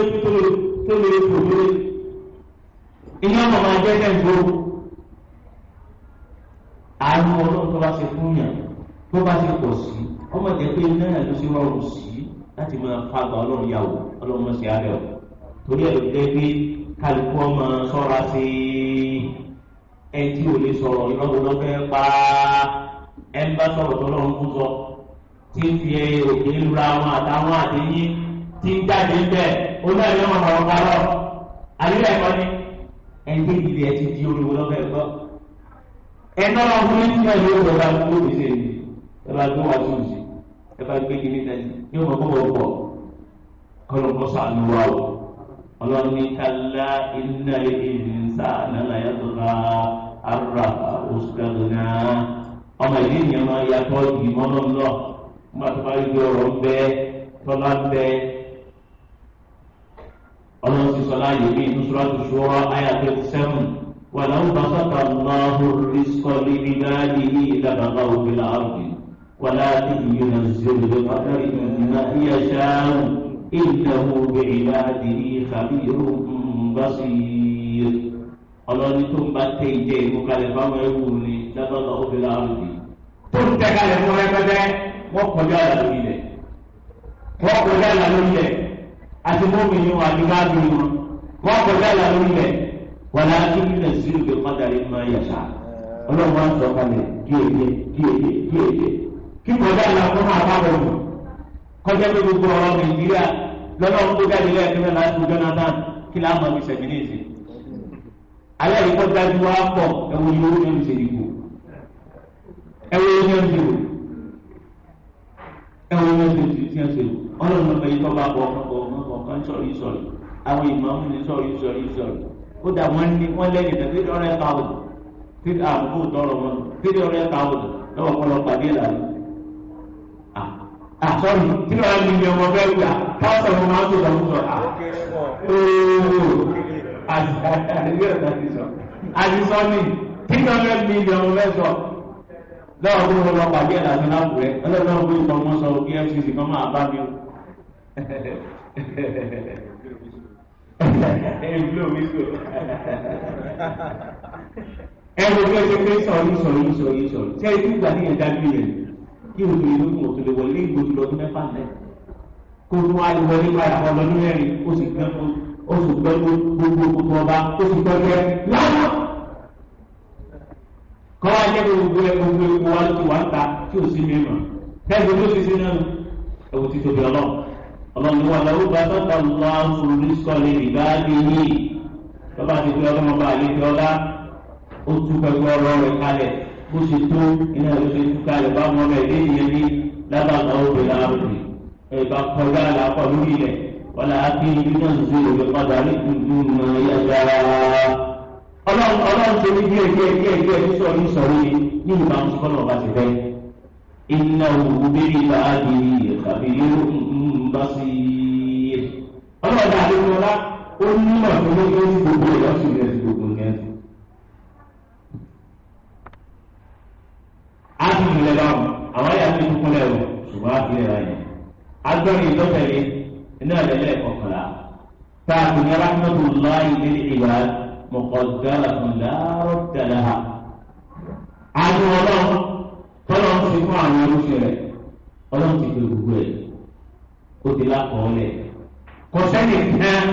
Speaker 1: tó lè fò lórí. Iná ọmọ máa jẹ́ sẹ́ńtò. Àánú ọlọ́run tó bá ṣe fún yàn tó bá ṣe pọ̀ sí ọmọ jẹ́ pé náírà ló ṣe rọrùn sí láti máa fagbà ọlọ́run yàwó ọlọ́run mọ̀ sí abẹ́ o torí ẹ̀ ló jẹ́ pé kálukú ọmọ sọ́ra sí ẹ tí ò lè sọ̀rọ̀ ìrọ̀rùn lọ́fẹ́ pa ẹ ń bá sọ̀rọ̀ tó lọ́run kú sọ tí ń fi òkè lura wọn àtàwọn àtẹyìn tí ń jáde ń bẹ̀ ó náà yọ ọmọ ọ̀rọ̀ parọ́ àyè ẹ̀kọ́ ni ẹni tí ìdílé ẹ ti di orí wọn lọ́fẹ́ gbọ́ ẹ̀tọ́ lọ fún ní tíyẹ̀ yóò wọ bá gbó ìṣe yìí ẹ bá gbó wá tún sí ẹ bá gbé kíní náà yóò mọ bọ́bọ̀ pọ̀ kọlọ́kọ́ sànù wa o ọlọ́ni kálá iná ìnsá nàlá yàtọ̀lá ara òṣùkàdùnà ọmọ ìdí ìyẹn máa yàtọ̀ ìmọ̀ lọ́lọ́ nígbà tó bá rí bí ọ̀rọ̀ ń bẹ tọ́lá ń bẹ ọlọ́run ti sọ láàyè ní inú Suratu Shura àyà 27. ولو بسط الله الرزق لعباده لبغوا في الأرض ولكن ينزل بقدر ما يشاء إنه بعباده خبير بصير. Ọlọ́ni tó ń bá tẹ ìjẹ́ ìmúkalẹ̀ fáwọn ẹrú ni lábàbà òfin àrùbí tó ń tẹ kalẹ̀ fún rẹpẹtẹ wọ́n kọjá àlà lórí ilẹ̀ wọ́n kọjá àlà lórí ilẹ̀ àti mọ́mìnì wọn àti káàbìrì wọn wọ́n kọjá àlà lórí ilẹ̀ wàlá kíni sílù bí kọ́dàrí máa yàtà ọlọ́run wá ń sọ kalẹ̀ díẹ̀ díẹ̀ díẹ̀ díẹ̀ díẹ̀ kí kọjá ìlà fún máa bá wọlé kọjá pé gbogbo ọ̀rọ̀ Nàìjíríà lọ́lọ́run tó jáde lẹ́ẹ̀kí náà láti Jonathan kí láà máa fi sẹ̀mí ní ìsìn alẹ́ yìí kọjá ju wá pọ̀ ẹ̀wọ̀n yìí owó ní ẹ̀mí ìbò ẹ̀wọ̀n yìí ní ẹ̀mí ìbò ẹ̀wọ̀n yìí ní ẹ̀mí ìbò ọlọ́run lọ́mọ yìí kọ́ bá bọ̀ ọ̀kan sọ̀rọ̀ yìí sọ̀rọ̀ àwọn ìmọ̀ ó dà wọ́n ní wọ́n lẹ́yìn tẹ̀ 300,000 three àbúkù tọrọ wọn 300,000 lọ́wọ́ kọ́ lọ pàdé ìlànà. Ah sorry 300 million ọmọ bẹ́ẹ̀ wíwá thousand ọmọ máa ń tó lọ́wọ́ sọ. Ooo àdìsọ́ ni 300 million ọmọ bẹ́ẹ̀ sọ lọ́wọ́ kó lọ pàdé ìlànà láwùrẹ́ ọlọ́run kó ìtọ́ wọn sọ kí FCC kan máa bá mi o. Ẹ̀rọ bí ẹsẹ̀ pé sọ̀rọ̀ sọ̀rọ̀ sọ̀rọ̀ sọ̀rọ̀ ṣé ikú gbà ní ẹ̀dá bí rẹ̀ kí o lè lókun òtún lè wọlé ìgbòho lọ́dún mẹ́fà náà kó tún wá lè wọlé padà bọ́ lọ́dún mẹ́rin ó sì gbẹ́ ó sì gbẹ́ gbogbo gbogbo ọba ó sì gbẹ́ gbẹ́ lánàá. Kọ́ wá jẹ́ gbogbo ẹ gbogbo epo wa ti wà ń ta tí ò sí mímọ̀ tẹ́gbẹ́ tó ti sí náà ẹ̀wù ti tóbi ọlọ́run. Ọlọ́run wà lọ́wọ́ bá tọ́ta lọ́wọ́ rísọ̀lẹ̀ ìbáàdì yìí tọ́ba ti fi ọlọ́mọ bá àlejò ọlá ó tú pẹ̀lú ọ̀rọ̀ rẹ̀ kalẹ̀ bó ṣe tó iná ló ṣe tú kalẹ̀ bá wọn bẹ̀ lé ìyẹn ní lábàtà obìnrin àròjì ẹ̀bá kọjá àlàkọ̀ lórí ilẹ̀ wọ́n á kí ibi náà ń zèrò lè padà ní tuntun mọ́ yàgbára. Ọlọ́run ṣe ní díẹ̀ díẹ̀ díẹ̀ díẹ̀ ní sọ̀rọ̀ ní sọ̀rọ̀ ní ní ìbámu sí kọ́nà ọba ti fẹ́. Iná òwú bíbí ìbáàdì khabirun basir. Ọlọ́run àdéhùn ọlá ó ní mọ̀ tó ló ń gbogbo ẹ̀ lọ́sùn rẹ̀ sí gbogbo nǹkan. A ti múlẹ̀ báwọn àwọn àyà ti kúkú lẹ̀ o ṣùgbọ́n a fi lè ra yẹn. Agbẹ́rin ìtọ́tẹ̀lé iná ìlẹ́lẹ̀ kọkànlá. Táàbù ní rahmatullahi lil ibad muqaddaratun la radda laha. Àánú ọlọ́run tọ́lọ́ ń ṣe fún àwọn ẹrúṣẹ́ rẹ̀, ọlọ́run ti gbé gbogbo ẹ̀, ó ti lákọọ́lẹ̀. Kò sẹ́ni kan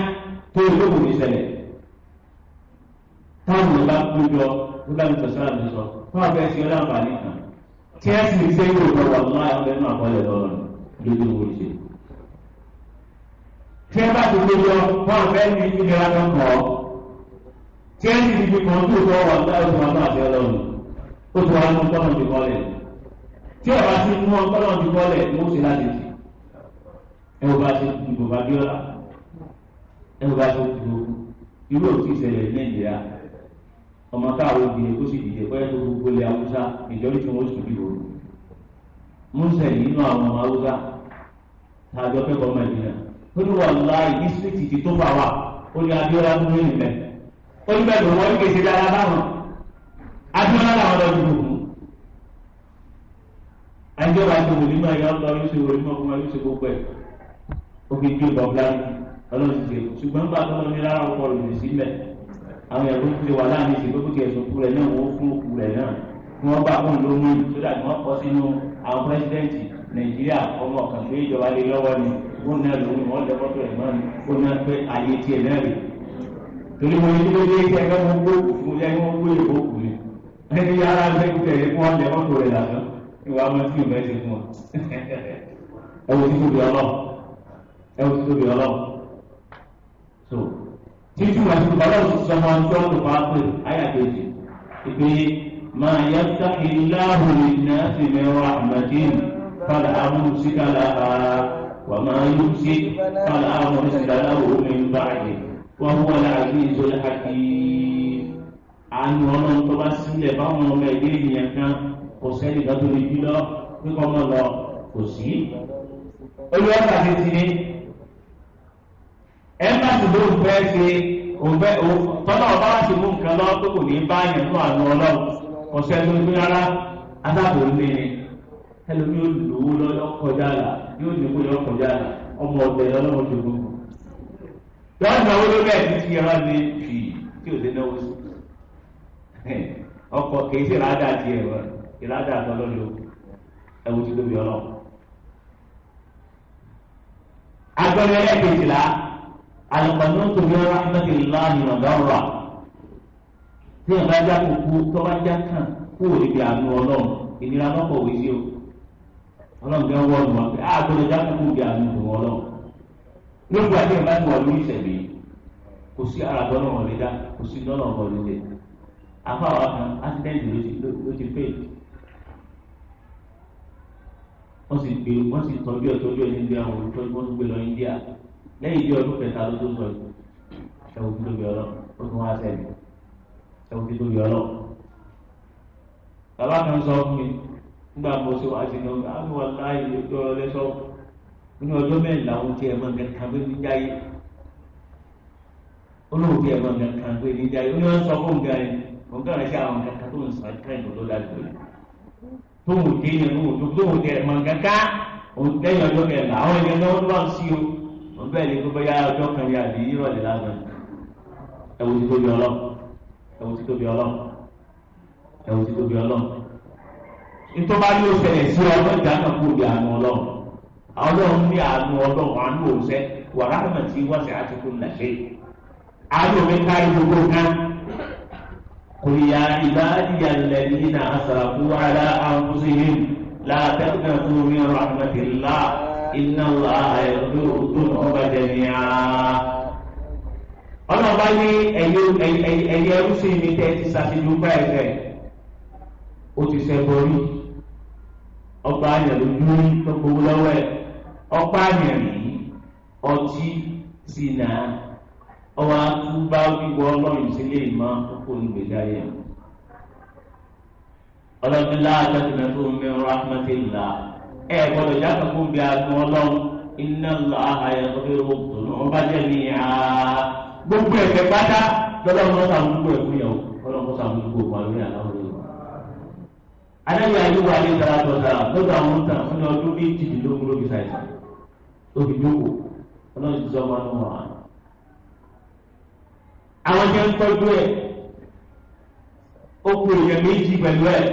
Speaker 1: tó olóògùn ní ṣẹlẹ̀. Táwọn ọba péjọ nígbà tí sọ̀sọ́ àmì sọ fún abẹ́ ṣe ọlọ́nfààní kan tí ẹ sì ṣe yóò lọ wà lọ́wọ́ àwọn ẹnu àkọọ́lẹ̀ lọ́rọ̀ lójú owó ṣe. Tí ẹ bá ti péjọ fún abẹ́ ní ìnira kan kọ́ tí ẹ sì fi kàn tó tọ́ wà lọ́wọ́ àwọn ẹnu àti ọlọ́run ó ti wà nínú tọ́nà ti kọ́lẹ̀. Tí ọba ti mú tọ́nà ti kọ́lẹ̀ ló ṣe láti tì. Ẹ wò bá ṣe dìbò Abíọ́lá, ẹ wò bá ṣe dìbò irú òtí ìṣẹ̀lẹ̀ ní Nàìjíríà. Ọmọ káàró ìdílé kó sì dìde kọ́ ẹ́ tó gbogbo ilẹ̀ Haúsá ìjọba tí wọ́n sì dìbò. Múnsẹ̀ nínú àwọn ọmọ Haúsá tàjọ kẹ́kọ̀ọ́ Mẹ́dínà ó ní wàláhì dísírìtì ti tó fà wá ó ní Abíọ́lá tó ní ìlẹ̀ ó ní bẹ́ẹ̀ ló wọ́n ní kèsì dára báwọn Abíọ́lá làwọn lọ dìbò fún. Àjọba ti wò nínú ẹ̀yọ́ lọ yóò ṣe wò nínú ọkùnrin yóò ṣe gbogbo ẹ̀ ó fi dé bọ̀bláńkì ọlọ́run ti ṣe ṣùgbọ́n gbà tó lọ ní rárá ọkọ̀ rẹ̀ sílẹ̀ àwọn ẹ̀rọ ti wà láàrin ìsìn gbogbo tiẹ̀ sọ fún rẹ̀ náà wọ́n fún òkú rẹ̀ náà kí wọ́n bá fún lómú sódà tí wọ́n kọ́ sínú àwọn pírẹsidẹ́ǹtì Nàìjíríà ọmọ kan pé ìjọba lé lọ́wọ́ ni ó náà lòun wọ́n lẹ fọ́tò ẹ̀ mọ́ ni ó náà pé àyè tiẹ̀ náà rè torí mo ní ló dé kí ẹgbẹ́ wọn gbó fún yẹn wọ́n gbó èkó kù ni ẹni yàrá lẹ́kùtẹ̀ yẹn kí wọ́n lẹ fọ́tò rẹ̀ lásán ìwà ọmọ tí yóò ṣe fún ọ ẹ wo títóbi Ọlọ́run, ẹ wo títóbi Ọlọ́run. So títí wàá ti bàbá òsì sọmọ ọjọ́ tó bá pè áyà kejì ìpè máa yaftahi Allahu linnasi min rahmatin fala mumsika laha wa ma yumsik fala mursila lahu min ba'dihi wa huwa al-azizul hakim. Àánú ọlọ́run tó bá sílẹ̀ báwọn ọmọ ẹ̀dẹ́ ènìyàn kan kò sẹ́ni kan tó lè bí lọ kíkọ́ mọ́ lọ kò sí. Olùwàsà ti ti ní ẹ̀ńbàṣì ló ń fẹ́ ṣe òǹfẹ́ tọ́lá ọba wá sí mú nǹkan lọ tó kò ní bá yẹn fún àánú ọlọ́run kò sẹ́ni tó gbé rárá adáàbò ní ni ẹlòmí ó lò ó lọ́yọ́ kọjá là yóò ní kó yọ kọjá là ọmọ ọ̀dẹ ọlọ́run tó gbogbo. Yọ̀ọ́ náwó ló bẹ́ẹ̀ ti ti ẹ̀rọ ní fì tí ò sí náwó sí. Ọkọ̀ kìí ṣe ìrádà tiẹ̀ wọ̀ ìrádà tọ́lọ́lọ́ ẹ̀wù ti tóbi ọlọ́run. Agbọ́dọ̀ ẹlẹ́kejìlá alùpàdé tó bí rahmatullahi madara tí ẹ̀ bá já kúkú tó bá já kàn kú ò níbi àánú ọlọ́run ìnira lọ́pọ̀ òwe sí o ọlọ́run bí wọ́n wọ́n wọ́n pé àgbọ̀dọ̀ já kúkú bí àánú tó wọ́n lọ́wọ́ lóògùn àti ẹ̀ bá ti wà lórí ìṣẹ̀lẹ̀ kò sí ara tó lọ́wọ́ lé dá kò sí lọ́wọ́ lé dé afáwa kan accident ló ti fail wọ́n sì gbé wọ́n sì tọ́jú ẹ̀ tọ́jú ẹ̀ níbi àwọn olùtọ́jú wọ́n tún gbé lọ India lẹ́yìn bí ọdún kẹta ló tó sọ yìí ẹ̀wù tí tóbi ọlọ́ ó tún wá sẹ́yìn ẹ̀wù tí tóbi ọlọ́. Bàbá kan sọ fún mi nígbà mo ṣe wàá sinú àwọn wà láàyè ojú ọ̀rọ̀ lẹ́sọ̀ ní ọjọ́ mẹ́rin làwọn tí ẹ̀ mọ̀ nǹkan kan pé ní jáyé olóhùn tí ẹ̀ mọ̀ nǹkan kan pé ní jáyé ó ní wọ́n sọ fún nǹkan yẹn nǹkan rẹ̀ sí àwọn nǹkan kan tó ń sàn káyìn tó dájú rẹ̀ tóhùn dé yẹn tóhùn tẹ̀ mọ̀ nǹkan ká lẹ́yìn ọjọ́ kẹrìnlá àwọn ènìyàn náà wọ́n bá ń sí o wọ́n bẹ́ẹ̀ ni gbogbo ya ọjọ́ kan yà bí ìrọ̀lẹ́ lásán ẹ̀wù ti tóbi ọlọ́ ẹ̀wù ti tóbi ọlọ́ ẹ̀wù ti tóbi ọlọ́ ntọ́ba yóò ṣẹlẹ̀ sí ọlọ́ ìdáná kó di àánú ọlọ́run ọlọ́run ní àánú ọlọ́run àánú òṣẹ́ wàrà àmàtí wàṣẹ àti kó nàṣẹ àánú mi kárí gbogbo kan qul ya ibadiya alladhina asrafu ala anfusihim la taqnatu min rahmatillah inna Allaha yaghfiru dhunuba jami'a. Ọlọ́ba ní ẹ̀yẹ ẹrúsìn mi tẹ́ ti ṣàṣìlú bá ẹ̀fẹ̀ ó ti ṣẹ́ borí ọgbà àyàn lójú rí tó gbowó lọ́wọ́ ẹ̀ ọgbà àyàn rí ọtí sí náà ọwọ́ àtúbá wíwọ́ ọlọ́run sílé ìmọ̀ kókó nígbèdá yẹn. Ọlọ́run láàtàkùnà tó ń min rahmatillah ẹ gbọ́dọ̀ jáde kó bí agbọn ọlọ́run inna Allaha yaghfiru dhunuba jami'a. Gbogbo ẹ̀ṣẹ̀ pátá lọ́lọ́run lọ́sàn án gbogbo ẹ̀kú yẹn o ọlọ́run kó sàmúlò gbogbo àwọn lórí àláwọ̀ yẹn. Adájọ́ ayé wa ní ìtara tọ̀tà lọ́dọ̀ àwọn ń tàn fún ọdún méjìdínlógún ló fi ṣàìsàn ó fi jókòó ọlọ́run ti sọ ọmọ náà wà. Àwọn jẹ́ ń tọ́jú ẹ̀, ó kú èèyàn méjì pẹ̀lú ẹ̀.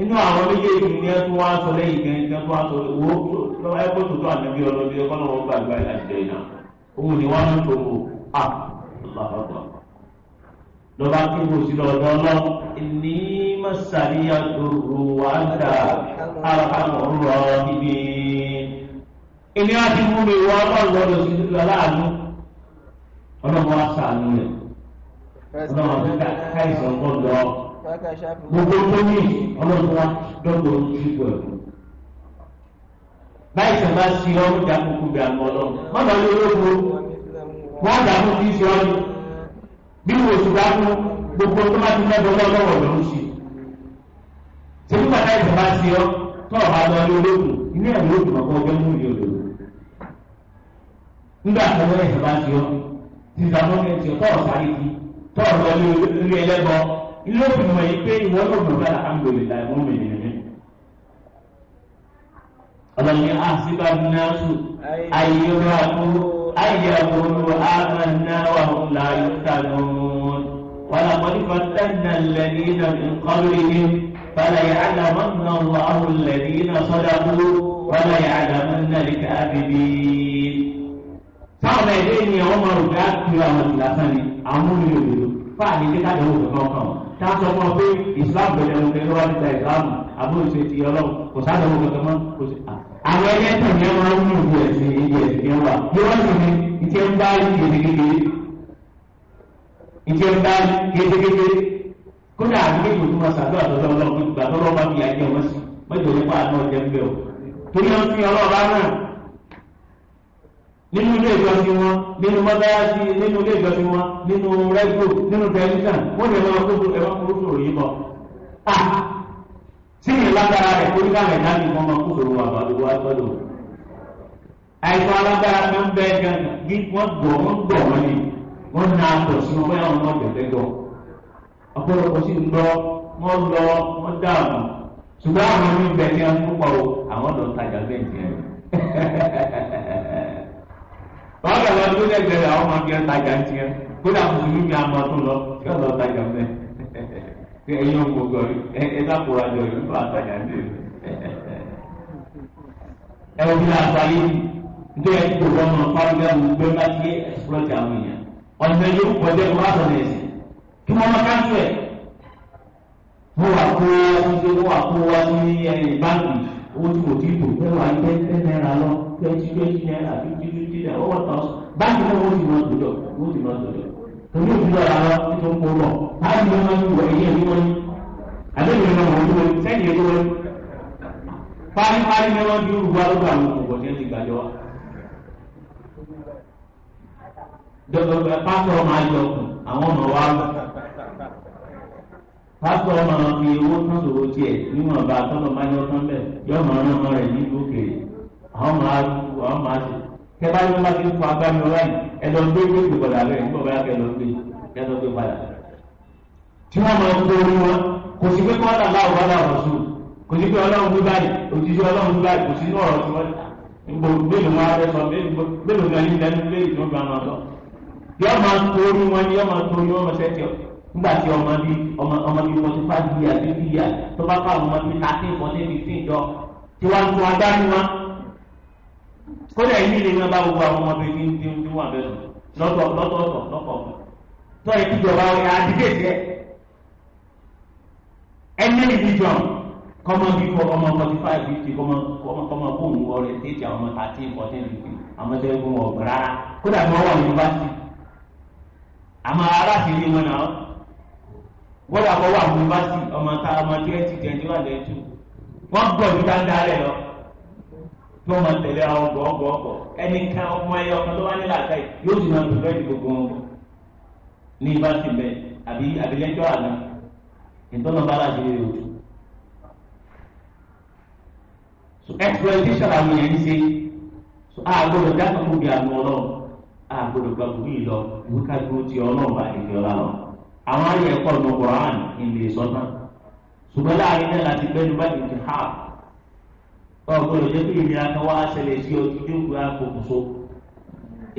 Speaker 1: Inú àwọn méjèèjì ni ẹ tún wá sọ lẹ́yìn gẹ́gẹ́ tó wá sọ wo lọ́wọ́ ẹ kó tòótọ́ ànábì ọlọ́dún ẹ̀kọ́ náà wọ́n gbàgbá ìlàjẹ iná. Òun ni wọ́n ń tó wò á lọ́wọ́ lọ́ba kí n kò sí lọ́dọ̀ ọlọ́ ní masàríyà dòrò wà ń dà arhamur rahimin. Ìní á ti mú mi wọ ọlọ́run lọ́dọ̀ sí aláàánú. Ọlọ́run wá ṣàánú rẹ̀. Ọlọ́run àti káìsàn kọ́ lọ. Gbogbo tó ní ọlọ́run wá dọ́gbọ̀ ojú ẹ̀. Báyìí sọ̀rọ̀ sí ọ́ ń dà kúkú bí àmọ́ ọlọ́run. Má lọ lé olóko. Wọ́n dà kú kí í ṣe ọ́ ni. Bí wo sì dá fún gbogbo tó bá ti mẹ́bọ̀ lọ́wọ́ ló ń ṣe. Ṣé nígbà táyì sọ̀rọ̀ bá sí ọ́ tó ọ̀bá lọ lé olóko inú ẹ̀ ló dùn ọkọ̀ ọjọ́ mú ìdí òdòdó. Nígbà tó wọ́n ẹ̀sẹ̀ bá sí ọ́ ti sàmọ́ ẹ̀ tí ọ̀tọ̀ ọ̀sáré kí tọ́ ọ̀rọ̀ ilé ẹlẹ́bọ ilé òfin mọ̀ yìí pé ìwọ náà gbọ́dọ̀ alhamdulillah mú mi nìyẹn. Ọlọ́ni àṣìbá náṣù ayélujára ayélujára àmàna wà hum la yuftanun wa laqad fatanna alladhina min qablihim falaya'lamanna Allahu alladhina sadaqu wa laya'lamanna al-kadhibin. Táwọn ẹ̀dẹ́ ènìyàn wọ́n máa rò pé á kiri àwọn ìlàsán ni àwọn olùyọ̀ òdodo fáàní kíkà dánwò kankan kan tá a sọ fún ọ pé Islam bẹ̀rẹ̀ ọ̀hún tẹ́lẹ̀ wá níta Islam àbúrò ṣe ti ọlọ́run kò sádánwò kankan mọ́ kò sí. Àwọn ẹlẹ́tàn ni wọ́n máa ń mú ìlú ẹ̀sìn ìdí ẹ̀sìn yẹn wà bí wọ́n sì ní ìtẹ́ ń bá kékeré ìtẹ́ ń bá kékeré kódà àdúgbò tó máa ṣàdúrà tọ́jú ọlọ́run gbà tọ́lọ́ bá fi àjẹ wọn sí mọ́jọ nípa àná ọjọ́ ń bẹ̀ ọ́ torí wọn fi ọlọ́ọ̀bá náà nínú ilé ìjọsìn wọn nínú mọ́sálásí nínú ilé ìjọsìn wọn nínú rẹ́díò nínú tẹlifíṣàn wọ́n lè máa kó ẹ̀rọ kúrú sòrò yìí bọ̀. sí ìyẹn lágbára rẹ̀ kó nígbà rẹ̀ dábì kan máa kó sòrò wà bàbá wa gbọ́dọ̀. àìsàn alágbára kan bẹ́ẹ̀ gan bí wọ́n gbọ̀ wọ́n gbọ̀ wọ́n ni wọ́n na àtọ̀ sí wọn bóyá wọn náà bẹ̀rẹ̀ gbọ́. ọ̀pọ̀lọpọ̀ sì ń lọ wọ́n lọ wọ́n dààmú ṣùgbọ́n àwọn oníbẹ̀ tí wọ́n púpọ̀ àwọn lọ tajà bẹ́ẹ̀ tiẹ̀ wọ́n bẹ̀ lọ tó lẹ́gbẹ̀rẹ̀ àwọn ọmọ akẹ́kọ̀ọ́ tajà ń tiẹ̀ kódà mùsùlùmí mi àmọ́ tó lọ kí ọ̀lọ́ tajà mẹ́ ẹ ẹ̀yin ọmọ ògọ̀rí ẹ ẹ sàkóra jọ ìlú bá tajà ń tiẹ̀. Ẹ wọ́n fi láti ayé mi nítorí ẹ ti gbogbo ọmọ fáwọn gbogbo ẹ bá ti ẹ̀sìpọ̀tì àwọn èèyàn ọ̀nà yóò kọjá ìwà sọ̀rọ̀ ẹ̀sìn kí wọ́n máa káńtù ẹ̀. Wọ́n wà kó wọ́n wà kó wá sí ẹ̀yìn báńkì owó tí kò tí ì tò fẹ́ wà ní ten naira lọ 20 20 naira 50 50 naira owó tán báńkì náà wọ́n ti máa tòjọ́ wọ́n ti máa tòjọ́ torí òbí lọ́ra lọ nítorí kó lọ báńkì náà máa ń wọ ẹ̀yẹ ní wọ́n ní àbẹ́lẹ̀ náà wọ́n ní wọ́n sẹ́yìn ẹ̀yẹ wọ́n párípárí ní wọ́n dúró wá lọ́dọ̀ àwọn òkùnkùn tí wọ́n ti gbàjọ́ wa. Dọ̀dọ̀ pásítọ̀ máa yọ ọkùn àwọn ọmọ wa lọ. Pásítọ̀ máa fi owó tán sòwò tiẹ̀ níwọ̀n bá tọ́lọ̀ máa yọ tán bẹ́ẹ̀ yọ máa rán ọmọ rẹ̀ nílùú òkèèrè. Àwọn máa àwọn máa ṣe. Kẹ́bá yóò máa fi fọ agbámi ọ̀rá yìí ẹ lọ gbé gbé gbé padà bẹ́ẹ̀ nígbà báyà kẹ́ lọ gbé kẹ́ lọ gbé padà. Tí wọ́n máa ń torí wọn kò sí pé kọ́ńtà láwùjọ láwùjọ sùn kò sí pé ọlọ́run wí báyìí òjijì ọlọ́run wí báyìí kò sí inú ọ̀rọ̀ tí wọ́n gbò mélòó wọn abẹ́ sọ mélòó gan ní lẹ́nu lé ìtún bá wọn sọ. Yọ máa torí wọn ni yọ máa torí wọn máa sẹ́tì ọ nígbà tí ọmọ bíi ọmọ bíi 45 years 50 years tó bá káwọn ọmọ bíi 13 14 15 jọ tí wọ́n tún agbárí wọn. Kódà yìí lè ní bá gbogbo àwọn ọmọ bíi ní ní wà bẹ́ẹ̀ sùn lọ́tọ̀ọ̀tọ̀ lọ́kọ̀ọ̀kan. Tọ́ ìtìjọba àdìgẹ́sì ẹ̀ ẹni religion kọ́mọ bí kọ́ ọmọ 45 50 kọ́mọ kọ́mọ fóònù ọrẹ téèjì àwọn ọmọ 13 14 15 àwọn tó yẹ kó wọn ọgbà rárá kódà bí wọ́n wà ní yunifásitì àmọ́ aláṣẹ ní wọn náà wọ́n dà kọ́ wà ní yunifásitì ọmọ ta ọmọ 20 21 22 wọ́n gbọ́ ju dáadáa rẹ̀ lọ tí wọ́n máa tẹ̀lé àwọn gbọ̀ngbọ̀ngbọ̀ ẹnìkan ọmọ ẹyọ kan tó wá ní làákàyè yóò sì máa tó fẹ́ẹ́ di gbogbo wọn ní yunifásitì bẹ́ẹ̀ àbí àbí lẹ́jọ́ àná ìtọ́nà bá láti rí o. So exploitation àwọn èèyàn ń ṣe so a gbọ́dọ̀ dákun kó bí àánú Ọlọ́run a gbọ́dọ̀ gba gbogbo yìí lọ ìwé kájú ti Ọlọ́run bá ìfẹ́ ọlá lọ. Àwọn ayé ẹ̀kọ́ ní Quran ìlè sọ́tàn ṣùgbọ́n láàrin náà láti gbẹ́nu bá ti ha ọ gbọ́dọ̀ jẹ́ pé ìnira kan wá ṣẹlẹ̀ sí ọtí jókòó àpòkùnso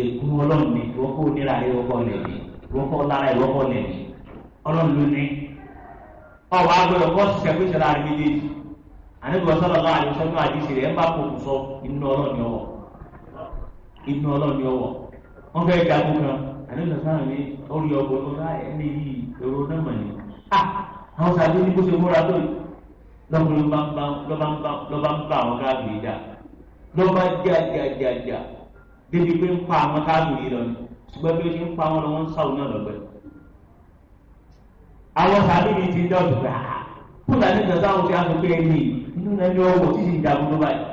Speaker 1: Ègún ọlọ́run ni ìwọ kó nira ìwọ kọ́ lẹ̀ ní ìwọ kọ́ lára ìwọ kọ́ lẹ̀ ní ọlọ́run ló ní. Ọwọ́ agbọ́dọ̀ kọ́ ṣiṣẹ́ pé ṣẹlẹ̀ àrí méjèèjì. Ànábì sallallahu alaihi wasallam àdìsí rẹ̀ ẹ̀ bá kó sọ inú ọlọ́run ni ọwọ́. Inú ọlọ́run ni ọwọ́. Wọ́n fẹ́ jagun kan. Ànábì sallallahu ní orí ọgbọ̀n ọ̀rá ẹni yìí èrò náà mọ̀ ní. Àwọn sàbí ní bó ṣe múra tó yìí. Lọ́kùnrin lọ́ba ń bá àwọn káàkiri jà. Lọ́ba jà jà jà jà. Débi pé ń pa àwọn káàkiri lọ ni. Ṣùgbọ́n bí ó ṣe ń pa wọn lọ, wọ́n ń sáwọn náà lọ́gbẹ́. Àwọn sàbí mi ti dá òṣùpá. Kúlà ní ìjọba àwọn ti á sọ pé ẹni inú náà ní ọwọ́ títí ìjagun tó báyìí.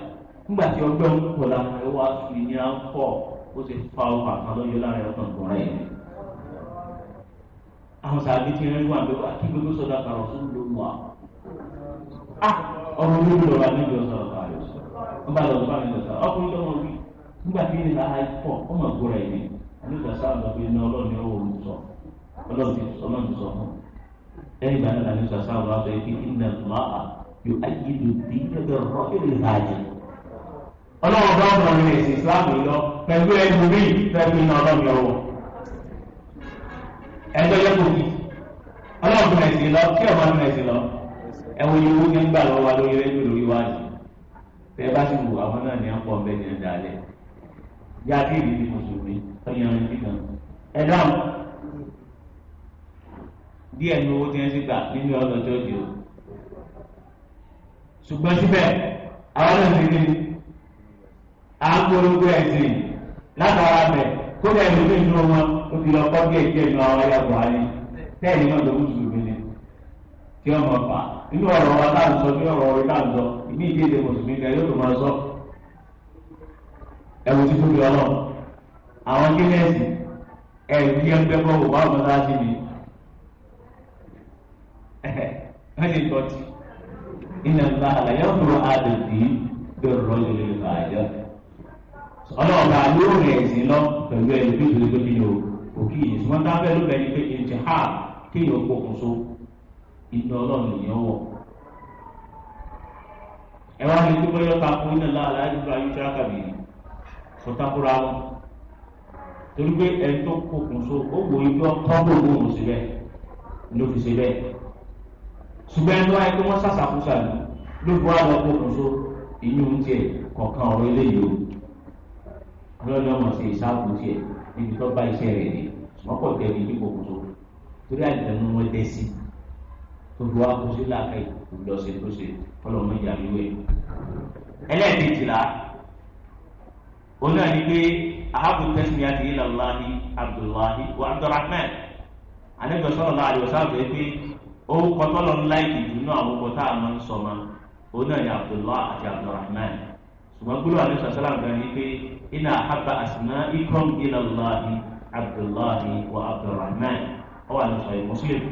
Speaker 1: Nígbà tí ọgbẹ́ ń pọ̀ láwọn ẹ̀ wá sùn ìnira ń pọ̀ ó ti fa ọkọ̀ àkàn lọ́yọ́ lára ẹ̀ ọkàn gbọ̀n rẹ̀. Àwọn sàbí ti rẹ́ wà lọ́wọ́ kí gbogbo sọ̀dọ̀ àkàrọ̀ fún ló wà. Ọmọ olórí lọ́wọ́ níbi ọ̀sán ọ̀sán àlọ́ wọ́n bá lọ́wọ́ bá mi lọ́sàn ọkùnrin tó wọ́n wí nígbà tí ìnira á pọ̀ ọmọ ìgbóra ẹ̀ ní àlejò sáà lọ pé iná ọlọ́ọ̀ni ọwọ́ òun sọ ọlọ́run ti sọ fún lẹ́yìn ìgbà náà àlejò sáà lọ́wọ́ sọ pé iná lọ́à yóò ayélu bí ẹgbẹ́ rọ́ọ̀lì ìbàjẹ́ ọlọ́run bá ọmọ rẹ̀ ẹ̀sìn Islam lọ pẹ̀lú ẹnu rí pẹ̀lú iná ọlọ́ọ̀ni ọwọ́ ẹjọ́ yẹ kò kí ọlọ́run ẹ̀sìn lọ kí ọmọ ẹ̀sìn lọ ẹ̀wọ̀n yìí owó ní ń gbà lọ́wọ́ wa lórí rédíò lórí wáàdì tẹ́ bá sì wù àwọn náà ní ọ̀pọ̀ ọ̀bẹ ní ẹ̀dá alẹ́ yá kí ìdí ti mùsùlùmí tọ́yìn ọ̀rìn bí kan ẹ dáhùn díẹ̀ ní owó tí wọ́n sì gbà nínú ọ̀dọ̀ jọ́ọ̀jì o ṣùgbọ́n síbẹ̀ àwọn náà ti ní à ń polongo ẹ̀sìn látara bẹ̀ kódà ìlú ní inú wọn ó ti lọ kọ́ díẹ̀ díẹ̀ nínú àwọn ayé Buhari tẹ́ẹ̀lì náà ló mùsùlùmí ni tí wọ́n mọ̀ fà nínú ọ̀rọ̀ wa táà ń sọ ní ọ̀rọ̀ orí táà ń sọ ìmí ìdíje mùsùlùmí gan yóò tó máa sọ ẹ̀wù tí tóbi ọlọ́ àwọn gílẹ̀sì ẹ̀rù yẹn ń gbẹ́kọ̀ wò wá ọ̀gbọ́n sáà sí mi wọ́n lè tọ́tí iná ńlá àlàyé ọ̀rọ̀ àdèdè bẹ́ẹ̀ rọ́jò lè fà á jẹ́ ọlọ́ọ̀gá yóò rẹ̀ ẹ̀sìn lọ pẹ̀lú ẹni tó ti tóbi o òkì yìí ṣùgbọ́n tá a fẹ́ ló bẹ̀ ni pé ìjì ha kéèyàn pokùnso iná ọlọ́run nìyẹn wọ̀. Ẹ wá ní pípẹ́ yọta fún iná ńlá àlàyé ìgbà yìí tíráka bì í sọtakura wọn torí pé ẹni tó pokùnso ó wò ó yọ tọ́gbò òun síbẹ̀ ló fi ṣe bẹ́ẹ̀ ṣùgbọ́n ẹni wáyé pé wọ́n ṣàṣàkóso ló fi wá lọ pokùnso ìyún tiẹ̀ kọ̀ọ̀kan ọ̀rọ̀ eléyìí o ọlọ́ni ọmọ ṣe ìṣáàbù tiẹ̀ níbi tó bá iṣẹ́ rẹ̀ dé ṣùgbọ́n kò tẹ̀ ní ìdíbò kóso torí àjẹmú wọn dé sí tó fi wá kó sí làákà ìlọsẹ̀ tó ṣe ọlọ́mọ ìyá wíwẹ̀. Ẹlẹ́ẹ̀kejìlá òun náà ní pé ahabu tasmiyati ila Allahi Abdullahi wa Abdurrahman Ànábì sallallahu alaihi wasallam pé orúkọ tọ́lọ́ ńlá ìdìbò náà àwọn ọkọ̀ tá a máa ń sọ ma òun náà ní Abdullahi àti Abdurrahman ṣùgbọ́n gbólóhùn àti sàlám gan ni pé iná àhábà asma'ikum ila Allahi Abdullahi wa Abdurrahman ó wà ní sọ̀rọ̀ Muslim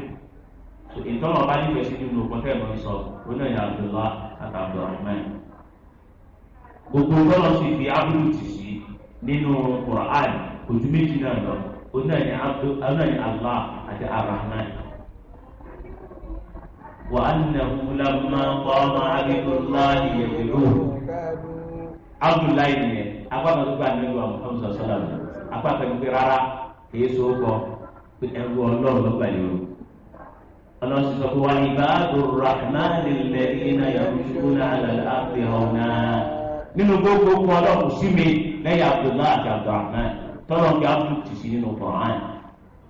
Speaker 1: ìtọ́nà ọba nífẹ̀ẹ́ sí nínú ọkọ̀ tẹ́ ẹ̀ máa ń sọ òun náà ní Abdullahi àti Abdurrahman gbogbo tọ́lọ̀ sì fi abudu tì sí nínú Qur'an kò ju méjì náà lọ òun náà ní Allah àti Arrahman. Wa annahu lamma qama Abdullahi yad'uhu Abdullahi nìyẹn apákan tó gba ànábi wa Muhammad sallam apákan tó gbé rárá kìí so kọ pé ẹrú Ọlọ́run ló gbà lérò Ọlọ́run sì sọ pé wa ibadur rahmani alladhina yamshuna ala al-ardi hawna nínú gbogbo kọ Ọlọ́run sí mi lẹ́yìn Abdullahi àti Abdulrahman tọ́lọ̀ kí Abdul ti sí nínú Qur'an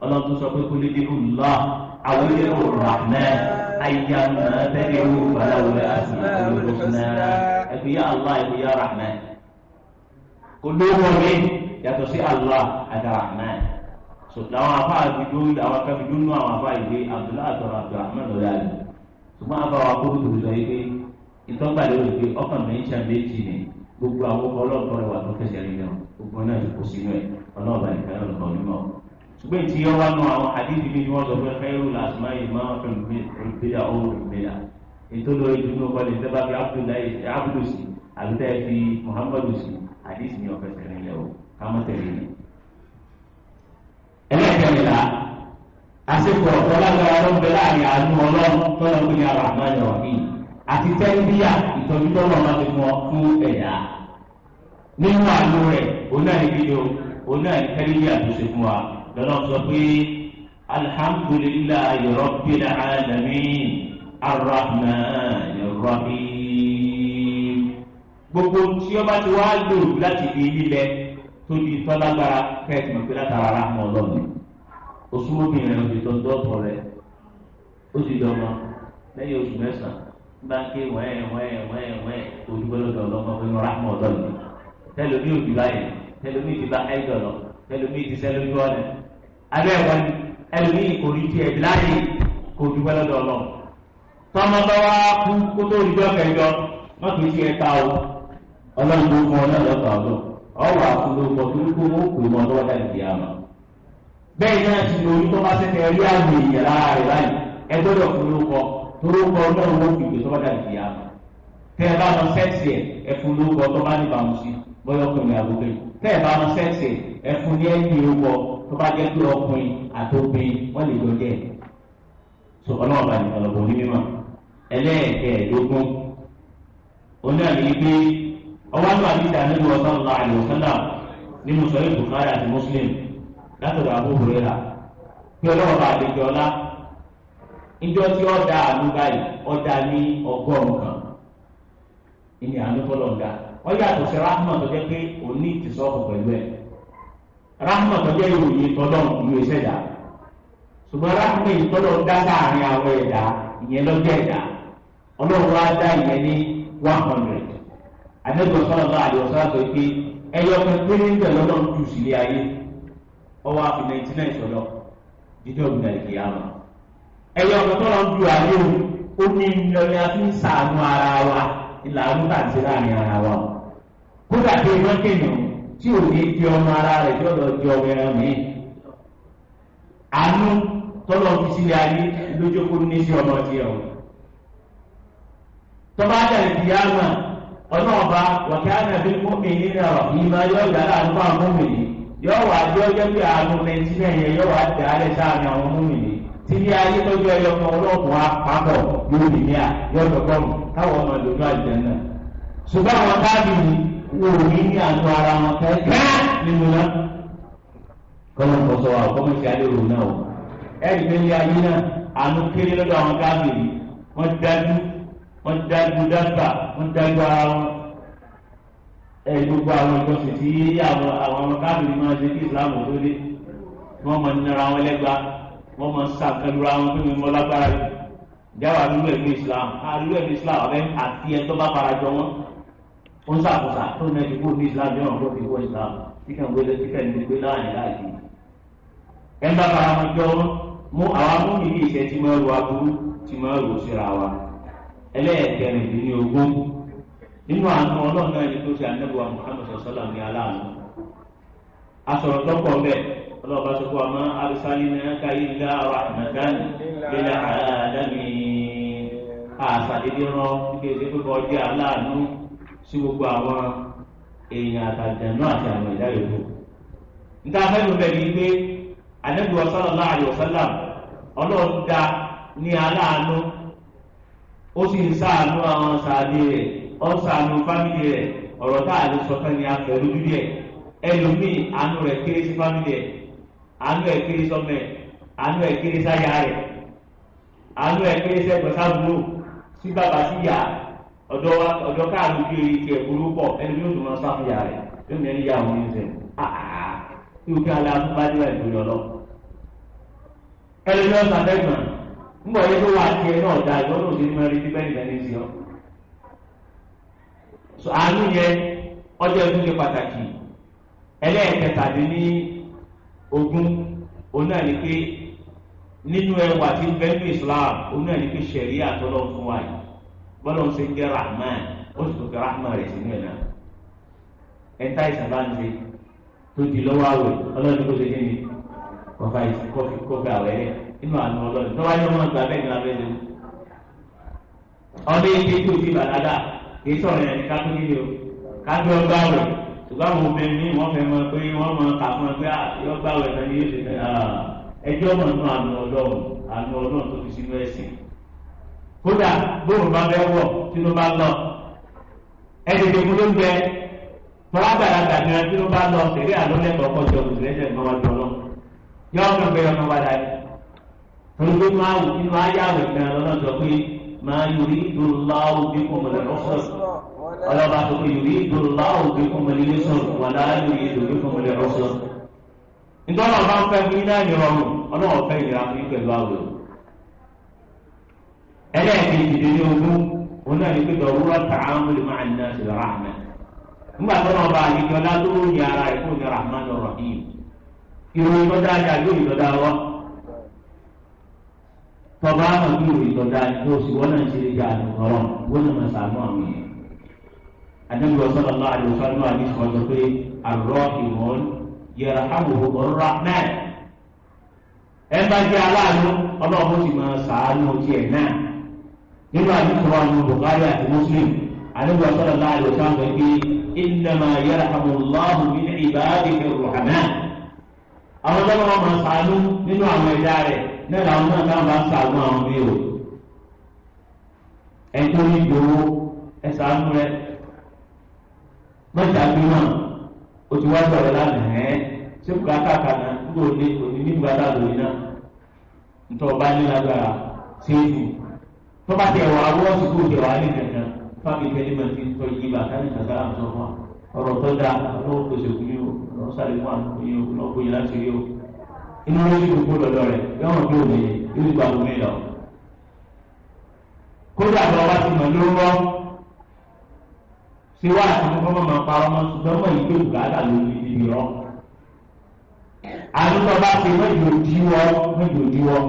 Speaker 1: Ọlọ́run tó sọ pé kul ud'u aw ud'u rahman ayyamma tad'u falahul asma'ul husna ẹ̀kú ya Allah ẹ̀kú ya Rahman kò lówó mi yàtọ̀ sí Allah àti Rahman so làwọn afa àbídó àwọn akábídó nù àwọn afa ìwé Abdullahi àtọ̀rọ̀ Abdulrahman lọ́dọ̀ àlè ṣùgbọ́n afa wa kó tó sọ yìí pé ìtọ́gbà lórí pé ọkàn mẹ́ńṣà méjì ni gbogbo àwọn ọlọ́ọ̀tọ́ rẹ̀ wà tó fẹsẹ̀ rí náà gbogbo náà ti kó sínú ẹ̀ ọlọ́ọ̀bà nìkan náà lọ́kọ̀ onímọ̀ ṣùgbọ́n ìtì yọ wá nù àwọn àdìsí mi ni wọ́n sọ pé khairul asma'i ma olùgbéyà ó olùgbéyà ètò lórí ìdúró kọ́lé tẹ́ bá fi Abdullahi Abdu sí àbí tẹ́ fi Muhammadu sí àdìsí mi ọ̀fẹ́sẹ̀ rìn lẹ́wọ̀ kámọ́ tẹ̀lé ni. Ẹlẹ́kẹ̀rìnlá àsìkò ọ̀tọ̀ lágbára ló ń bẹ láàrin àánú Ọlọ́run tọ́lọ́ pé ní Ar-Rahman Ar-Rahim àti tẹ́lifíà ìtọ́jú tọ́lọ́ máa fi fún ọ fún ẹ̀yà nínú àánú rẹ̀ òun náà ní kí ni o Òun náà ní kẹ́líyà tó ṣe fún wa lọ́nà sọ pé alhamdulillahi rabbil alamin arrahmanir rahim. Gbogbo tí ó bá ti wá lò láti di lílẹ̀ tó di tọ́lágbára kẹ́ẹ̀tì mọ̀ pé látara rahman ọlọ́run. Osùmọ́bìnrin rẹ̀ ti tọ́ dọ́tọ̀ rẹ̀ ó ti dọ́mọ lẹ́yìn oṣù mẹ́sàn-án bá ń ké wẹ́ẹ̀ wẹ́ẹ̀ wẹ́ẹ̀ wẹ́ẹ̀ olùgbọ́lọ́dọ̀ ọlọ́mọ pé rahman ọlọ́run. Tẹlomi ò ti báyìí, tẹlomi ti bá ẹjọ lọ, tẹlomi ti sẹ lójú ọ̀nà abẹ́ ẹ̀kọ́ ni ẹlòmí kò rí tiẹ̀ láàyè kò dúpẹ́ lọ́dọ̀ ọlọ́run. Tọ́mọ bá wá kú kó tó rí jọ́kẹjọ wọ́n kì í ṣe ẹ̀ka o, ọlọ́run ló fún ọ náà lọ́kàn ọ̀dọ́ ọwọ́ àfúlókọ torí kó wọ́n pè mọ́ lọ́wọ́ dàbí ìyá mọ́. Bẹ́ẹ̀ náà ti lórí tó bá sẹ́kẹ̀ rí àmì ìyẹn lára rẹ̀ báyìí ẹ gbọ́dọ̀ fúlókọ torókọ ọlọ́run ó fi gbé tọ́wọ́ dàbí ìyá mọ́. Tẹ́ ẹ bá lọ sẹ́ẹ̀sì ẹ̀ ẹ fún lóko tó bá níbàámu sí bọ́yọ̀ ọkùnrin àbúgbé. Tẹ́ ẹ bá lọ sẹ́ẹ̀sì ẹ̀ fún ní ẹ̀yìn orúkọ tó bá jẹ́ pé ọkùnrin àti obìnrin wọ́n lè jọ jẹ́. So ọlọ́run bá nìkan lọ́bọ̀ onímọ̀. Ẹlẹ́ẹ̀kẹ́ẹ̀dógún oní àná yìí pé ọwọ́ àti àdìsí ànábì sallallahu alaihi wasallam nínú sọ̀rọ̀ Bukhari àti Muslim látọ̀dọ̀ Abu Hurairah pé ọlọ́run bá àlejò ọlá ìjọ tí ó da àánú báyìí ó da ní 100 kan ìní àánú tọ́lọ̀ ń da. Wọ́n yàtọ̀ sí rahma tó jẹ́ pé òní ìtìsọ́kù pẹ̀lú ẹ̀. Rahma tó jẹ́ ìròyìn tọ́lọ̀ ìlú ìṣẹ̀dá, ṣùgbọ́n rahma ìtọ́lọ̀ ń dá sáàrin àwọn ẹ̀dá ìyẹn lọ́jọ́ ẹ̀dá. Ọlọ́run wá dá ìyẹn ní 100. Ànábì sallallahu alaihi wasallam sọ pé ẹyọ kan péré ń bẹ̀ lọ́lọ́run jù sílé ayé, ọwọ́ àfi 99 sọ̀lọ́ dídọ̀ gbìyànjú ìkìyàmọ̀. Ẹyọ kan tọ́lọ̀ ń ju ayé o, ó ní ìlọrin àti ń sàánú ara wa ìlànà tà ń ṣe láàrin ara wa o. Kódà pé iná kéèyàn tí ò ní di ọmọ ara rẹ̀ tí ó lọ di ọmọ ẹran mi. Àánú tọ́lọ̀ fi sílẹ̀ ayé lójókòó ní sí ọmọ tiẹ̀ o. Tọ́ba àtàlẹ̀ kìyàmà ọlọ́ọ̀ba wàkíánà bí mọ́mìnì náà ìmọ̀ yóò dá láàánú fún àwọn mọ́mìnì yóò wá jẹ́ ọjọ́ pé àánú 99 yẹn yóò wá dá alẹ́ sáàmì àwọn mọ́mìnì tí ní ayé tọ́jú ẹyọ kan ọlọ́ọ̀kùn apapọ̀ yóò lè ní à yóò dọ̀gọ́rùn káwọn ọmọ lòdù àlùjánnà. Ṣùgbọ́n àwọn káàbìrì wò ní ní àánú ara wọn kẹ́kẹ́ nínú náà. Kọ́lọ́ ń kọ́sọ́ wa kọ́mọ̀sí alẹ́ òru náà o. Ẹ̀rí pé ní ayé náà àánú kéré lọ́dọ̀ àwọn káàbìrì wọ́n dájú wọ́n dájú dábà wọ́n dájú ara wọn. Ẹ gbogbo àwọn ìjọsìn tí àwọn káàbìrì máa ṣe kí ìsìlámù tó dé wọ́n máa nira wọn lẹ́gba wọ́n máa sàkẹlura wọn fún mi mọ́ lágbára yìí. Jáwá lulú ẹ̀mí Islam lulú ẹ̀mí Islam ọ̀bẹ àti ẹ̀ tó bá farajọ wọn. Ó ń sàkóso tó ní ẹ̀dínkù ní Islam yọ̀rọ̀ kó fi kó Islam tí kàn gbé tí kàn gbé láàyè láàyè. Ẹ̀ ń bá faramọ́jọ wọn mú àwọn amúnì ní ìṣẹ́ tí máa ru aburú tí máa rò síra wa. Ẹlẹ́ẹ̀kẹrìndínlógún nínú àánú Ọlọ́run náà ni tó ṣe ànábì wa Muhammad sọ̀sọ́là ní aláàánú. Asọ̀rọ̀ tọ́pọ̀ bẹ́ẹ̀ ọlọ́ọ̀bá sọ fún wa ma arsalinaka illa rahmatan lil alamin. Àṣàdédé rán kéde pé kọ́ jẹ́ aláàánú sí gbogbo àwọn èèyàn àtàjànú àti àwọn ẹ̀dá yòókù. Níta fẹ́ẹ́ bẹ̀ ni pé ànábì wa sallallahu alaihi wasallam Ọlọ́run dá ní aláàánú, ó sì ń ṣàánú àwọn sàádé rẹ̀, ó ń ṣàánú fámìlì rẹ̀. Ọ̀rọ̀ tá a lè sọ fẹ́ ni a fẹ́ lójú díẹ̀. Ẹlòmíì àánú rẹ̀ kéré sí fámìlì ẹ̀, àánú ẹ̀ kéré sọ́mọ ẹ̀, àánú ẹ̀ kéré sáyà rẹ̀, àánú ẹ̀ kéré sẹ́gbọ̀n sábúrò sí bàbá sí yá. Ọ̀dọ̀ káàlù bí orí tiẹ̀ burú pọ̀, ẹni yóò tún máa sáfìyà rẹ̀ yóò ní ẹni yá òun ní sẹ́ tí o kí alẹ́ atúbájú ẹ̀ lórí ọlọ́. Ẹlòmíì ọ̀sán fẹ́gbọ̀n ńgbọ̀ yẹ kó wá tiẹ̀ náà da ìwọ náà sì ní máa rí tí bẹ́ẹ̀ nìkan ní sí ọ. Àánú yẹn ọjọ́ ìdúnṣe pàtàkì. Ẹlẹ́ẹ̀kẹtàdínlógún òun náà ní pé nínú ẹwà tí ń bẹ ní Islam òun náà ní pé ṣẹ̀ríà tọ́lọ́ fún wa yìí bọ́lá ń ṣe ń jẹ́ Rahman ó sì tó fi Rahman rẹ̀ sínú ẹ̀ náà. Ẹ̀ńtà ìsàbá ń ṣe tó di lọ́wọ́ àwẹ̀ ọlọ́run kó ṣe kí ni kọfí àwẹ̀ rẹ̀ inú àánú ọlọ́run tó wáyé ọmọ ìgbà bẹ́ẹ̀ ni wọ́n fẹ́ lé. Ọdún yìí tí o ti bàlágà kì í sọ̀rọ̀ yẹn ní ká tó nílé o ká tó ọgbà àwẹ̀ ṣùgbọ́n àwọn obìnrin ní wọ́n fẹ́ mọ pé wọ́n mọ kà fún ẹ pé yọ gbà àwẹ̀ tán ni yóò ṣe fẹ́ ẹjọ́ mọ̀ nínú àánú ọlọ́run àánú ọlọ́run tó fi sínú ẹ̀sìn. Kódà bóun bá fẹ́ wọ̀ tí ló bá lọ ẹ tètè kú ló ń bẹ Tọ́lá gbàdàgbà ní ẹni tí ló bá lọ sẹ̀rí àlọ́lẹ́tọ̀ ọkọ̀ jọ òṣèlú ẹ̀gbọ́n wájú ọlọ́. Yọ ọkàn bẹ́ẹ̀ ọkàn padà yìí. Torí pé máa wù nínú ayé àwẹ̀ kan lọ́nà sọ pé máa yuridu Allahu bikumul usra. Ọlọ́ba sọ pé yuridu Allahu bikumul yusra wala yuridu bikumul usra. Nítorí ọba ń fẹ́ fún iná ìrọ̀rùn, ọlọ́wọ́ fẹ́ ìnira fún pẹ̀lú àwẹ̀. Ẹlẹ́ẹ̀kejì dé ní ogún, òun náà ní pé dọ̀rúrọ̀ ta'amul ma'a an-nas bi-rahmah. Nígbà tó náà bá àlejò ọlá tó ní ara ẹ̀ fún ní Rahman Rahim. Ìròyìn tó dáadáa yóò yọ dáa wá. Tọba àmọ̀ bí ìròyìn tó dáa tó sì wọ́n náà ṣe lè dáa ní ọ̀rọ̀ wọ́n náà máa sàánú àwọn èèyàn. Ànábì sallallahu alaihi wasallam àdìsí wọn sọ pé ar-rahimun yarhamuhumur rahman. Ẹ bá jẹ́ aláàánú ọlọ́run sì máa sàánú tiẹ̀ náà. Nínú àdìsí wọn ní Bukhari àti Muslim, Ànábì sallallahu alaihi wasallam sọ pé innama yarhamullahu min ibadihi ar-ruhama. Àwọn tó wọn máa sàánú nínú àwọn ẹ̀dá rẹ̀ náà làwọn náà táwọn bá ń sàánú àwọn mi o. Ẹ tó ní ìdòwò ẹ sàánú rẹ. Mọ̀jà bí wọn o ti wá sọ̀rọ̀ lánàá ẹ̀ ṣé bùkátà kàná nígbà òní òní ní bùkátà lórí náà ntọ́ ọba ní lágbára séèfù tó bá tẹ̀ wá wọ́n sì kó tẹ̀ wá ní kankan fábí kẹ́lí máa ti tọ́ yí bàtà ní kàkàrà sọ fún wa ọ̀rọ̀ tó dáa ọlọ́wọ́ pèsè fún yín o ọlọ́wọ́ sáré fún àánú yín o ọlọ́wọ́ bóyá láti rí o inú ló sì gbogbo lọ́dọ̀ rẹ̀ yọ̀wọ̀n bí òní yóò gba omi lọ. Kódà bá wa ti mọ̀ ló rọ́ ṣé wàá ti mú kọ́mọ́ máa parọ́ mọ́ ṣùgbọ́n mọ̀ yìí pé bùkátà ló ní ibi rọ́. Àdúgbò bá ti mọ́jọ díwọ́ mọ́jọ díwọ́.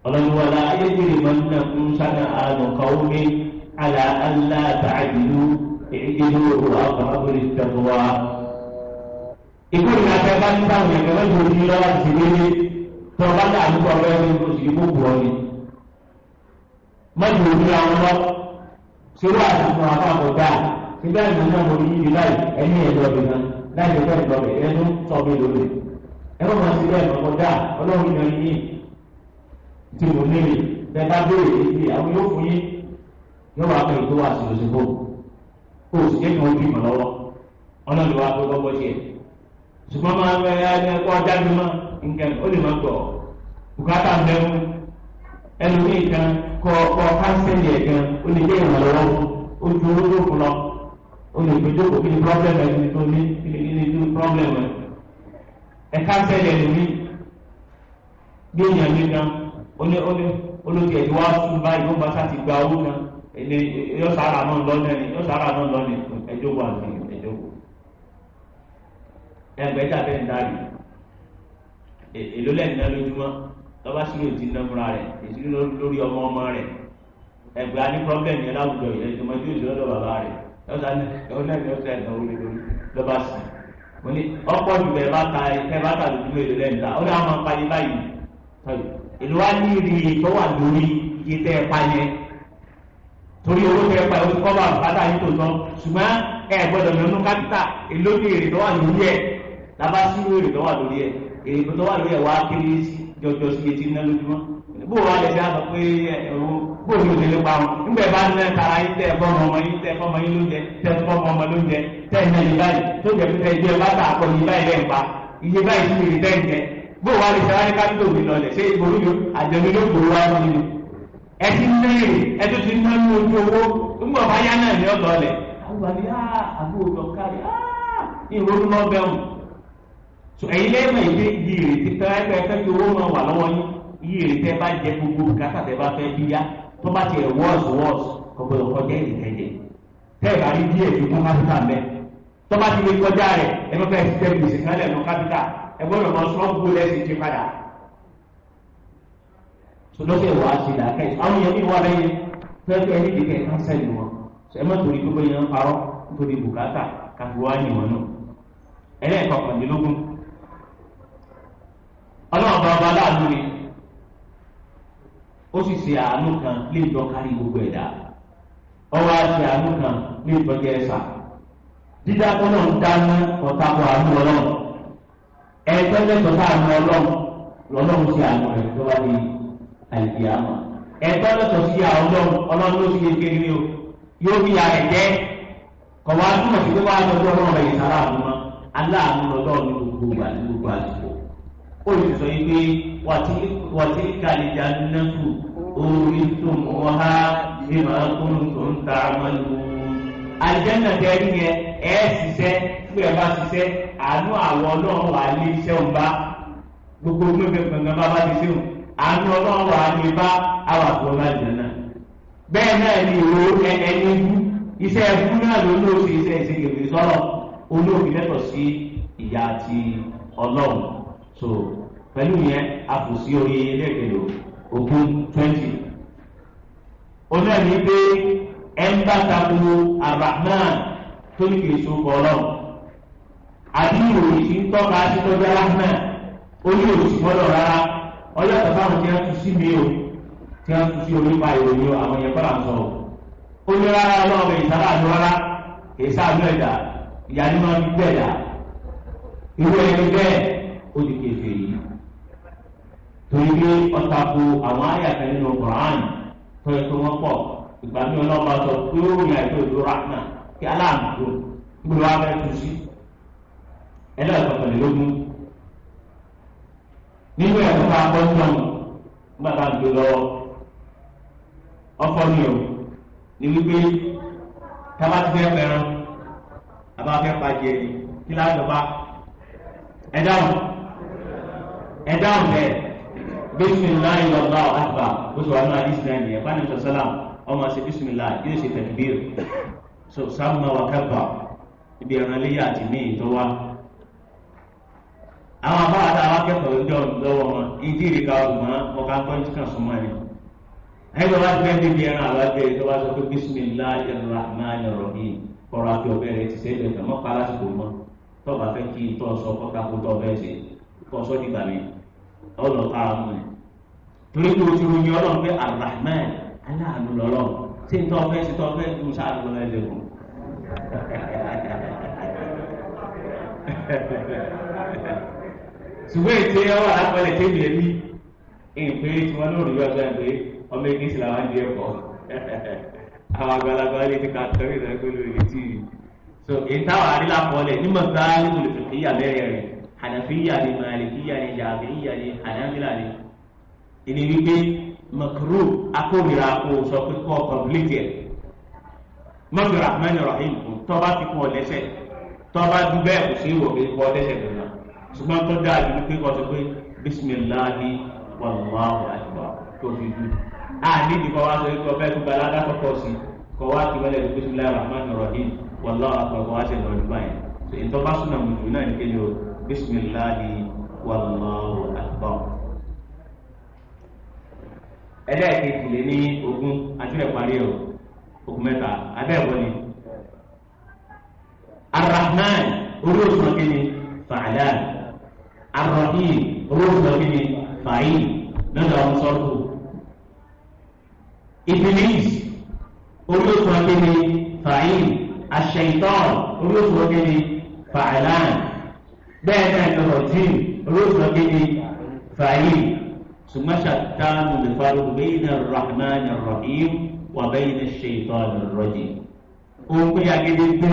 Speaker 1: Ọlọ́niwọlá ayédèrè mọ́nà fún sánà àrùn kàwé àlà àlà tààdìlú ìdílé òwò àkàràbọ̀lì tẹ̀wá. Ìkórìíra tẹ bá ní sáwọn ẹ̀kẹ́ mọ́jọ díwọ́ lọ́wọ́ ti délé tó bá dà àdúgbò ọ̀rẹ́ mi kò sì kó bù ọ́ ni. Mọ́jọ díwọ́ àwọn lọ ṣé wàá ti fún àpapọ̀ dáa nígbà tí mo náà mo ní ibi báyìí ẹni ẹ̀ lọ́ọ̀bì náà láì lè fẹ́ lọ́ọ̀bì ẹnu sọ mi lórí ẹ má máa ṣe bẹ́ẹ̀ mọ̀kọ́ dáa ọlọ́run yẹn ní tí mo nílè bẹ́ẹ̀ bá béèrè èyí àwọn yóò fún yín yóò wá pé tó wà sí òṣèlú kó o sì jẹ́ kí wọ́n bímọ lọ́wọ́ ọlọ́run wá pé kọ́kọ́ tiẹ̀ ṣùgbọ́n máa ń ẹ ẹ kọ́ jáde mọ́ nǹkan ó lè má gbọ́ bùkátà mẹ́rù ẹlòmíì kan kọ́ kọ́ kánsẹ́lì ẹ̀ gan ó lè jẹ́ ìrànlọ́wọ́ ó ju owó tó fún lọ ó lè gbé jókòó kí ni pírọ́blẹ̀mù ẹ̀ ní tó ní kí ni kí ni tó pírọ́blẹ̀mù ẹ̀ ẹ̀ kánsẹ́lì ẹlòmíì bí èèyàn mi kan ó ní ó ní olóòtú ẹ̀ tí wàá sùn báyìí ó bá sá ti gba owó kan ẹni yọ sàrà náà lọ́nà ẹni yọ sàrà náà lọ́nà ẹjọ́ wà ní ẹjọ́ kù ẹgbẹ́ tà bẹ́ẹ̀ ń dárì èló lẹ́yìn náà lójúmọ́ lọ́ba sí yóò ti ná múra rẹ̀ èsì lórí ọmọ ọmọ rẹ̀ ẹgbẹ́ á ní pọ́blẹ́mù yẹn láwùjọ yẹn ìjọba yóò ṣe lọ́dọ̀ bàbá rẹ̀ lọ́sàn án ní ọ̀sẹ̀ ẹ̀dá orí lórí lọ́ba sí mo ní ọ̀pọ̀ jù bẹ́ẹ̀ bá ta ẹ bá ta lójúmọ́ èló lẹ́yìn ta ó ní àwọn máa ń báyìí tọ́yì èló wá ní ìrì tó wà lórí iye tẹ́ ẹ pa yẹn torí owó tẹ́ ẹ pa yẹn ó ti kọ́ bá bàtà yín tó tán ṣùgbọ́n ẹ gbọ́dọ̀ nínú kápítà èló ní èrè tó wà lórí ẹ̀ lábá sí èrè tó wà lórí ẹ̀ èrè tó wà lórí ẹ̀ wá kéré jọjọ sí etí ńlá lójúmọ́ bó wà lè ṣe àgbà pé ẹ̀rọ bó ní òṣèlú pa wọn nígbà bá ń lẹ́ tara yín tẹ́ fọ́mọ ọmọ yín tẹ́ fọ́mọ yín lóúnjẹ tẹ́ fọ́mọ ọmọ lóúnjẹ tẹ́ ẹ̀ náà yín báyìí tó jẹ́ pé ẹjọ́ bá tà àpọ̀ yín báyìí lẹ́yìn pa iye báyìí sí èrè tẹ́ ń jẹ bó wà lè ṣe wá ní kápítò mi lọlẹ̀ ṣé ìgboro yóò àjẹmí ló gbòòrò wá fún mi ẹ ti ń léèrè ẹ tó ti ń ná ní ojú owó ńgbọ̀ bá yá náà ní ọ̀lọ́lẹ̀ àwọn àbí àbúrò kárí ìrònú lọ́bẹ̀rún so ẹ̀yin lẹ́yìn ìdí iye èrè tẹ́ ẹ fẹ́ kí owó máa wà lọ́wọ́ yín iye èrè tẹ́ bá jẹ gbogbo bùkátà tẹ́ bá fẹ́ bí yá tó bá tiẹ̀ wọ́ọ̀sì wọ́ọ̀sì kọ̀gbọ́dọ̀ kọjá èrè tẹ́jẹ̀ tẹ́ ẹ̀ bá rí díẹ̀ fi kún kápítà mẹ́ tó bá ti lè kọjá rẹ̀ ẹ bá fẹ́ ṣiṣẹ́ gbèsè kan lẹ́nu kápítà ẹ gbọ́dọ̀ mọ sọ́ọ̀bù lẹ́sìn ti padà so lọ́sẹ̀ wàá ṣe làákẹ́ àwọn yẹn ní wà lẹ́yìn fẹ́ẹ́ ẹni dìkẹ́ kánsẹ́lì wọn ẹ má torí gbogbo yẹn ń parọ́ nítorí bùkátà káfí wá yìn wọn náà ẹlẹ́ẹ̀kọkàndínlógún ọlọ́run bá ọba aláàánú ni ó sì ṣe àánú kan lè tọ́ kárí gbogbo ẹ̀dá ọwọ́ á ṣe àánú kan lè tọ́jú ẹ̀sà dídá tó náà ń dáná ọ̀tàkùn àánú ọlọ́run ẹ̀ẹ́dọ́ lẹ́tọ̀ọ́ sáànù ọlọ́run lọ́lọ́run ṣe àánú rẹ̀ tó bá di àìsí àmọ́ ẹ̀ẹ́dọ́ lẹ́tọ̀ọ́ sí ọlọ́run ọlọ́run ló sì lè kéré o yóò fi àrẹ̀ jẹ́ Kọ̀wá túmọ̀ sí pé wàá lọ́jọ́ ọlọ́run rẹ̀ yìí sára àánú mọ́ aláàánú lọ́lọ́run ní gbogbo ìgbà ní gbogbo àsìkò. Ó lè sọ yìí pé wàtíkà lè jà nínú orí tó mọ̀ ha bí màá kún tó ń ta àmàlù. Àlùjánnà tẹ́rí yẹn ẹ̀ ṣiṣẹ́ fún ẹ bá ṣiṣẹ́ àánú àwọn ọlọ́run wà ní iṣẹ́ òun bá gbogbo gbẹgbẹ gbẹngàn bá bá ti ṣe òun àánú ọlọ́run wà ní bá àwọn àpò àlùjánnà. Bẹ́ẹ̀ náà ni ìró ẹni ibú iṣẹ́ ẹbú náà ló ló ṣe iṣẹ́ ìṣègbè sọ̀rọ̀ olóòfin lẹ́tọ̀ sí ìyá àti ọlọ́run. So pẹ̀lú yẹn a kò sí orí ẹlẹ́gbẹ̀lò ogún 20. Onáà ní pé ẹ ń bá tako Ar-Rahman tó ní kì í so kọ ọlọ́run. Àbí ìròyìn tí ń tọ́ka sí tọ́jú Rahman ó ní òsì gbọ́dọ̀ rárá. Ọjọ́ táwọn tí wọ́n tu sí mi o tí wọ́n tu sí orí pa ìròyìn àwọn yẹn kọ́ra ń sọ̀rọ̀. Ó ní rárá ọlọ́run bẹ̀ ìsára àánú rárá kì í sáànú ẹ̀dá ìyá ni wọ́n fi gbẹ̀dá. Irú ẹni bẹ́ẹ̀ ó di kèfèrí torí pé ọ̀tàkù àwọn àyàtọ̀ nínú Quran tó yẹ kó wọ́n pọ̀. Ìgbà mi ọlọ́ba sọ pé ó rìn àìpé òdo rahma kí aláàmú tó gbogbo wa fẹ́ tu sí. Ẹlẹ́ẹ̀kọ̀kànlélógún nínú ẹ̀kọ́ tá a kọ́ nínú nígbà tá a gbé lọ́wọ́ ọkọ mi ò ní wípé tábà ti fẹ́ fẹ́ràn àbá fẹ́ pàjẹ́ ni kí láti bá ẹ dáhùn ẹ dáhùn bẹ́ẹ̀. Bisimilayi wallahu akbar ó sì wà ní àdìsí náà nìyẹn fani sọsọlám ọmọ ṣe bisimilayi yóò ṣe takbir so sàmà wà kábà ibi ẹran léyà àti míì tó wá. Àwọn afáwà tá a wá kẹ́kọ̀ọ́ ń jọ lọ́wọ́ wọn ìdí ìrìkà ọ̀gbọ́n ọ̀ká pọ́ńtì kan súnmọ́ ni. Ẹgbẹ́ wa ti fẹ́ débi ẹran àwọn ẹgbẹ́ tó bá sọ pé bisimilayi rahman rahim kọ́ra kí ọbẹ̀ rẹ ti sẹ́yìn lẹ́tọ̀ mọ́ pa lásìkò mọ́ tó bá fẹ́ kí tọ́ sọ kọ́ta kó tọ́ bẹ́ẹ̀ ṣe kọ́ sọ́ dìgbà mi ọlọ kára mú ẹ torí pé o ti ròyìn Ọlọ́run pé Ar-Rahman aláàánú lọ́lọ́run tí n tọ́ fẹ́ sí tọ́ fẹ́ dùn sáà lọ́wọ́ ẹ lẹ́kùn. Ṣùgbọ́n ètò ẹ wà lápẹ̀lẹ̀ tẹ́mi ẹ̀mí ìpè tí wọ́n lórí ọjọ́ ìpè ọmọ ẹgbẹ́ ìsìlẹ̀ àwọn àdìẹ kọ́ àwọn àgbàlagbà lè ti ka tẹ́lẹ̀ ìdájọ́ lórí etí yìí. So ìtawà àdìlápọ̀lẹ̀ ní mọ̀tálí olùfẹ̀kìyà mẹ́rẹ̀ẹ̀rin hanafiya ni malikiya ni jaabiya ni hanabila ni ìní wípé makru akórira kó sọ pé kọ́ kọ̀m̀plìtì ẹ̀ mọ́tò rahman rahim kù tọ́ba ti kún ọ lẹ́sẹ̀ tọ́ba dúbẹ́ kò sí ìwọ̀ pé kọ́ lẹ́sẹ̀ gbọ̀ngàn ṣùgbọ́n tó dáa ju pé kọ́ sọ pé bisimilahi wàlláhu akbar tó fi dùn. A nídìí kọ́ wá sọ pé ọbẹ̀ tó gbalá dákọ̀kọ̀ sí kọ́ wá kí wọlé bisimilahi rahman rahim wàlláhu akbar kọ́ wá sí ìlọrin báyìí ìtọ́ba súnà mùtù náà ní kéde o bisimilahi wàlláhu akbar. Ẹlẹ́ẹ̀kejì lé ní ogún àti ẹ̀parí ẹ̀ ogún mẹ́ta abẹ́ẹ̀kọ́ ni. Arrahman orí òṣùwọ̀n kìíní fa'alan Arrahim orí òṣùwọ̀n kìíní fa'il lọ́dọ̀ àwọn sọ́ọ̀tù. Iblis orí òṣùwọ̀n kìíní fa'il Ash-Shaytan orí òṣùwọ̀n kìíní fa'alan bẹ́ẹ̀ náà ni rọ̀jìm orí òṣùwọ̀n kìíní fa'il. Ṣùgbọ́n ṣàtánù lè farò bayna ar-Rahman ar-Rahim wa bayna ash-Shaytan ar-Rajim. Òun pé agédé gbé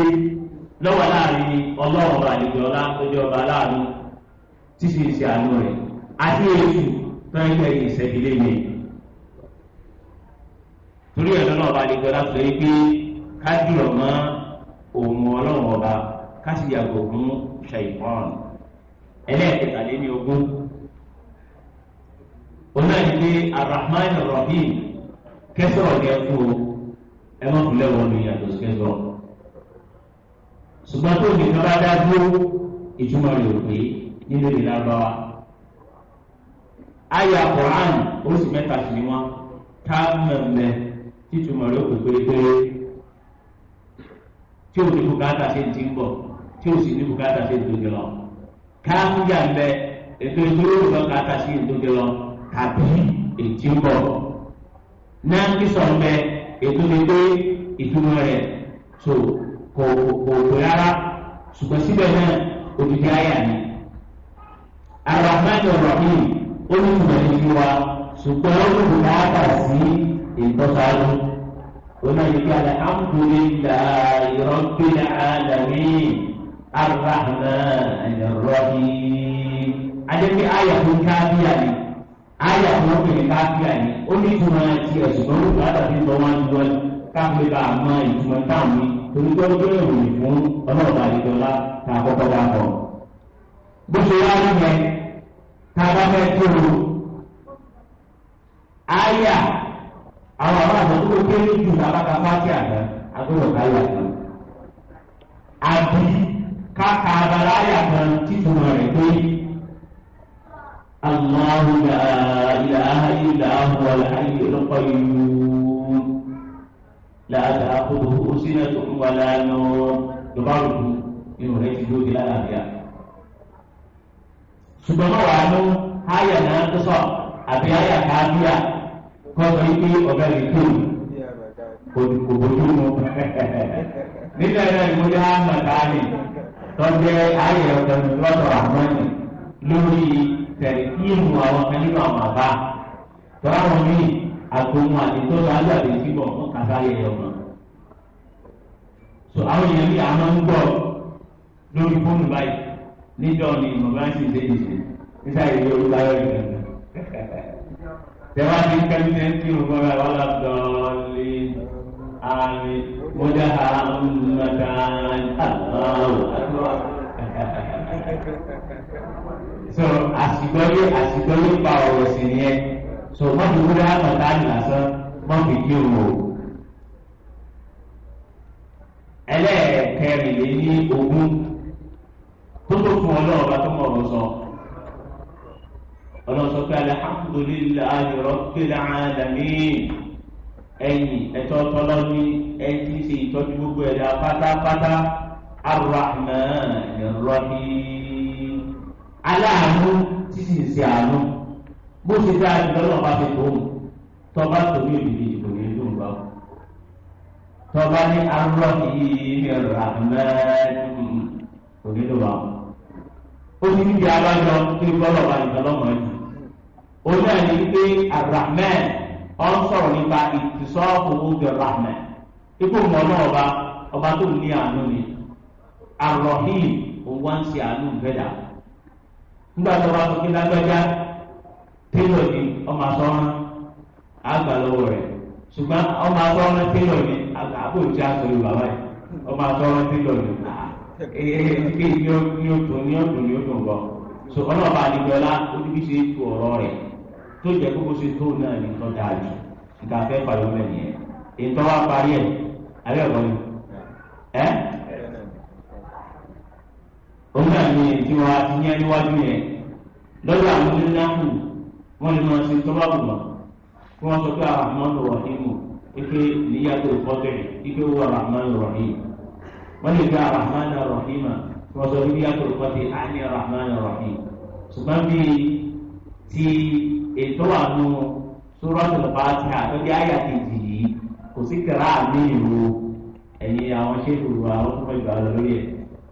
Speaker 1: lọ́wọ́ láàrin ọlọ́run ọba àlejò ọlá lójú ọba aláàánú tí sì ń ṣe àánú rẹ̀ àti èṣù tó ń gbé ìṣẹ́gilé mi. Torí ẹ̀ lọ́nà ọba àlejò ọlá sọ pé ká dìrọ̀ mọ́ òun ọlọ́run ọba ká sì yàgò fún ṣàìpọ́n. Ẹlẹ́ẹ̀kẹtàléní ogún. Òun náà ní pé Ar-Rahman Ar-Rahim kẹsọ̀rọ̀ ní ẹkú o ẹ má fúnlẹ̀ wọn ní yàtọ̀ sí kẹsọ̀rọ̀. Ṣùgbọ́n tó nìkan bá dá dúró ìtumọ̀ rẹ̀ ò pé nínú èdè Lárúbáwá. Àyá Quran oríṣi mẹ́ta sì ni wọ́n ká mẹ̀mẹ́ títúmọ̀ rẹ̀ ó pè pérépéré tí ò ní bùkátà ṣe ti ń bọ̀ tí ò sì ní bùkátà ṣe ń tóbi lọ. Káfíńjà ń bẹ ètò ìdúró bùkátà ṣe ń tóbi lọ tàbí ètí ń bọ̀. Náà kí sọ̀ ń bẹ ètò ti pé ìtumọ̀ rẹ̀ so kò kò kò rárá ṣùgbọ́n síbẹ̀ náà odidi àyà ni. Ar-Rahman Ar-Rahim ó ní ìtumọ̀ ní tiwa ṣùgbọ́n ó ní bùkátà sí ìtọ́sáájú. Onáyí alhamdulillahi rabbil alamin arrahmanir rahim. Adébí àyà tó káfíà ni àyà tó ń pè káfíà ni ó ní ìtumọ̀ ti ẹ̀sùn lórí ìgbàdà tí ń bọ̀ wọ́n ti wọ́n káfíà bá a mọ ìtumọ̀ táwọn ní torí tó ń gbé ìròyìn fún ọlọ́ọ̀bà àdìjọlá tá a kọ́kọ́ dá bọ̀. Bó ṣe wá rí yẹn tá a bá fẹ́ tó o àyà àwọn àbá àtọ́jú tó kéré jù lábàkà pàṣẹ àná agbọ́dọ̀ káyà kan àbí káka abala àyà kan títúmọ̀ rẹ̀ pé Allahu la ilaha illa huwal hayyul qayyum la ta'khudhuhu sinatun wa la nawm lọ́ba rògbò inú rẹ̀ ti lóde lálàáfíà. Ṣùgbọ́n wọ́n wà nù àyà náà tó sọ àbí àyà káfíà kọ́sọ̀ yìí pé ọ̀gá rẹ̀ tó kò bójú mu. Nígbà náà ni mo dé Ahmed Ali tọ́jú ayé ọ̀gá mi lọ́dọ̀ Rahmani lórí tẹ̀lifíìmù àwọn kan nínú àwọn àbá. Tọ́lá wọn ní àtòmù àti tọ́jú ayé àti ìsìnbọ̀ fún kàtà ayé ọmọ. So àwọn èèyàn ní àwọn ń gbọ́ lórí fóònù báyìí níjọ́ ni mọ̀mọ́ á sì ṣe ìṣe nígbà yìí olúwa yọ̀ ìgbà tẹ́wá ti kẹ́lí ní ẹtí ògbọ́n rẹ̀ wọ́n lọ dọ̀ọ́lì àmì mọ́jà àmàkàn aláwọ̀. So àsìgbọ́yé àsìgbọ́yé pa ọ̀rọ̀ sí nìyẹn so wọ́n fi wúlò àmàkàn lásán wọ́n fi kí òun o. Ẹlẹ́ẹ̀kẹrìnléní ogún tó tó fún ọlọ́run bá tó mọ̀ ọ̀rọ̀ sọ. Ọlọ́run sọ pé alhamdulillahi rabbil alamin ẹ̀yìn ẹ̀tọ́ tọ́lọ́ ní ẹ̀yìn tí ń ṣe ìtọ́jú gbogbo ẹ̀dá pátápátá arrahmanir rahim aláàánú tí sì ń ṣe àánú bó ṣe dáa jù lọ́nà bá ṣe tóun tọ́ba tó ní òdìdí ìdìbò ní ìlú ńlọ tọ́ba ní arrahim rahman onílò wa ó ti níbi abájọ tó gbọ́dọ̀ wà nìkan lọ́mọ ẹ̀jú ó náà ní pé arrahman ọ ń sọ̀rọ̀ nípa ìtìsọ́ọ̀fù oúnjẹ rahman ipò mọ́ náà ọba ọba tó ní àánú ni arrahim òun wá ń ṣe àánú bẹ́dà nígbà tó bá sọ pé lágbájá télọ̀ ni ọmọ asọ́rán àgbà lọ́wọ́ rẹ̀ ṣùgbọ́n ọmọ asọ́rán télọ̀ ni àbò tí a sọ yorùbá báyìí ọmọ asọ́rán télọ̀ ni ee ní o tún ní o tún ní o tún bọ̀ so ọlọ́ọ̀bá adigunla oníbi ṣe tu ọ̀rọ̀ rẹ̀ tó jẹ́ kókó ṣe tó náà ní tọ́ dáa jù nǹkan afẹ́ pàdé ọmọ ẹ̀yẹ ètò wa parí ẹ̀ alẹ́ ọ̀gbọ́n ni ẹ́ òun náà ní tí wọ́n ti yẹn níwájú yẹn lọ́dọ̀ àwọn onínáhù wọ́n lè máa ṣe tọ́lá bù wọ́n kí wọ́n sọ pé Ar-Rahman Ar-Rahim ike níyàtọ̀ ìkọ́tẹ̀ ike wọ Ar-Rahman Ar-Rahim wọ́n lè gba Ar-Rahman Ar-Rahim kí wọ́n sọ pé níyàtọ̀ ìkọ́tẹ̀ àní Ar-Rahman Ar-Rahim ṣùgbọ́n bí ti ètò àánú Suratul Fatiha àtọ́jú àyà kejì yìí kò sí kẹrẹ àmì ìró ẹ̀yìn àwọn ṣéèkù àwọn tó mọ̀ ìgbà lórí ẹ̀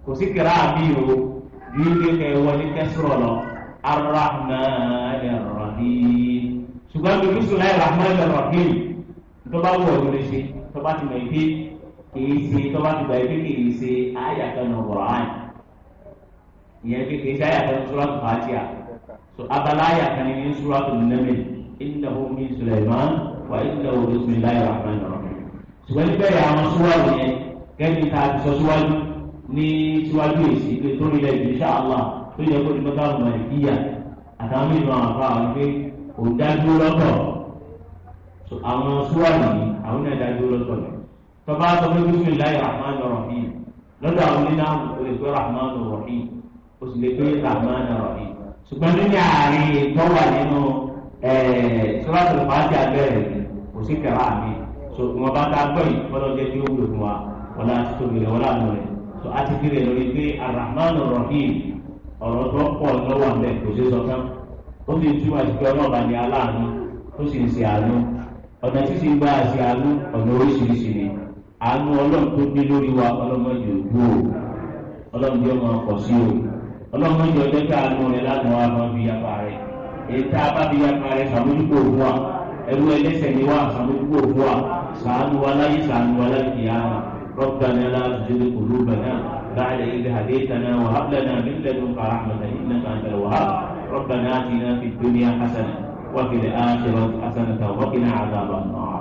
Speaker 1: kò sí kẹrẹ àmì ìró bí kékeré wọlé kẹsìrọ̀ lọ Ar-Rahman Ar-Rahim ṣùgbọ́n bí bisimilayi Rahman Ar-Rahim tó bá wù ọ́ ló lè ṣe tó bá ti mọ̀ ìpè kìí ṣe tó bá ti gbà ìpè kìí ṣe àyà kan nù Qur'an ìyẹn pé kìí ṣe àyà kan nù Suratul Fatiha so abala àyà kan ní Suratul Naml innahu min Sulaiman wa innahu bisimilayi Rahman Ar-Rahim ṣùgbọ́n níbẹ̀ yà àwọn síwájú yẹn gẹ́gẹ́ tá a ti sọ síwájú ní síwájú èsì pé tó rí lẹ́yìn insha Allah tó yẹ kó ní mọ́tà mọ̀lẹ́kíyà àtàwọn mìíràn àwọn afá wọn pé kò dájú lọ́tọ̀ àwọn síwájú yìí àwọn náà dájú lọ́tọ̀ ni tọ́ba sọ pé bismillahi rahman rahim lọ́dọ̀ àwọn oníná o lè pé rahman rahim o sì lè pé rahman rahim ṣùgbọ́n nínú àárín tó wà nínú suratul Fatiha abẹ́rẹ́ kò sí kẹrẹ àmì so wọn bá ta gbọ́ yìí fọlọ́ jẹ́ kí ó wúlò fún wa wọn láti tóbi rẹ̀ wọn láàánú rẹ̀ so a ti fi rẹ̀ lórí pé arahman rahim ọ̀rọ̀ tó pọ̀ lọ́wọ́ àmẹ́ kò ṣe sọ tán ó sì túmọ̀ sí pé ọlọ́ọ̀bá ni aláàánú tó sì ń ṣe àánú ọ̀nà tí sì ń gbà ṣe àánú ọ̀nà oríṣiríṣi ni àánú ọlọ́run tó ní lórí wa ọlọ́mọdé òjú o ọlọ́mọdé ọmọ ọkọ̀ sí o ọlọ́mọdé ọjọ́ pé àánú rẹ̀ lánàá wa máa fi yapa rẹ̀ èyí tá a bá fi yapa rẹ̀ sàmójúkò òfin wa ẹrú ẹlẹ́sẹ̀ ni wa sàmójúkò òfin wa Ṣàánú wa láyé, ṣàánú wa láyé kìyàmá. ربنا لا تزغ قلوبنا بعد إذ هديتنا وهب لنا من لدنك رحمة إنك أنت الوهاب. ربنا آتنا في الدنيا حسنة وفي الآخرة حسنة وقنا عذاب النار.